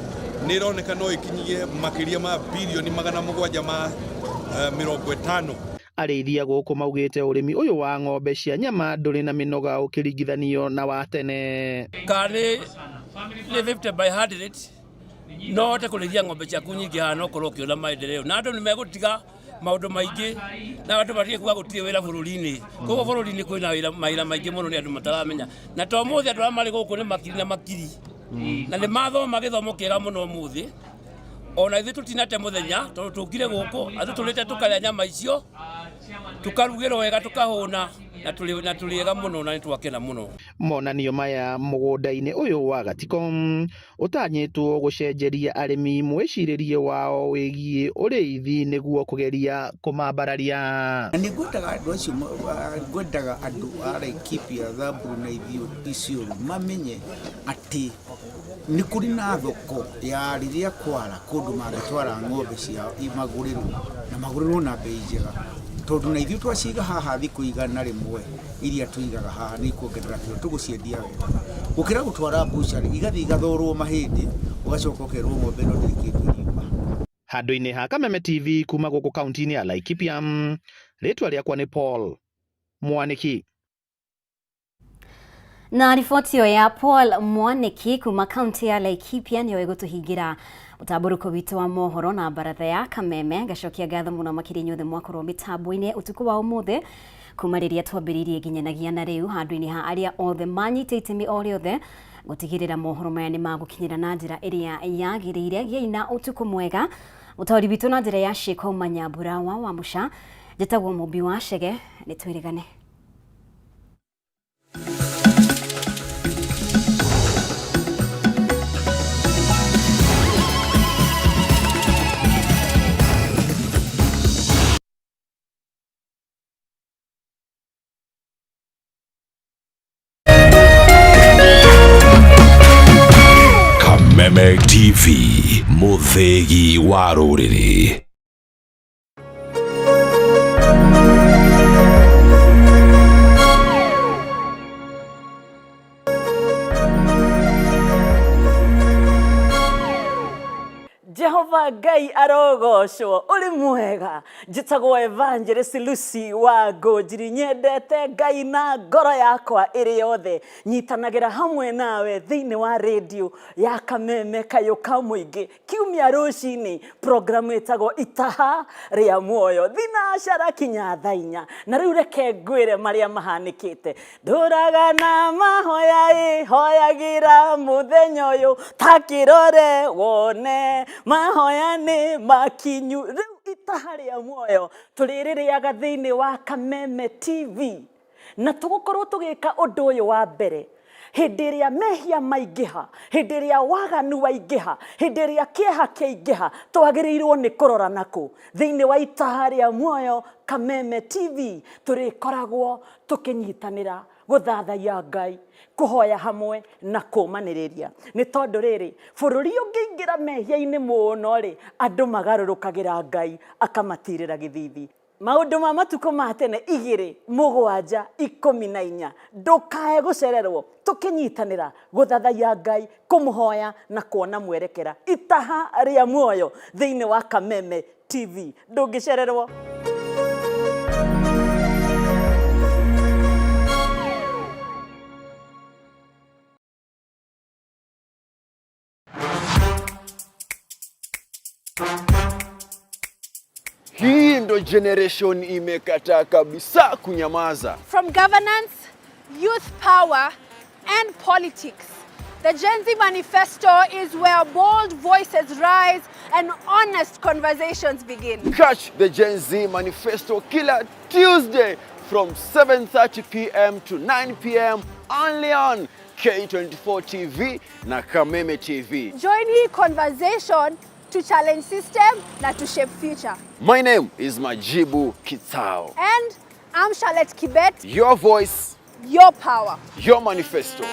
nĩ ĩroneka no ĩkinyie makĩria ma birioni 750. Arĩithia gũkũ maugĩte ũrĩmi ũyũ wa ng'ombe cia nyama ndũrĩ na mĩnoga ũkĩringithanio na wa tene. Kana nĩ 50 by 100 no hote kũrĩithia ng'ombe ciaku nyingĩ haha na ũkorwo ũkĩona maendeleo, na andũ nĩ megũtiga maũndũ maingĩ na andũ matige kuga gũtirĩ wĩra bũrũri-inĩ. Koguo bũrũri-inĩ kwĩna wĩra, mawĩra maingĩ mũno nĩ andũ mataramenya, na to ũmũthĩ andũ arĩa marĩ gũkũ nĩ makiri na makiri, na nĩ mathoma gĩthomo kĩega mũno ũmũthĩ. Ona ithuĩ tũtinate mũthenya tondũ tũkire gũkũ atũ tũrĩte tũkarĩa nyama icio, tũkarugĩrwo wega, tũkahũna na tũrĩ ega mũno na nĩ twakena mũno. Monanio maya mũgũnda-inĩ ũyũ wa Gatiko ũtanyĩtwo gũcenjeria arĩmi mwĩcirĩrie wao wĩgiĩ ũrĩithi nĩguo kũgeria kũmambararia. Na nĩ ngwendaga andũ acio, ngwendaga andũ a Laikipia, Samburu na Isiolo mamenye atĩ nĩ kũrĩ na thoko ya rĩrĩa kwara kũndũ mangĩtwara ng'ombe ciao magũrĩrwo, na magũrĩrwo na bei njega, tondũ na ithuĩ twaciga haha thikũ 100 iria tũigaga haha nĩ ikuongerera kĩro, tũgũciendia wega gũkĩra gũtwara mbucari igathiĩ igathorwo mahĩndĩ ũgacoka ũkerwo ng'ombe ĩno ndĩrĩ kĩndũ ĩriuma. Handũ-inĩ ha Kameme TV kuma gũkũ kaunti-inĩ ya Laikipia, rĩtwa rĩakwa nĩ Paul Mwaniki. Na riboti ĩyo ya Paul Mwaniki kuma kaunti ya Laikipia nĩyo ĩgũtũhingĩra mũtambũrũko witũ wa mohoro na baratha ya Kameme. Ngacokia ngatho mũno makĩria inyuothe mwakorwo mĩtambo-inĩ ũtukũ wa ũmũthĩ kuma rĩrĩa twambĩrĩirie nginyanagia na rĩu, handũ-inĩ ha arĩa othe manyita itemi o rĩothe gũtigĩrĩra mohoro maya nĩ magũkinyĩra na njĩra ĩrĩa yagĩrĩire. Gĩai na ũtukũ mwega. Mũtaũri witũ na njĩra ya ciĩko Manyambura wa Wamũca, njĩtagwo Mũmbi wa Chege, nĩ twĩrĩgane. Kameme TV, mũthĩgi wa rũrĩrĩ. Jehova Ngai arogocwo, ũrĩ mwega. Njĩtagwo Evangelist Lucy wa Ngũnjiri, nyendete Ngai na ngoro yakwa ĩrĩ yothe. Nyitanagĩra hamwe nawe thĩinĩ wa rĩndiũ ya Kameme Kayũ ka Mũingĩ kiumia rũcinĩ, programu ĩtagwo Itaha rĩa Muoyo, thinacara kinya thaa inya. Na rĩu reke ngwĩre marĩa mahanĩkĩte. Ndũraga na mahoya ĩ, hoyagĩra mũthenya ũyũ, ta kĩrore wone mahoya nĩ makinyu. Rĩu Itaha rĩa Muoyo tũrĩrĩrĩaga thĩinĩ wa Kameme TV, na tũgũkorwo tũgĩka ũndũ ũyũ wa mbere hĩndĩ ĩrĩa mehia maingĩha, hĩndĩ ĩrĩa waganu waingĩha, hĩndĩ ĩrĩa kĩeha kĩaingĩha, twagĩrĩirwo nĩ kũrora nakũ. Thĩinĩ wa Itaha rĩa Muoyo Kameme TV tũrĩkoragwo tũkĩnyitanĩra gũthathaiya Ngai, kũhoya hamwe na kũmanĩrĩria. Nĩ tondũ rĩrĩ, bũrũri ũngĩingĩra mehia-inĩ mũno rĩ, andũ magarũrũkagĩra Ngai akamatirĩra gĩthithi. Maũndũ ma matukũ ma tene 2 7 14, ndũkae gũcererwo tũkĩnyitanĩra gũthathaiya Ngai, kũmũhoya na kuona mwerekera. Itaha rĩa Muoyo thĩinĩ wa Kameme TV, ndũngĩcererwo. Hii ndo generation imekataa kabisa kunyamaza. From governance, youth power, and politics, the Gen Z Manifesto is where bold voices rise and honest conversations begin. Catch the Gen Z Manifesto kila Tuesday from 7:30 p.m. to 9 p.m. only on K24 TV na Kameme TV. Join the conversation to challenge system na to shape future. My name is Majibu Kitsao. And I'm Charlotte Kibet. Your voice, your power, your manifesto.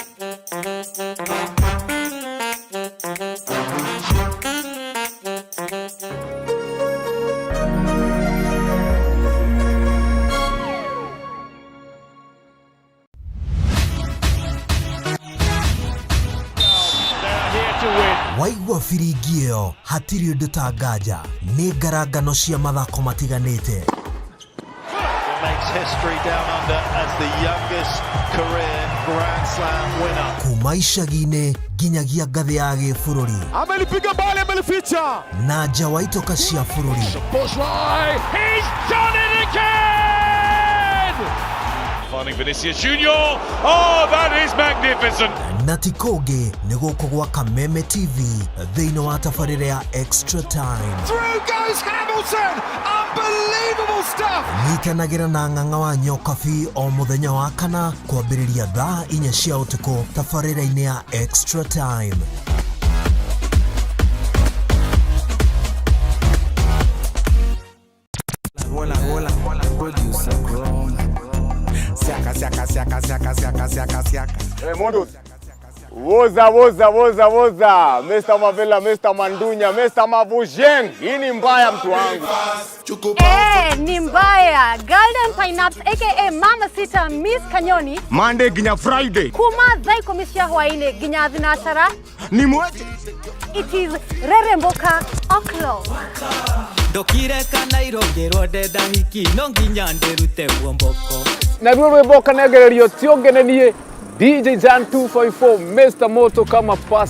Waigua biringi ĩyo hatirĩ ũndũ ta nganja nĩ ngarangano cia mathako matiganĩte. Makes history down under as the youngest career Grand Slam winner. Kuma icagi-inĩ nginyagia ngathĩ ya gĩbũrũri. Amelipiga mbali, amelificha. Na nja wa itoka cia bũrũri. He's done it again! Finding Vinicius Junior. Oh, that is magnificent. Na ti kũngĩ nĩ gũkũ gwa Kameme TV thĩinĩ wa tabarĩra ya Extra Time. Through goes Hamilton! Unbelievable stuff! Nyitanagĩra na ng'ang'a wa Nyokabi o mũthenya wa kana kwambĩrĩria thaa 4 cia ũtukũ tabarĩra-inĩ ya Extra Time. Hola, hola, hola, producer grown. Siaka, siaka, siaka, siaka, siaka, siaka, siaka. Hey, Modus. Woza, woza, woza, woza. Mr. Mavela, Mr. Mandunya, Mr. Mavujeng. Hii ni mbaya mtu wangu. Eh, ni mbaya. Golden Pineapple aka Mama Sita Miss Kanyoni. Monday ginya Friday. Kuma thaa ikumi cia hwaini nginya thinacara. Ni mwete. It is Reremboka O'clock. Ndokire kana irongĩrwo ndenda hiki no nginya ndĩrute guomboko. Naruo rwĩmbo kanengererio ti ũngĩ nĩ niĩ DJ Jan 254 Mr. Moto kama pass.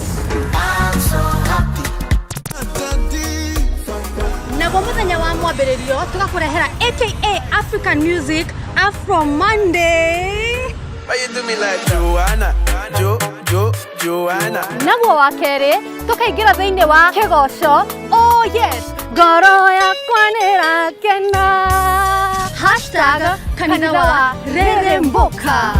Naguo muthenya wa mwambĩrĩrio tũgakũrehera aka African Music Afro Monday. Why you do me like Joanna? Jo, Jo, Joanna. Naguo wa kerĩ tũkaingĩra thĩinĩ wa kĩgoco. Oh yes, ngoro yakwa nĩrakena. Hashtag kanitha wa Reremboka.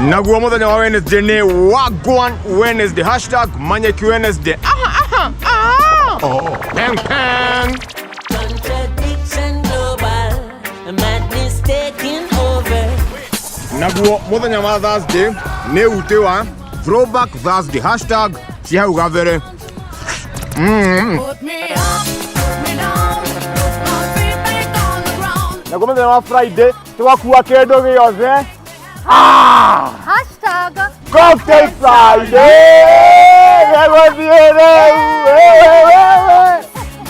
Naguo muthenya wa Wednesday ni Wagwan Wednesday. Hashtag Manyeki Wednesday. Aha, aha, aha. Oh, peng, peng. Contradiction global, madness taking over. Naguo muthenya wa Thursday ni ute wa Throwback Thursday. Hashtag cia hau gabere. Put me up, put me down, put my feet back on the ground. Naguo muthenya wa Friday tugakua kindu giothe. Ah! Hashtag Cocktail Friday! Gegũthiĩ rĩu!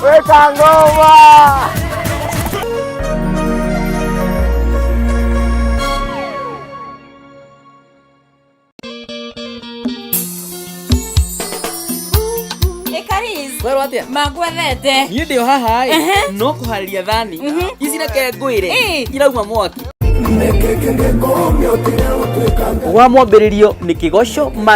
Wĩka ngoma! Kwerwo atia? Mangwethete. Niĩ ndĩ o haha ĩ no kũharĩria thani ici reke ngwĩre irauma mwaki. Wa mwambĩrĩrio nĩ kĩgoco.